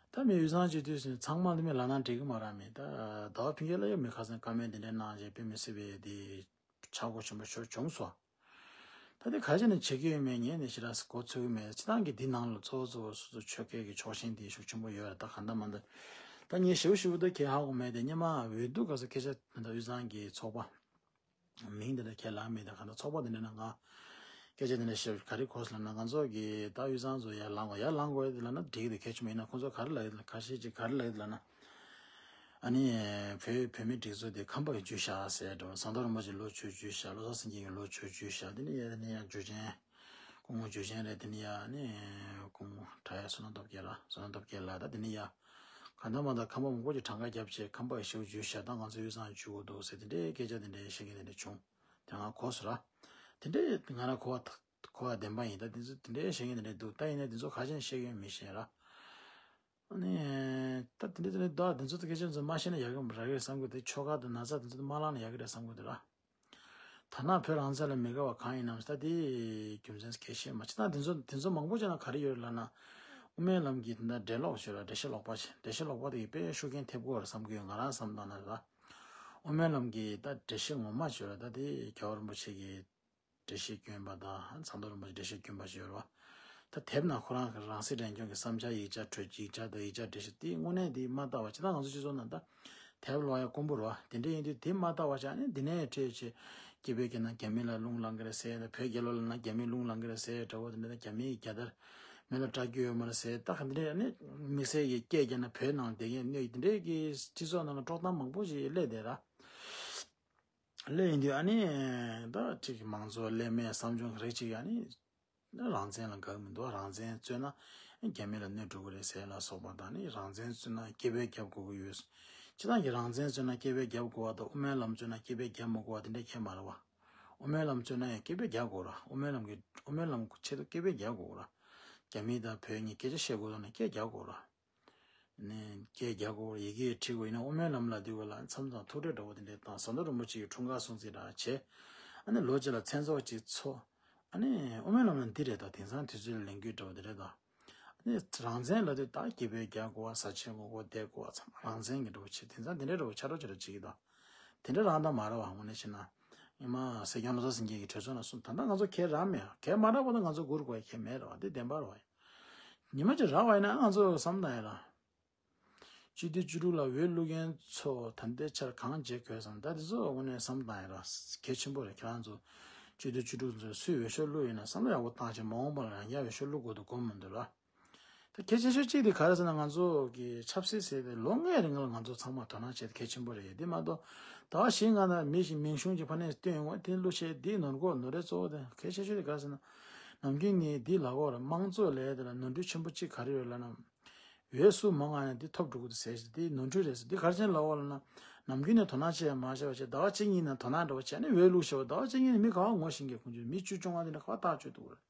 ད་མི་དབུས་གཙང་སྤྱི་འཐུས་ཚང་མ་ལ་མི་ལབ་ན་འགྲིག་གི་མ་རེད། མི་ད་ཟླ་བ་ཕུན་ཚོགས་ལ་ཡོད་མི་ཁ་སང་བཀའ་མོལ་དེ་འདྲ་གནང་རྗེས་དཔེ་མི་སྲིད་པའི་དེ་ཆག་སྒོ་ཆེན་པོ་ཞིག་བྱུང་སོང་། ད་དེ་ག་རེ་བྱས་ནས་བྱེད་ཀྱི་ཡོད་མེད་ངས་ནི་ཞེ་དྲག་གོ་ཚོད་ཀྱི་མེད། སྤྱིར་བཏང་གི་འདི་ནང་ལ་གཙོ་བོ་གཙོ་བོ་སོ་སོ་ཆོལ་ཁའི་གི་ཕྱོགས་ཞེན་དེ་ཤུགས་ཆེན་པོ་ཡོད་རེད། ད་གང་ལྟར་མ་ལྟར་ད་ངས་ཞེ་པོ་ཞེ་པོ་ད་གས་ཧ་གོ་མེད་དེ། སྔོན་མ་འོས་བསྡུ་སྐབས་སུ་སྐད་ཆ་ད་དབུས་གཙང་གི་ཚོགས་པ་མིང་དེ་འདྲ་ཁས་ལེན་མེད། ད་གང་ལྟར་ཚོགས་པ་དེ་འདྲ་ནང་ང་སྐད་ཆ་དེ་འདྲ་བཤད་ག་རེ་གོ་སོང་ལབ་ན། ང་ཚོ་གི་ད་དབུས་གཙང་ཚོ་ཡར་ལངས་དགོས། ཡར་ལངས་དགོས་ལབ་ན་འགྲིག་གི་འདུག་གལ་ཆེན་པོ་ཡིན་ན་ཁོང་ཚོ་ག་རེ་ལབ་ཡོད་ལབ་ན། ཁ་ཤས་ཀྱིས་ག་རེ་ལབ་ཡོད་ལབ་ན། ཨ་ནི་བོད་བོད་མིའི་སྒྲིག་འཛུགས་དེ་ཁམས་པ་གིས་བརྒྱུད་བཞག་ཟེར་འགྲོ། ཟམ་གདོང་རིན་པོ་ཆེ་ལོ་བཅུ་བརྒྱུད་བཞག་བློ་བཟང་སེང་གེ་གིས་ལོ་བཅུ་བརྒྱུད་བཞག་དེ་ནས་ཡ་དེ་ནས་ཡ་འཇུ་ཆེན། སྐུ་ངོ་འཇུ་ཆེན་རེད། དེ་ནས་ཡ་ནི་སྐུ་ངོ་གྲྭ་ཡ་བསོད་ནམས་སྟོབས་རྒྱལ་ལགས། བསོད་ནམས་སྟོབས་རྒྱལ་ལགས། ད་དེ་ནས་ཡ་གང་ལྟར་མ་ལྟར་ཁམས་པ་མང་པོ་ཅིག་གྲངས་ཀ་བརྒྱབ་བྱས་ཁམས་པ་གིས་ཞེ་པོ་བརྒྱུད་བཞག་ད་ང་ཚོ་དབུས་གཙང་བརྒྱུད་དགོས་འདུག་ཟེར་དེ་འདྲའི་སྐད་ཆ་དེ་འདྲའི་བཤད་མཁན་དེ་འདྲ་བྱུང་། དེ་ང་གོ་སོང་ར། དེ་འདྲའི་ང་རང་གོ་བ་གོ་བ་བདེན་པ་ཡིན། ད་དེ་ཚོ་དེ་འདྲའི་བཤད་མཁན་དེ་འདྲ་འདུག་ད་ཡིན་ནའི་དེ་ཚོ་ག་རེ་བྱས་ནས་བཤད་ཀྱི་ཡོད་མི་ཤེས་ར། ཨ་ནི། ད་དེ་འདྲ་དེ་འདྲ་ད་དེ་ཚོ་ད་སྐད་ཆ་ཚོ་མ་བཤད་ན་ཡག་གི་རེད་བསམ་གི་འདུག་ཆོལ་ཁ་དང་ན་ཚ་དེ་ཚོ་ད་མ་ལངས་ན་ཡག་གི་རེད་བསམ་གི་འདུག་ར། ཐ་ན་བོད་རང་བཙན་ལ་མི་དགའ་བ་གང་ཡིན་ནམ་ད་དེ་རྒྱུ་མཚན་གལ་ཆེ་མ་ཆེ། ད་དེ་ཚོ་དེ་ཚོ་མང་པོ་བྱས་ན་ག་རེ་ཡོད་ལབ་ན། དབུ་མའི་ལམ་གྱི་ད་འགྲེལ་ལོག་བྱོས་ར། འགྲེལ་བཤད་ལོག་པ་བྱས། འགྲེལ་བཤད་ལོག་པ་དེ་གིས་དཔེ་ཤུགས་རྐྱེན་ཐེབས་ཀྱི་ཡོད་རེད་བསམ་གི་ཡོད། ང་རང་བསམ་སྟངས་ན་ར། དབུ་མའི་ལམ་གྱི་ད་འགྲེལ་བཤད་ངོ་མ་བྱོས་ར། ད་དེ་རྒྱལ་བ་རིན་པོ་ཆེ་གི་འགྲེལ་བཤད་བསྐྱོན་པ་དང་། ཟམ་གདོང་རིན་པོ་ཆེ་འགྲེལ་བཤད་བསྐྱོན་པ་ཞིག་ཡོད་རེད་བ། ད་དེབ་ནང་ཁོ་རང་གི་རང་སྲིད་རང་སྐྱོང་གི་བསམ་འཆར་ཡིག་ཆ་གྲོས། ཡིག་ཆ་དང་ཡིག་ཆ་འགྲེལ་བཤད་དེ་དངོས་གནས་དེ་མ་ལྟ་བ་ཅིག་ད་ང་ཚོ་སྤྱི་ཚོགས་ནང་ད་དེབ་ཀློག་ཡ་དཀོན་པོ་རེད་བ། དེ་འདྲ་ཡིན་དུས་དེ་མ་ལྟ་བ་ཅིག་ཨ་ནི་འདི་ནས་འཕྲད་ཆེ་སྐད་འབོད་བྱས་ན་རྒྱ་མི་ལ་རླུང་ལངས་ཀྱི་རེད་ཟེར། ད་བོད་རྒྱལ་ལོ་ལབ་ན་རྒྱ་མི་རླུང་ལངས་ཀྱི་རེད་ཟེར་འདྲ་བོ་དེ་འདྲ། ད་རྒྱ་མིའི་རྒྱལ་དར་ མི་ལ་སྐྲག་རྒྱུ་ཡོད་མ་རེད་ཟེར། ད་ག་འདི་འདྲའི་ནི་དམིགས་བསལ་གྱི་སྐད་རྒྱག་ན་བོད་ནང་བསྡད་མཁན་གནས་འདི་འདྲའི་གི་སྤྱི་ཚོགས་ནང་ལ་དཀྲོག་གཏམ་མང་པོ་ཞིག་སླེབས་བསྡད་ར། སླེབས་ཡིན་དུས་ཨ་ནི་ད་ཅིག་མང་གཙོ་ལས་མེད་བསམ་བྱུང་རིགས་ཅིག་ཨ་ནི་རང་བཙན་ལ་དགའ་གི་མི་འདུག་རང་བཙན་རྩོད་ན་རྒྱ་མི་ལ་གནོད་འགྲོ་གི་རེད་ཟེར་ལ་སོགས་པ་དང་ནི། རང་བཙན་རྩོད་ན་སྐད་འབོད་རྒྱབ་དགོས་ཀྱི་ཡོད། སྤྱིར་བཏང་གི་རང་བཙན་རྩོད་ན་སྐད་འབོད་རྒྱབ་དགོས་པ་དང་དབུ་མའི་ལམ་རྩོད་ན་སྐད་འབོད་རྒྱབ་མི་དགོས་པ་དེ་འདྲ་ཁྱད་མ་རེད་བ། དབུ་མའི་ལམ་རྩོད་ན་ཡང་སྐད་འབོད་རྒྱག་དགོས་ར། དབུ་མའི་ལམ་གྱི་དབུ་མའི་ལམ་གྱི་ཆེད་དུ་སྐད་འབོད་རྒྱག་དགོས་ར། རྒྱ་མི་དང་བོད་གཉིས་སྐད་ཆ་བཤད་དགོས་ན་སྐད་རྒྱག་དགོས་ར། ནས་སྐད་རྒྱག་དགོས་ར། ཡི་གེ་བྲིས་དགོས་ཡིན་ན་དབུ་མའི་ལམ་ལ་འདུས་པ་ལ་མཚམས་དང་ཐུག་འཕྲད་འདྲ་བོ་དེ་འདྲས་དང་ཟམ་གདོང་རིན་པོ་ཆེ་ཡི་འཁྲུངས་སྐར་སྲུང་བརྩི་འདྲ་བྱས། ཨ་ནི་ལོ་གཅིག་ལ་མཚན་ཚོགས་གཅིག་ཚོགས། ཨ་ནི་དབུ་མའི་ལམ་ལ་འདི་རེད། ད་དེང་སང་དུས་ཚོད་ལ་ལས་འགུལ་འདྲ་བོ་དེ་འདྲས་དང་། ནི་རང་བཙན་ལབ་དུས་ད་སྐད་འབོད་རྒྱག་དགོས་པ། ཟ་ཆས་མ་དགོས་པ། བསྡད་དགོས་པ་ཚང་མ་རང་བཙན་གྱི་འདྲ་བོ་བྱེད། དེང་སང་དེ་འདྲའི་འདྲ་བོ་ཆགས་འགྲོ་ཆགས་འགྲོ་བྱེད་ཀྱི་འདུག་དེ་འདྲ་རང་ད་མ་རེད་བ། དངོས་གནས་བྱས་ན་ཉི་མ་སྲས་སྐྱོང་བློ་བཟང་སེང་གེ་གི་གྲོས་ཚོགས་ནང་གསུངས། ད་ལྟ་ང་ཚོ་གལ་རག་མེད་ཨ། གལ་མ་རག་པ་ད་ང་ཚོ་སྒུར་དགོས་ཡ་གལ་མེད་རེད་བ། འདི་བདེན་པ་རེད་བ། ཉི་མ་གཅིག་རག་པ་ཡིན་ན་ང་ཚོ་བསམ་བཏང་ཡ་ར། སྤྱི་འཐུས་བཅུ་དྲུག་ལ་འོས་བླུག་མཁན་ཚོ་ད་ལྟའི་ཆར་གང་བྱེད་དགོས་སམ། ད་དེ་ཚོ་དངོས་གནས་བསམ་བཏང་ཡ་ར་གལ་ཆེན་པོ་རེད། ཁྱེད་རང་ཚོ་སྤྱི་འཐུས་བཅུ་དྲུག་ཚོ་སུས་འོས་ཤོག་བླུགས་ཡིན་ན་བསམ་བློ་ཡག་པོ་བཏང་བྱས་མ་འོངས་པ་ལ་རང་རྒྱ་འོས་ཤོག་བླུག་དགོས་འདུག་དགོས་མི་འདུག་ར། ད་གལ་ཆེ་ཤོས་གཅིག་དེ་ག་རེ་ཟེར་ན། ང་ཚོ་གི་ཆབ་སྲིད་ཟེར་དེ་ལོ་ལྔའི་རིང་ལ་ང་ཚོ་ཚང་མ་དོ་སྣང་བྱེད་གལ་ཆེན་པོ་རེད། དེ་མ་གཏོགས་ཟླ་བ་བཞི་ལྔ་ནང་མི་ཞིག་མིང་གཞུང་གི་ཕ་ནས་བཏོན་ཡོང་བ་དེ་བླུགས་བྱས་དེ་ནོར་གོ་ནོར་རེད། གཙོ་བོ་དེ་གལ་ཆེ་ཤོས་དེ་ག་རེ་ཟེར་ན། ནམ་རྒྱུན་ངས་འདི་ལབ་ཀྱི་ཡོད་རེད། དམངས་གཙོ་ལབ་དེ་ལ་ནོར་འཁྲུལ་ཆེན་པོ་གཅིག་ག་རེ་ཡོད་ལབ་ན། འོས་སུ་མང་ང་ཡང་འདི་ཐོབ་འགྲོ་གི་འདུག་ཟེར་ཞིག་འདི་ནོར་འཁྲུལ་རེད་ཟེར། འདི་ག་རེ་བྱས་ནས་ལབ་ཀྱི་ཡོད་ལབ་ན། ནམ་རྒྱུན་ནས་དོ་སྣང་བྱས་མ་བྱས་པ་བྱས། ཟླ་བ་གཅིག་གཉིས་ནང་དོ་སྣང་འདྲ་བོ་བྱས་ནས་འོས་བླུགས་ཤོག་ཟླ་བ་གཅིག་གཉིས་ནས་མི་ག་བ་ངོ་ཤེས་མཁན། ཁོང་ཚོས་མི་བཅུ་བཅོ་ལྔ་དེ་འདྲ་ག་བ་ཐག་ཆོད་འདུག་རེད།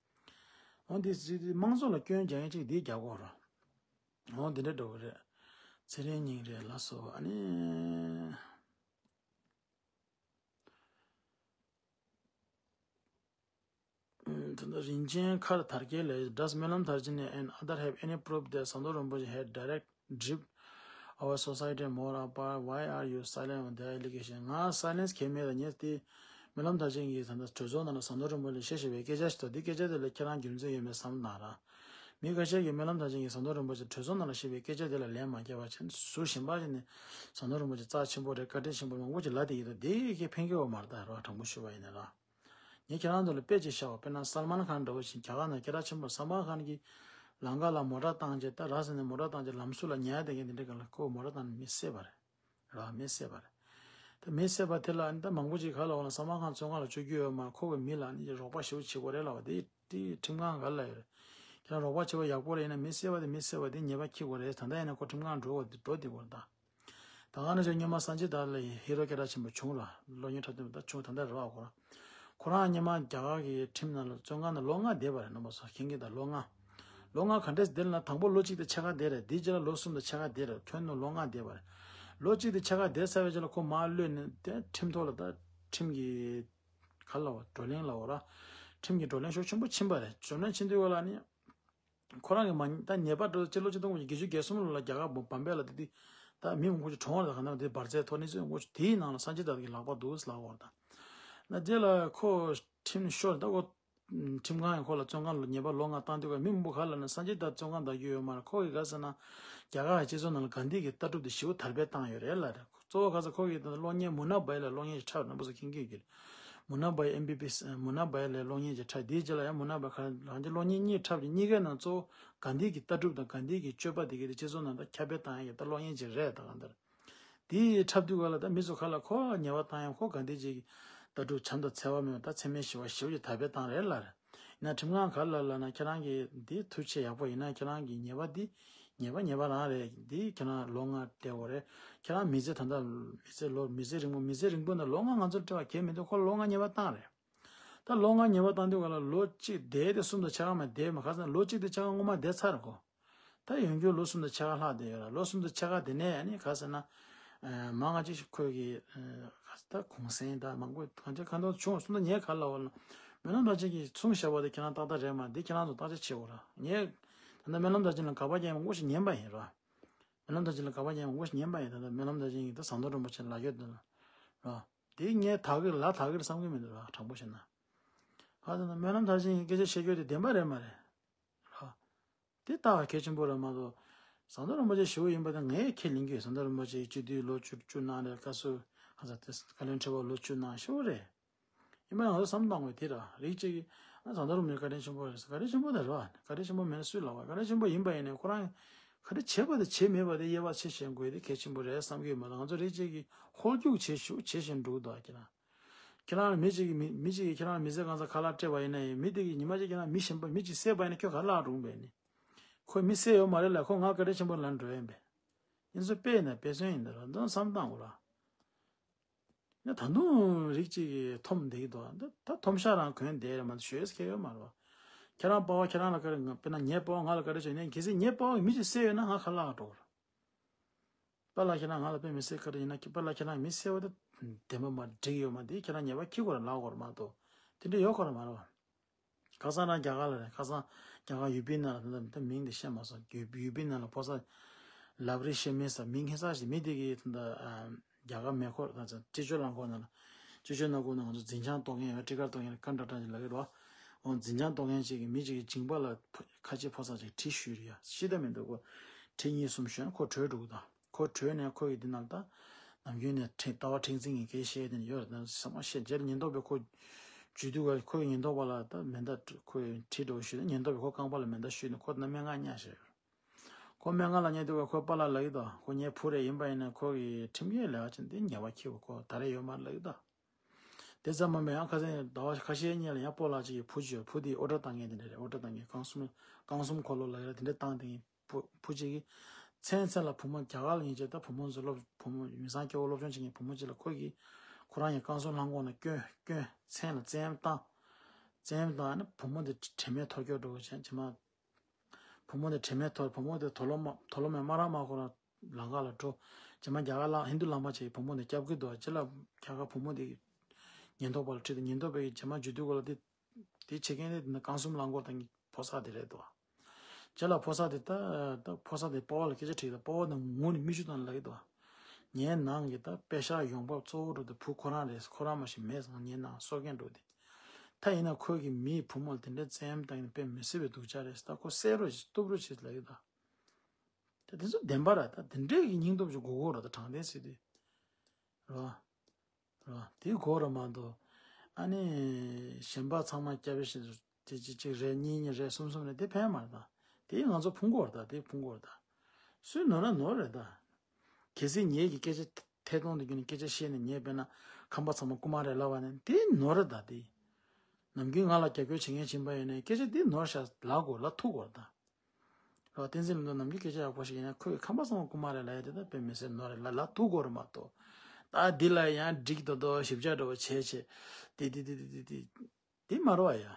འོ་འདི་ཟེར་དུས་དམངས་གཙོ་ལ་སྐྱོན་རྒྱག་མཁན་གཅིག་འདི་རྒྱག་གོ་ར། འོ་འདི་འདྲ་འདྲ་བོ་རེད། ཚེ་རིང་སྙིང་རེ་ལ་སོགས་ཨ་ནི། ད་ལྟ་རིན་ཆེན་མཁར་དར་རྒྱས་ལས། Does Melam Tarjini and other have any proof that Sangdo Rinpoche had direct drift our society more apart? Why are you silent on the allegation? ང་སའི་ལེན་སི་གལ་མེད་ལ། ངས་དེ་སྨོན་ལམ་མཐར་ཕྱིན་གྱིས་ད་ལྟ་གྲོས་ཚོགས་ནང་ལ་ཟམ་གདོང་རིན་པོ་ཆེ་བཤད་བཞིན་པའི་སྐད་ཆ་ཞིག་འདུག་འདི་སྐད་ཆ་དེ་ལ་ཁྱེད་རང་རྒྱུ་མཚན་ཡོད་མེད་བསམ་བློ་གནང་ར། མི་ཁ་ཤས་ཀྱིས་སྨོན་ལམ་མཐར་ཕྱིན་གྱིས་ཟམ་གདོང་རིན་པོ་ཆེ་གྲོས་ཚོགས་ནང་ལ་བཤད་པའི་སྐད་ཆ་དེ་ལ་ལན་མ་བརྒྱབ་པ་བྱས་ནས་ཟུར་གཞན་པ་ཞིག་ནས་ཟམ་གདོང་རིན་པོ་ཆེ་རྩ་ཆེན་པོ་རེད། བཀའ་དྲིན་ཆེན་པོ་མང་པོ་ཞིག་ལབ་བསྡད་ཀྱི་འདུག་འདི་གིས་ཕན་གྱི་ཡོད་མ་རེད་ད་ར། དྲང་པོ་ཞུས་པ་ཡིན་ན་ར། ངས་ཁྱེད་རང་ཚོ་ལ་དཔེ་ཅིག་བཞག་པ། དཔེར་ན་སལ་མཱན་ཁཱན་འདྲ་བོ་ཞིག་རྒྱ་གར་ནང་སྐད་གྲགས་ཆེན་པོ། སལ་མཱན་ཁཱན་གྱིས་ལང་ཀ་ལ་མོ་ཊ་བཏང་རྗེས། ད་ར་ས་ནས་མོ་ཊ་བཏང་རྗེས་ལམ་ཟུར་ལ་ཉལ་བསྡད་མཁན་དེ་འདྲའི་སྒང་ལ་ཁོ་མོ་ཊ་བཏང་ནས་མི་བསད་པ་རེད། ར་མི་བསད་པ་རེད། ད་མི་བསད་པ་དེ་ལ་ཨ་ནི་ད་མང་པོ་ཅིག་ག་ལབ་ཀྱི་ཡོད་ལབ་ན། སལ་མཱན་ཁཱན་བཙོན་ཁང་ལ་བཅུག་རྒྱུ་ཡོད་མ་རེད། ཁོ་གི་མི་ལ་ཨ་ནི་རོགས་པ་ཞེ་པོ་བྱེད་དགོས་རེད་ལབ་པ་དེ། དེ་ཁྲིམས་ཁང་ག་ལ་ཡོད་རེད། ཁྱེད་རང་རོགས་པ་བྱེད་པ་ཡག་པོ་རེད། ཡིན་ན་མི་བསད་པ་དེ་མི་བསད་པ་དེ་ཉེས་པ་འཁྱེར་དགོས་རེད། ད་ལྟ་ཡིན་ན་ཁོ་ཁྲིམས་ཁང་འགྲོ་དགོས་འགྲོ་བསྡད་དགོས་རེད་ད། ད་ག་ནང་བཞིན་སྔོན་མ་སངས་རྒྱས་དར་ལ་ཧི་རོ་སྐད་གྲགས་ཆེན་པོ་བྱུང་ར། གློག་བརྙན་འཁྲབ་སྟོན་པ་ད་བྱུང་། ད་ལྟ་རེད་བ་ཁོ་རང་། ཁོ་རང་སྔོན་མ་རྒྱ་གར་གྱི་ཁྲིམས་ནང་ལ་བཙོན་ཁང་ནང་ལོ་ལྔ་བསྡད་པ་རེད། རྣམ་པ་ཚོ་མཁྱེན་གྱི་ད། ལོ་ལྔ། ལོ་ལྔ་ག་འདྲས་བསྡད་ལབ་ན། དང་པོ་ལོ་གཅིག་དང་ཕྱེད་ཀ་བསྡད་རེད། དེའི་རྗེས་ལ་ལོ་གསུམ་དང་ཕྱེད་ཀ་བསྡད་རེད། ཁྱོན་ནས་ལོ་ལྔ་བསྡད་པ་རེད། ལོ་གཅིག་དང་ཕྱེད་ཀ་བསྡད་ཚར་བའི་རྗེས་ལ་ཁོ་མར་གློད་ནས་དེ་ཁྲིམས་ཐོག་ལ་ད་ཁྲིམས་ཀྱི་ག་ལབ་པ། བགྲོ་གླེང་ལབ་པ་ར། ཁྲིམས་ཀྱི་བགྲོ་གླེང་ཤུགས་ཆེན་པོ་ཕྱིན་པ་རེད། བགྲོ་གླེང་ཕྱིན་དུས་ག་ལ་ནི། ཁོ་རང་གི་མ་ད་ཉེས་པ་འགྲོ་སྤྱི་ལོ་ཆིག་སྟོང་དགུ་བརྒྱ་བརྒྱད་ཅུ་གྱ་གསུམ་ལོ་ལ་རྒྱ་གར་བོད་པམ་པེ་ལ་དེ་དུས་ད་མི་མང་པོ་ཅིག་གྲོངས་རེད། ད་ག་ནང་དེ་འབར་རྫས་ཐོག་ནས་ཚོས་མང་པོ་ཅིག་དེའི་ནང་ལ་སངས་རྒྱས་དར་གྱི་ལག་པ་འདུག་ལབ་པ་རེད་ད། ན་རྗེས་ལ་ཁོ་ཁྲིམས་ཤོར། ད་ཁོ་ཁྲིམས་ཁང་གིས་ཁོ་ལ་བཙོན་ཁང་ལ་ཉེས་པ་ལོ་ལྔ་བཏང་དུས་ག་མི་མང་པོ་ག་ལབ་ན་སངས་རྒྱས་དར་བཙོན་ཁང་བདག་རྒྱུ་ཡོད་མ་རེད། ཁོ་གིས་ག་ཟེར་ན་རྒྱ་གར་སྤྱི་ཚོགས་ནང་ལ་གྷན་དྷི་གི་ལྟ་གྲུབ་དེ་ཞེ་པོ་དར་སྤེལ་བཏང་ཡོད་རེད་ལབ་རེད། གཙོ་བོ་ག་ཟེར་ཁོ་གིས་ད་ལོ་ཉེས་མུ་ན་བྷའི་ལ་གློག་བརྙན་ཞིག་འཁྲབ། རྣམ་པ་ཚོ་མཁྱེན་གྱི་ཡོད་ཀྱི་རེད། མུ་ན་བྷའི་ཨེམ་བི་བི་སི། མུ་ན་བྷའི་ལ་གློག་བརྙན་ཞིག་འཁྲབ། དེའི་རྗེས་ལ་ཡང་མུ་ན་བྷའི་ག་རང་གི་གློག་བརྙན་གཉིས་འཁྲབ་ཀྱི། གཉིས་ཀའི་ནང་གཙོ་བོ་གྷན་དྷི་གི་ལྟ་གྲུབ་དང་གྷན་དྷི་གི་སྤྱོད་པ་དེ་གའི་དེ་སྤྱི་ཚོགས་ནང་ད་ཁྱབ་སྤེལ་བཏང་ཡག་གི་ད་གློག་བརྙན་ཞིག་རེད། ད་གང་ལྟར་དེ་འཁྲབ་དུས་ག་ལ་ད་མི་ཚོ་ག་ལ་ཁོ་ཉེས་པ་བཏང་ཡག་ཁོ་གྷན་དྷི་ཇི་གི་ལྟ་གྲུབ་བྱམས་དང་བརྩེ་བ་མེད་པ་ད་འཚེ་མེད་ཞི་བ་ཞེ་པོ་ཅིག་དར་སྤེལ་བཏང་རེད་ལབ་རེད། ཡིན་ན་ཁྲིམས་ཁང་ག་ལ་ལབ་ན་ཁྱེད་རང་གིས་འདི་ཐུགས་ཆེ་ཡག་པོ་ཡིན་ན་ཁྱེད་རང་གི་ཉེས་པ་འདི་ཉེས་པ་ཉེས་པ་རང་རེད། འདི་ཁྱེད་རང་ལོ་ལྔ་སྤྲད་དགོས་རེད། ཁྱེད་རང་མི་ཚེ་ད་ལྟ་མི་ཚེ་ལོ་མི་ཚེ་རིང་པོ་མི་ཚེ་རིང་པོ་ནང་ལོ་ལྔ་ང་ཚོར་སྤྲད་པ་གལ་མི་འདུག་ཁོ་ལོ་ལྔ་ཉེས་པ་བཏང་རེད། ད་ལོ་ལྔ་ཉེས་པ་བཏང་དུས་ག་ལ་ལོ་གཅིག་བསྡད་དེ་གསུམ་དང་ཕྱེད་ཀ་མ་བསྡད་མ། ག་ཟེར་ན་ལོ་གཅིག་དང་ཕྱེད་ཀ་སྔོན་མ་བསྡད་ཚར་གོ། ད་ཡོང་རྒྱུ་ལོ་གསུམ་དང་ཕྱེད་ཀ་ལྷག་བསྡད་ཡོད་ར། ལོ་གསུམ་དང་ཕྱེད་ཀ་དེ་ནས་ཨ་ནི་ག་ཟེར་ན། ཨ་མང་ང་ཅིག་ཁོས་ཀྱི་ཨ་ད་གུང་སེང་ད་མང་པོ་གང་ཅི་གང་ཐོག་བྱུང་སོང་། ད་ངས་ག་ལབ་པ་ལ་སྨོན་ལམ་རྡོ་རྗེ་གིས་གསུངས་བཞག་པ་དེ་ཁྱེད་རང་ཏག་ཏག་རེད་མ་རེད། འདི་ཁྱེད་རང་ཚོ་བརྟག་དཔྱད་བྱེད་དགོས་ར། ངས་ད་ལྟ་སྨོན་ལམ་རྡོ་རྗེ་ལ་དགག་པ་རྒྱག་མཁན་མང་པོ་ཞིག་ཉན་པ་ཡིན་ར། སྨོན་ལམ་རྡོ་རྗེ་ལ་དགག་པ་རྒྱག་མཁན་མང་པོ་ཞིག་ཉན་པ་ཡིན། ད་ལྟ་སྨོན་ལམ་རྡོ་རྗེ་གིས་ད་ཟམ་གདོང་རིན་པོ་ཆེ་ལ་ལབ་ཡོད་དེ་ལ་ར། དེ་ངས་དག་གི་ལ་དག་གི་རེད་བསམ་གི་མི་འདུག་ར། དྲང་པོ་བཤད་ན། ཨ་ད་ལྟ་སྨོན་ལམ་རྡོ་རྗེ་གིས་སྐད་ཆ་བཤད་རྒྱུ་དེ་བདེན་པ་རེད་མ་རེད་ར། དེ་ལྟ་བ་གལ་ཆེན་པོ་རེད་མ་གཏོགས། ཟམ་གདོང་རིན་པོ་ཆེ་ཞུ་གི་ཡིན་པ་དེ་ངས་ཁས་ལེན་གྱི་ཡོད། ཟམ་གདོང་རིན་པོ་ཆེ་སྤྱི་འཐུས་ལོ་བཅུ་བཅུ་གནང་རེད། བཀའ་ཟུར་ཧ་ས་དེ་བཀའ་བློན་ཁྲི་པ་ལོ་བཅུ་གནང་ཞུ་རེད། ཡིན་པ་ང་ཚོ་བསམ་བཏང་དགོས་དེ་ར། རིགས་གཅིག་ ང་ཟམ་གདོང་རིན་པོ་ཆེ་བཀའ་དྲིན་ཆེན་པོ་རེད་ཟེར། བཀའ་དྲིན་ཆེན་པོ་དེ་རེད་བ། བཀའ་དྲིན་ཆེན་པོ་མེད་ན་སུས་ལབ་པ། བཀའ་དྲིན་ཆེན་པོ་ཡིན་པ་ཡིན་ནའི་ཁོ་རང་ག་རེ་བྱས་པ་དང་བྱས་མེད་པ་དེ་དབྱེ་བ་ཕྱེ་ཤེས་དགོས་དེ་གལ་ཆེན་པོ་རེད་བསམ་གྱི་ཡོད་མ་གཏོགས། ང་ཚོ་རེ་གཅིག་གིས་ཧོལ་རྒྱུག་བྱེད་ཤུགས་བྱེད་བཞིན་འདུག་དོ། ཁྱེད་རང་ཁྱེད་རང་ལ་མི་གཅིག་གིས་མི་མི་གཅིག་གིས་ཁྱེད་རང་ལ་མི་ཚེ་གང་ཚ་ཁ་ལག་སྤྲད་པ་ཡིན་ན་ཡང་། མི་དེ་གིས་ཉི་མ་གཅིག་ཁྱེད་རང་མི་གཞན་པ་མི་གཅིག་བསད་པ་ཡིན་ན་ཁྱོད་ག་ལག་རུང་བས་ནི། ཁོས་མི་བསད་ཡོད་མ་རེད་ལ། ཁོ་ང་བཀའ་དྲིན་ཆེན་པོ་ལ་འགྲོ་ཡིན་པས། ཡིན་ཚོ་དཔེ་ཡིན་ན་དཔེ་མཚོན་ཡིན་ད་ར། འདི་བསམ་སྟངས་གོ་ར། ཡང་ད་དུང་རིགས་གཅིག་གིས་འཐོམ་བསྡད་ཀྱི་འདུག་འདི་ད་འཐོམ་ཤ་རང་གོན་བསྡད་རེད་མ་གཏོགས་ཤོད་ཁེལ་ཡོད་མ་རེད་བ། ཁྱེད་རང་པ་ཕ་ཁྱེད་རང་ལ་བཀའ་དྲིན། དཔེར་ན་ངའི་པ་ཕ་ང་ལ་བཀའ་དྲིན་ཆེ་ནས། གལ་སྲིད་ངའི་པ་ཕ་གིས་མི་གཅིག་བསད་ཡོད་ན་ང་ག་ལ་འགྲོ་གི་རེད། པཱ་ལགས་ཁྱེད་རང་ང་ལ་དཔེ་མི་སྲིད་བཀའ་དྲིན་ཡིན་ན། པཱ་ལགས་ཁྱེད་རང་མི་བསད་པ་དེ་བདེན་པ་མ་འགྲིག་ཡོད་མ། དེ་ཁྱེད་རང་ཉེས་པ་འཁྱེར་དགོས་རེད་ལབ་དགོས་རེད་མ་གཏོགས། དེ་འདྲ་ཡོད་ཁོ་ར་མ་རེད་བ། ཁ་སང་རང་རྒྱ་གར་ལ་རེད། ཁ་སང་རྒྱ་གར་ཡུ་པི་ནང་ལ། ད་ད་མིང་དེ་བཤད་མ་སོང་། ཡུ་ཡུ་པི་ནང་ལ་ཕོ་གསར་ལབ་རེས་བཤད་མེད་ས། མིང་ཧེ་ས་ཞིག་མི་དེ་གིས་ད་ད་རྒྱ་གར་མེ་འཁོར་ད་ད་སྤྱི་སྤྱོད་རླངས་འཁོར་ནང་ལ། སྤྱི་སྤྱོད་རླངས་འཁོར་ནང་ང་ཚོ་འཛིན་བྱང་གཏོང་མཁན་ཡོད། ཊི་ཀཊ་གཏོང་མཁན་ལ་ཀན་ཌག་ཊར་ཅིག་ལབ་ཀྱི་རེད་བ། འོ་འཛིན་བྱང་གཏོང་མཁན་ཅིག་གིས་མི་ཅིག་གི་མཇིང་པ་ལ་ཕོ་ཁ་ཆེ་ཕོ་གསར་ཅིག་གྲི་གཞུས་རེད་ཡ། ཤི་ད་མི་འདུག་ཁོ་གྲི་གཉིས་གསུམ་གཞུས་ན་ཁོ་བྲོས་འགྲོ་གི་ད། ཁོ་བྲོས་ནས་ཁོ་ཡི་འདི་ནང་ལ་ད་ནམ་རྒྱུན་ནས་ཁྲེང་ལྟ་བ་ཁྲེང་ཙིང་གི་སྐད་བཤད་དེ་ནས་ཡོད་རེད། ད་ཚང་མ་བཤད། རྗེས་ལ་ཉེན་རྟོག་པས་ཁོ་འཇུས་དུས་ག་ཁོའི་ཉེན་རྟོག་པ་ལ་ད་མེ་མདའ་ཁོའི་གྲི་འདྲ་བོ་གཞུས་ནས། ཉེན་རྟོག་པས་ཁོ་རྐང་པ་ལ་མེ་མདའ་གཞུས་ནས་ཁོ་ད་སྨྲེ་སྔགས་བརྙས་བཞག་ཡོད། ཁོ་སྨྲེ་སྔགས་ལ་བརྙས་དུས་ག་ཁོའི་པཱ་ལགས་ལབ་ཀྱི་འདུག་ཁོ་ངའི་བུ་རེད། ཡིན་པ་ཡིན་ན་ཁོ་གི་ཁྲིམས་འགལ་ལས་ཀ་ཅིག་འདི་ཉེས་པ་འཁྱེར་བ་ཁོ་ད་རེས་ཡོད་མ་རེད་ལབ་ཀྱི་འདུག་དེ་ཙམ་མ་མེད། ཡང་ཁ་སང་ཟླ་བ་ཁ་ཤས་སྔོན་ལ་ཡང་སྤོ་ལགས་ཅིག་གི་བུ་ཅིག་ཡོད། བུ་དེ་ཨོ་ཌར་བཏང་མཁན་དེ་འདྲ་རེད། ཨོ་ཌར་བཏང་མཁན་རྐང་གསུམ་རྐང་གསུམ་འཁོར་ལོ་ལབ་ཡ་དེ་འདྲ་བཏང་དེ་ཡིན། བུ་བུ་གཅིག་གིས་མཚན་མཚན་ལ་བུ་མོ་རྒྱ་གར་ལ་ཡིན་ཅེས། ད་བུ་མོ་ཚོ་སློབ་བུ་མོ་མི་ཚང་སྐྱོ་བོ་སློབ་སྦྱོང་བྱེད་མཁན་བུ་མོ་གཅིག་ལ་ཁོ་གིས་ཁོ་རང་གི་རྐང་གསུམ་ལྷམ་གོག་ནང་བསྐྱོན་བསྐྱོན། མཚན་ལ་བཙན་བཏང་། བཙན་བཏང་ནས་བུ་མོ་དེ་དྲན་མེད་ཐོར་སྐྱོ་འགྲོ་བྱས། རྗེས་མ་བུ་མོ་དེ་དྲན་མེད་ཐོར། བུ་མོ་དེ་དོ་སློབ་མ་དོ་སློབ་མས་མ་རག་མ་ཁོ་རང་ལམ་ཁ་ལ་འགྲོ། རྗེས་མ་རྒྱ་གར་ལ་ཧིན་རྡུ་ལམ་པ་ཅིག་གིས་བུ་མོ་དེ་སྐྱོབ་ཀྱི་འདུག་རྗེས་ལ་རྒྱ་གར་བུ་མོ་དེ་ཉེན་རྟོག་པ་ལ་ཁྲིད་དེ། ཉེན་རྟོག་པས་རྗེས་མ་འཇུ་དུས་ག་ལ་དེ་དེ་བྱེད་མཁན་དེ་རྐང་གསུམ་ལྷམ་གོག་དང་ཕོ་གསར་དེ་རེད་འདུག་རྗེས་ལ་ཕོ་གསར་དེ་ད་ད་ཕོ་གསར་དེ་པ་ཕ་ལ་སྐད་ཆ་དྲིས་ད། པ་ཕ་ནི་ངུ་ནས་མིག་ཆུ་བཏང་ནས་ལབ་ཀྱི་འདུག་ངའི་ནང་གི་ད་དཔེ་ཤག་ཡོང་འབབ་གཙོ་བོ་འགྲོ་དེ་བུ་ཁོ་རང་རེད། ཁོ་རང་མ་གཞི་མེད་སོང་། ངའི་ནང་གསོ་མཁན་འགྲོ་དེ། ད་ཡིན་ན་ཁོ་གིས་མིའི་བུ་མོ་ལ་དེ་འདྲའི་བཙན་གཡེམ་བཏང་ནས་དཔེ་མི་སྲིད་པའི་སྡུག་ཅག་རེད་ཟེར། ད་ཁོ་བསད་རོགས་བྱེད། གཏུབ་རོགས་བྱེད་ལབ་ཀྱི་འདུག་ད་དེ་ཚོ་བདེན་པ་རེད། ད་དེ་འདྲའི་གི་སྙིང་སྟོབས་ཅིག་དགོས་ཀྱི་རེད། ད་དྲང་བདེན་ཟེར་དུས་རེད་བ། རེད་བ། དེ་དགོས་རེད་མ་གཏོགས། ཨ་ནི་གཞན་པ་ཚང་མ་སྐྱབས་བཅོལ་བྱེད་དེ་གཅིག་གཅིག་རེད། གཉིས་གཉིས་རེད། གསུམ་གསུམ་རེད། དེ་ཕན་མ་རེད་ད། དེ་ང་ཚོ་ཕུང་གི་རེད་ད། དེ་ཕུང་གི་རེད་ད། སུས་ནོར་ན་ནོར་རེད་ད། གལ་སྲིད་ངེད་ཀྱི་སྐད་ཆ་ཐད་གཏོང་དུ་བརྒྱུད་ནས་སྐད་ཆ་བཤད་ནས་ངས་དཔེར་ན་ཁམས་པ་ཚང་མ་རྐུ་མ་རེད་ལབ་པ་ནི་དེ་ནོར་རེད་ད། དེ་ནམ་རྒྱུན་ང་ལ་རྒྱབ་སྐྱོར་བྱེད་མཁན་ཕྱིན་པ་ཡིན་ནའི་སྐད་ཆ་དེ་ནོར་ཤག་ལབ་དགོས། ལབ་ཐུབ་དགོས་རེད་ད། རེད་བ། བསྟན་འཛིན་ལྷུན་གྲུབ་ནམ་རྒྱུན་སྐད་ཆ་ཡག་པོ་བཤད་ཡིན་ན་ཁོས་ཁམས་པ་ཚང་མ་རྐུ་མ་རེད་ལབ་ཡ་དེ་ད་དཔེ་མི་སྲིད་ནོར་རེད་ལབ་ལབ་ཐུབ་དགོས་རེད་མ་གཏོགས། ད་འདི་ལ་ཡང་འགྲིག་མདོག་མདོག་ཞིབ་ཆ་འདྲ་བོ་བྱས་བྱས་དེ་དེ་དེ་དེ་དེ་དེ་དེ་མ་རེད་བ་ཡ།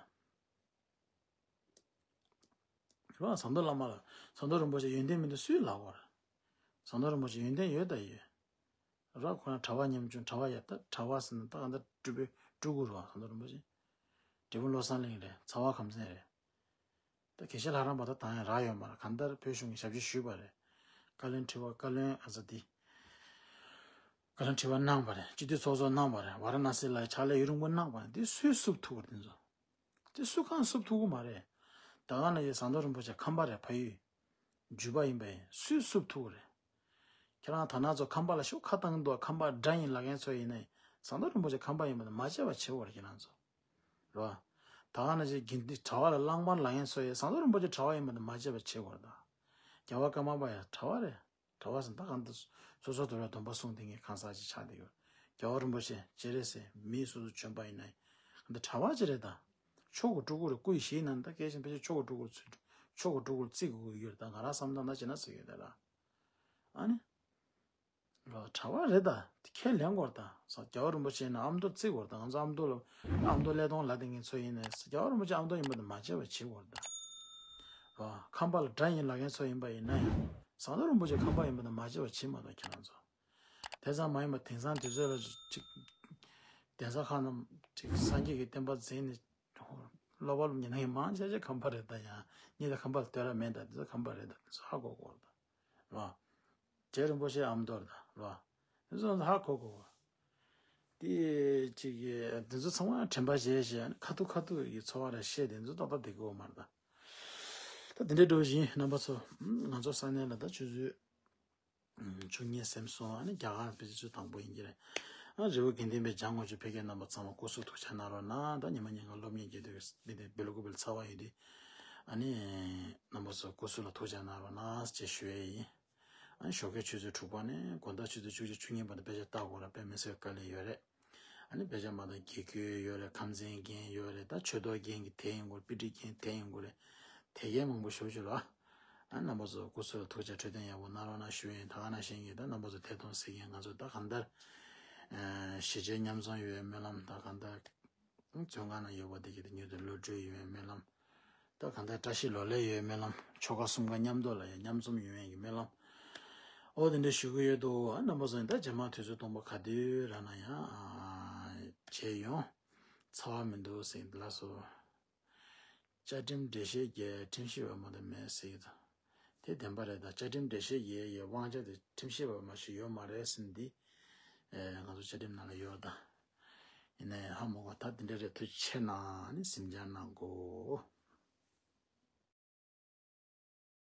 རེད་བ། ཟམ་གདོང་བླ་མ་ལ་ཟམ་གདོང་རིན་པོ་ཆེ་ཡོན་ཏན་མི་འདུག་སུས་ལབ་དགོས་རེད། ཟམ་གདོང་རིན་པོ་ཆེ་ཡོན་ཏན་ཡོད་ད་ཡོད། རེད་བ། ཁོ་རང་གྲྭ་པ་ཉམ་ཆུང་། གྲྭ་པ་ཡ་ད་གྲྭ་པ་ཟེར་ན་ད་གང་ལྟར་སྤྲུལ་པའི་སྤྲུལ་སྐུ་རེད་བ། ཟམ་གདོང་རིན་པོ་ཆེ། འབྲས་སྤུངས་བློ་བཟང་གླིང་རེད། ཚ་བ་ཁམས་ཚན་རེད། ད་དགེ་བཤེས་ལྷ་རམས་པ་ད་ད་ཡང་རག་ཡོད་མ་རེད། གང་ལྟར་བོད་གཞུང་གི་ཞབས་ཕྱི་ཞུས་པ་རེད། བཀའ་བློན་ཁྲི་པ། བཀའ་བློན་ཨ་ཙི་དེ། བཀའ་བློན་ཁྲི་པ་གནང་བ་རེད། སྤྱི་འཐུས་ཚོགས་གཙོ་གནང་བ་རེད། ཝཱ་ར་ཎ་སི་ལ་ཕྱག་ལས་ཡུན་རིང་པོ་གནང་བ་རེད། འདི་སུས་བསུབ་ཐུབ་པ་རེད། འདི་ཚོ་འདི་སུ་གང་བསུབ་ཐུབ་ཀྱི་མ་རེད། ད་ག་ནང་བཞིན་ཟམ་གདོང་རིན་པོ་ཆེ་ཁམས་པ་རེད། ཕ་ཡུལ་འཇུ་པ་ཡིན་པ་ཡིན། སུས་བསུབ་ཐུབ་ཀྱི་རེད། ཁྱེད་རང་དར་ནག་ཚོ་ཁམས་པ་ལ་ཤུགས་ཁ་བཏང་གི་འདུག་ཁམས་པ་དགྲ་ཡིན་ལབ་མཁན་ཚོ་ཡིན་ནའི་ཟམ་གདོང་རིན་པོ་ཆེ་ཁམས་པ་ཡིན་པ་དེ་མ་བརྗེད་པ་བྱེད་དགོས་རེད། ཁྱེད་རང་ཚོ། རེད་བ། ད་ག་ནང་བཞིན་དགེ་འདུན་གྲྭ་པ་ལ་གླང་དམར་ལབ་མཁན་ཚོ་ཡིས་ཟམ་གདོང་རིན་པོ་ཆེ་གྲྭ་པ་ཡིན་པ་དེ་མ་བརྗེད་པ་བྱེད་དགོས་རེད་ད། རྒྱལ་བ་ཀརྨ་པ་ཡང་གྲྭ་པ་རེད། གྲྭ་པ་ཟེར་ན་ད་གང་ལྟར་སོ་སོ་དུ་ར་སྡོམ་པ་སྲུང་བསྡད་མཁན་གང་ཟག་ཅིག་ཆགས་བསྡད་ཡོད། རྒྱལ་བ་རིན་པོ་ཆེ་སྤྱན་རས་གཟིགས་མིས་སོ་སོ་བྱོན་པ་ཡིན་ན་ཡང་འདི་གྲྭ་པ་ཅིག་རེད་ད། མཆོག་གི་སྤྲུལ་སྐུ་རེད། སྐུ་ཡི་གཞི་ཡིན་ན་ད་སྐད་ཆ་ཕལ་ཆེར་མཆོག་གི་སྤྲུལ་སྐུར་ཚུད། མཆོག་གི་སྤྲུལ་སྐུར་བརྩི་དགོས་ཀྱི་ཡོད་རེད་ད། ང་རང་བསམ་སྟངས་ད་བྱས་ན་ཟེར་གྱི་ཡོད་ད་ར། ཨ་ནི། རོ། གྲྭ་པ་རེད་ད། དེ་ཁས་ལེན་དགོས་རེད་ད། ས་རྒྱལ་བ་རིན་པོ་ཆེ་ཡིན་ན་ཨ་མདོ་བརྩི་དགོས་རེད་ད། ང་ཚོ་ཨ་མདོ་ལ་ཨ་མདོ་སླེ་གདོང་ལ་དེ་ངེད་ཚོ་ཡིན་ནའི་རྒྱལ་བ་རིན་པོ་ཆེ་ཨ་མདོ་ཡིན་པ་དེ་མ་བརྗེད་པ་བྱེད་དགོས་རེད་ད། རོ། ཁམས་པ་ལ་དགྲ་ཡིན་ལབ་མཁན་ཚོ་ཡིན་པ་ཡིན་ན་ཡང་ཟམ་གདོང་རིན་པོ་ཆེ་ཁམས་པ་ཡིན་པ་དེ་མ་བརྗེད་པ་བྱེད་མ་གཏོགས་ཁྱེད་རང་ཚོ། དེ་ཙམ་མ་ཡིན་པ་དེང་སང་དུས་ཚོད་ལ་ཅིག་གདན་ས་ཁག་ནང་ཅིག་སངས་རྒྱས་ཀྱི་བསྟན་པ་འཛིན་ནས་སློབ་པ་སློབ་གཉེར་གནང་མཁན་མང་ཆེ་ཆེ་ཁམས་པ་རེད་ད། ཡང་ངེད་ད་ཁམས་པ་ལ་ལྟོས་ར་མེད་ད། དེ་ཚོ་ཁམས་པ་རེད་ད། དེ་ཚོ་ཧ་གོ་དགོས་རེད་ད། རོ། རྗེ་རིན་པོ་ཆེ་ཨ་མདོ་རེད་ད། རོ། དེ་ཚོ་ཧ་གོ་དགོས། དེ་གཅིག་གིས་དེ་ཚོ་ཚང་མ་དྲན་པ་བཞེས་བཞེས་ཁ་ཐུག་ཁ་ཐུག་གི་ཚོར་བ་རེ་བཤད། དེ་ཚོ་ཏག་ཏག་བསྡད་ཀྱི་ཡོད་མ་རེད་ད། ད་དེ་འདྲའི་འགྲོ་བཞིན་རྣམ་པ་ཚོ། ང་ཚོ་ས་གནས་ལ་ད་ཆུ་ཚོད་བཅུ་གཉིས་ཟིན་སོང་། ཨ་ནི་རྒྱ་གར་ཕལ་ཆེར་ཆུ་ཚོད་དང་པོ་ཡིན་གྱི་རེད། ཨ་རི་བོ་དགེ་ལྡན་པའི་འཇང་དགོན་ཆོས་ཕ་གིའི་རྣམ་པ་ཚང་མ་སྐུ་གཟུགས་ཐུགས་ཅག་གནང་རོགས་གནང་། ད་ཉི་མ་ཉིན་གང་སློབ་གཉེར་བགྱིད་དུས་མི་དེ་བེ་ལུ་ཀུ་བེལ་ཚ་བ་ཡོད་དེ། ཨ་ནི་རྣམ་པ་ཚོ་སྐུ་གཟུགས་ལ་ཐུགས་ཅག་གནང་རོགས་གནང་ཅེས་ཞུ་ཡས་ཡིན། ཨ་ནི་ཞོགས་ཀའི་ཆུ་ཚོད་དྲུག་པ་ནས་དགོང་དག་ཆུ་ཚོད་བཅུ་གཅིག་བཅུ་གཉིས་བར་དུ་དཔེ་ཆ་ལྟ་དགོས་ར། དཔེ་མི་སྲིད་དཀའ་ལས་ཡོད་རེད། ཨ་ནི་དཔེ་ཆ་མ་གཏོགས་དགེ་བསྐོས་ཡོད་རེད། ཁམས་ཚན་རྒན་ཡོད་རེད། ད་ཆོས་ཐོག་རྒན་གྱི་དེ་ཡིན་དགོས། དཔེ་ཁྲིད་རྒན་དེ་ཡིན་དགོས་རེད། དེ་གས་མང་པོ་ཞེ་པོ་ཅིག་རེད། ཨ་རྣམ་པ་ཚོ་སྐུ་གཟུགས་ལ་ཐུགས་ཅག་འཕྲོད་བསྟེན་ཡག་པོ་གནང་རོགས་གནང་ཞུ་ཡིན། ད་ག་ནང་བཞིན་གྱི་ད་རྣམ་པ་ཚོ་ཐད་གཏོང་ཟེར་མཁན་ང་ཚོ་ད་གང་ལྟར་ཨ་གཞིས་བྱེས་མཉམ་འཛོམས་ཡོད་པའི་སྨོན་ལམ། ད་གང་ལྟར་མཚོན་ཁང་ནང་ཡོད་པ་དེ་གི་དེ་མྱུར་དུ་གློད་གྲོལ་ཡོང་བའི་སྨོན་ལམ། ད་གང་ལྟར་བཀྲ་ཤིས་ལོ་ལེགས་ཡོང་བའི་སྨོན་ལམ། ཆོ་ག་གསུམ་ཀ་མཉམ་དུ་ལ་ཡང་མཉམ་འཛོམས་ཡོང་བའི་གི་སྨོན་ལམ། ཨོ་དེ་འདྲ་ཞུ་གི་ཡོད་དོ། ཨ་རྣམ་པ་ཚོ་ཡིན་ད་རྗེས་མ་དུས་ཚོད་སྟོང་པ་ག་དུས་རག་ན་ཡང་ཨ་བྱས་ཡོང་། ཚ་བ་མི་འདུག་ཟེར་ལགས་སོ། བཅའ་ཁྲིམས་འགྲེལ་བཤད་རྒྱག་ཁྲིམས་ཞིབ་པ་མ་གཏོགས་མེད་ཟེར་གྱི་འདུག་དེ་བདེན་པ་རེད། ད་བཅའ་ཁྲིམས་འགྲེལ་བཤད་རྒྱག་ཡའི་དབང་ཆ་དེ་ཁྲིམས་ཞིབ་པ་མ་ཞིག་ཡོད་མ་རེད་ཟེར་འདི། ཨེ་ང་ཚོ་བཅའ་ཁྲིམས་ནང་ལ་ཡོད་ད། ཡིན་ན་ཡང་ཧ་མ་གོ། ད་དེ་འདྲ་རེད། ཐུགས་རྗེ་ཆེ་གནང་། ནི་གཟིམ་འཇག་གནང་དགོས།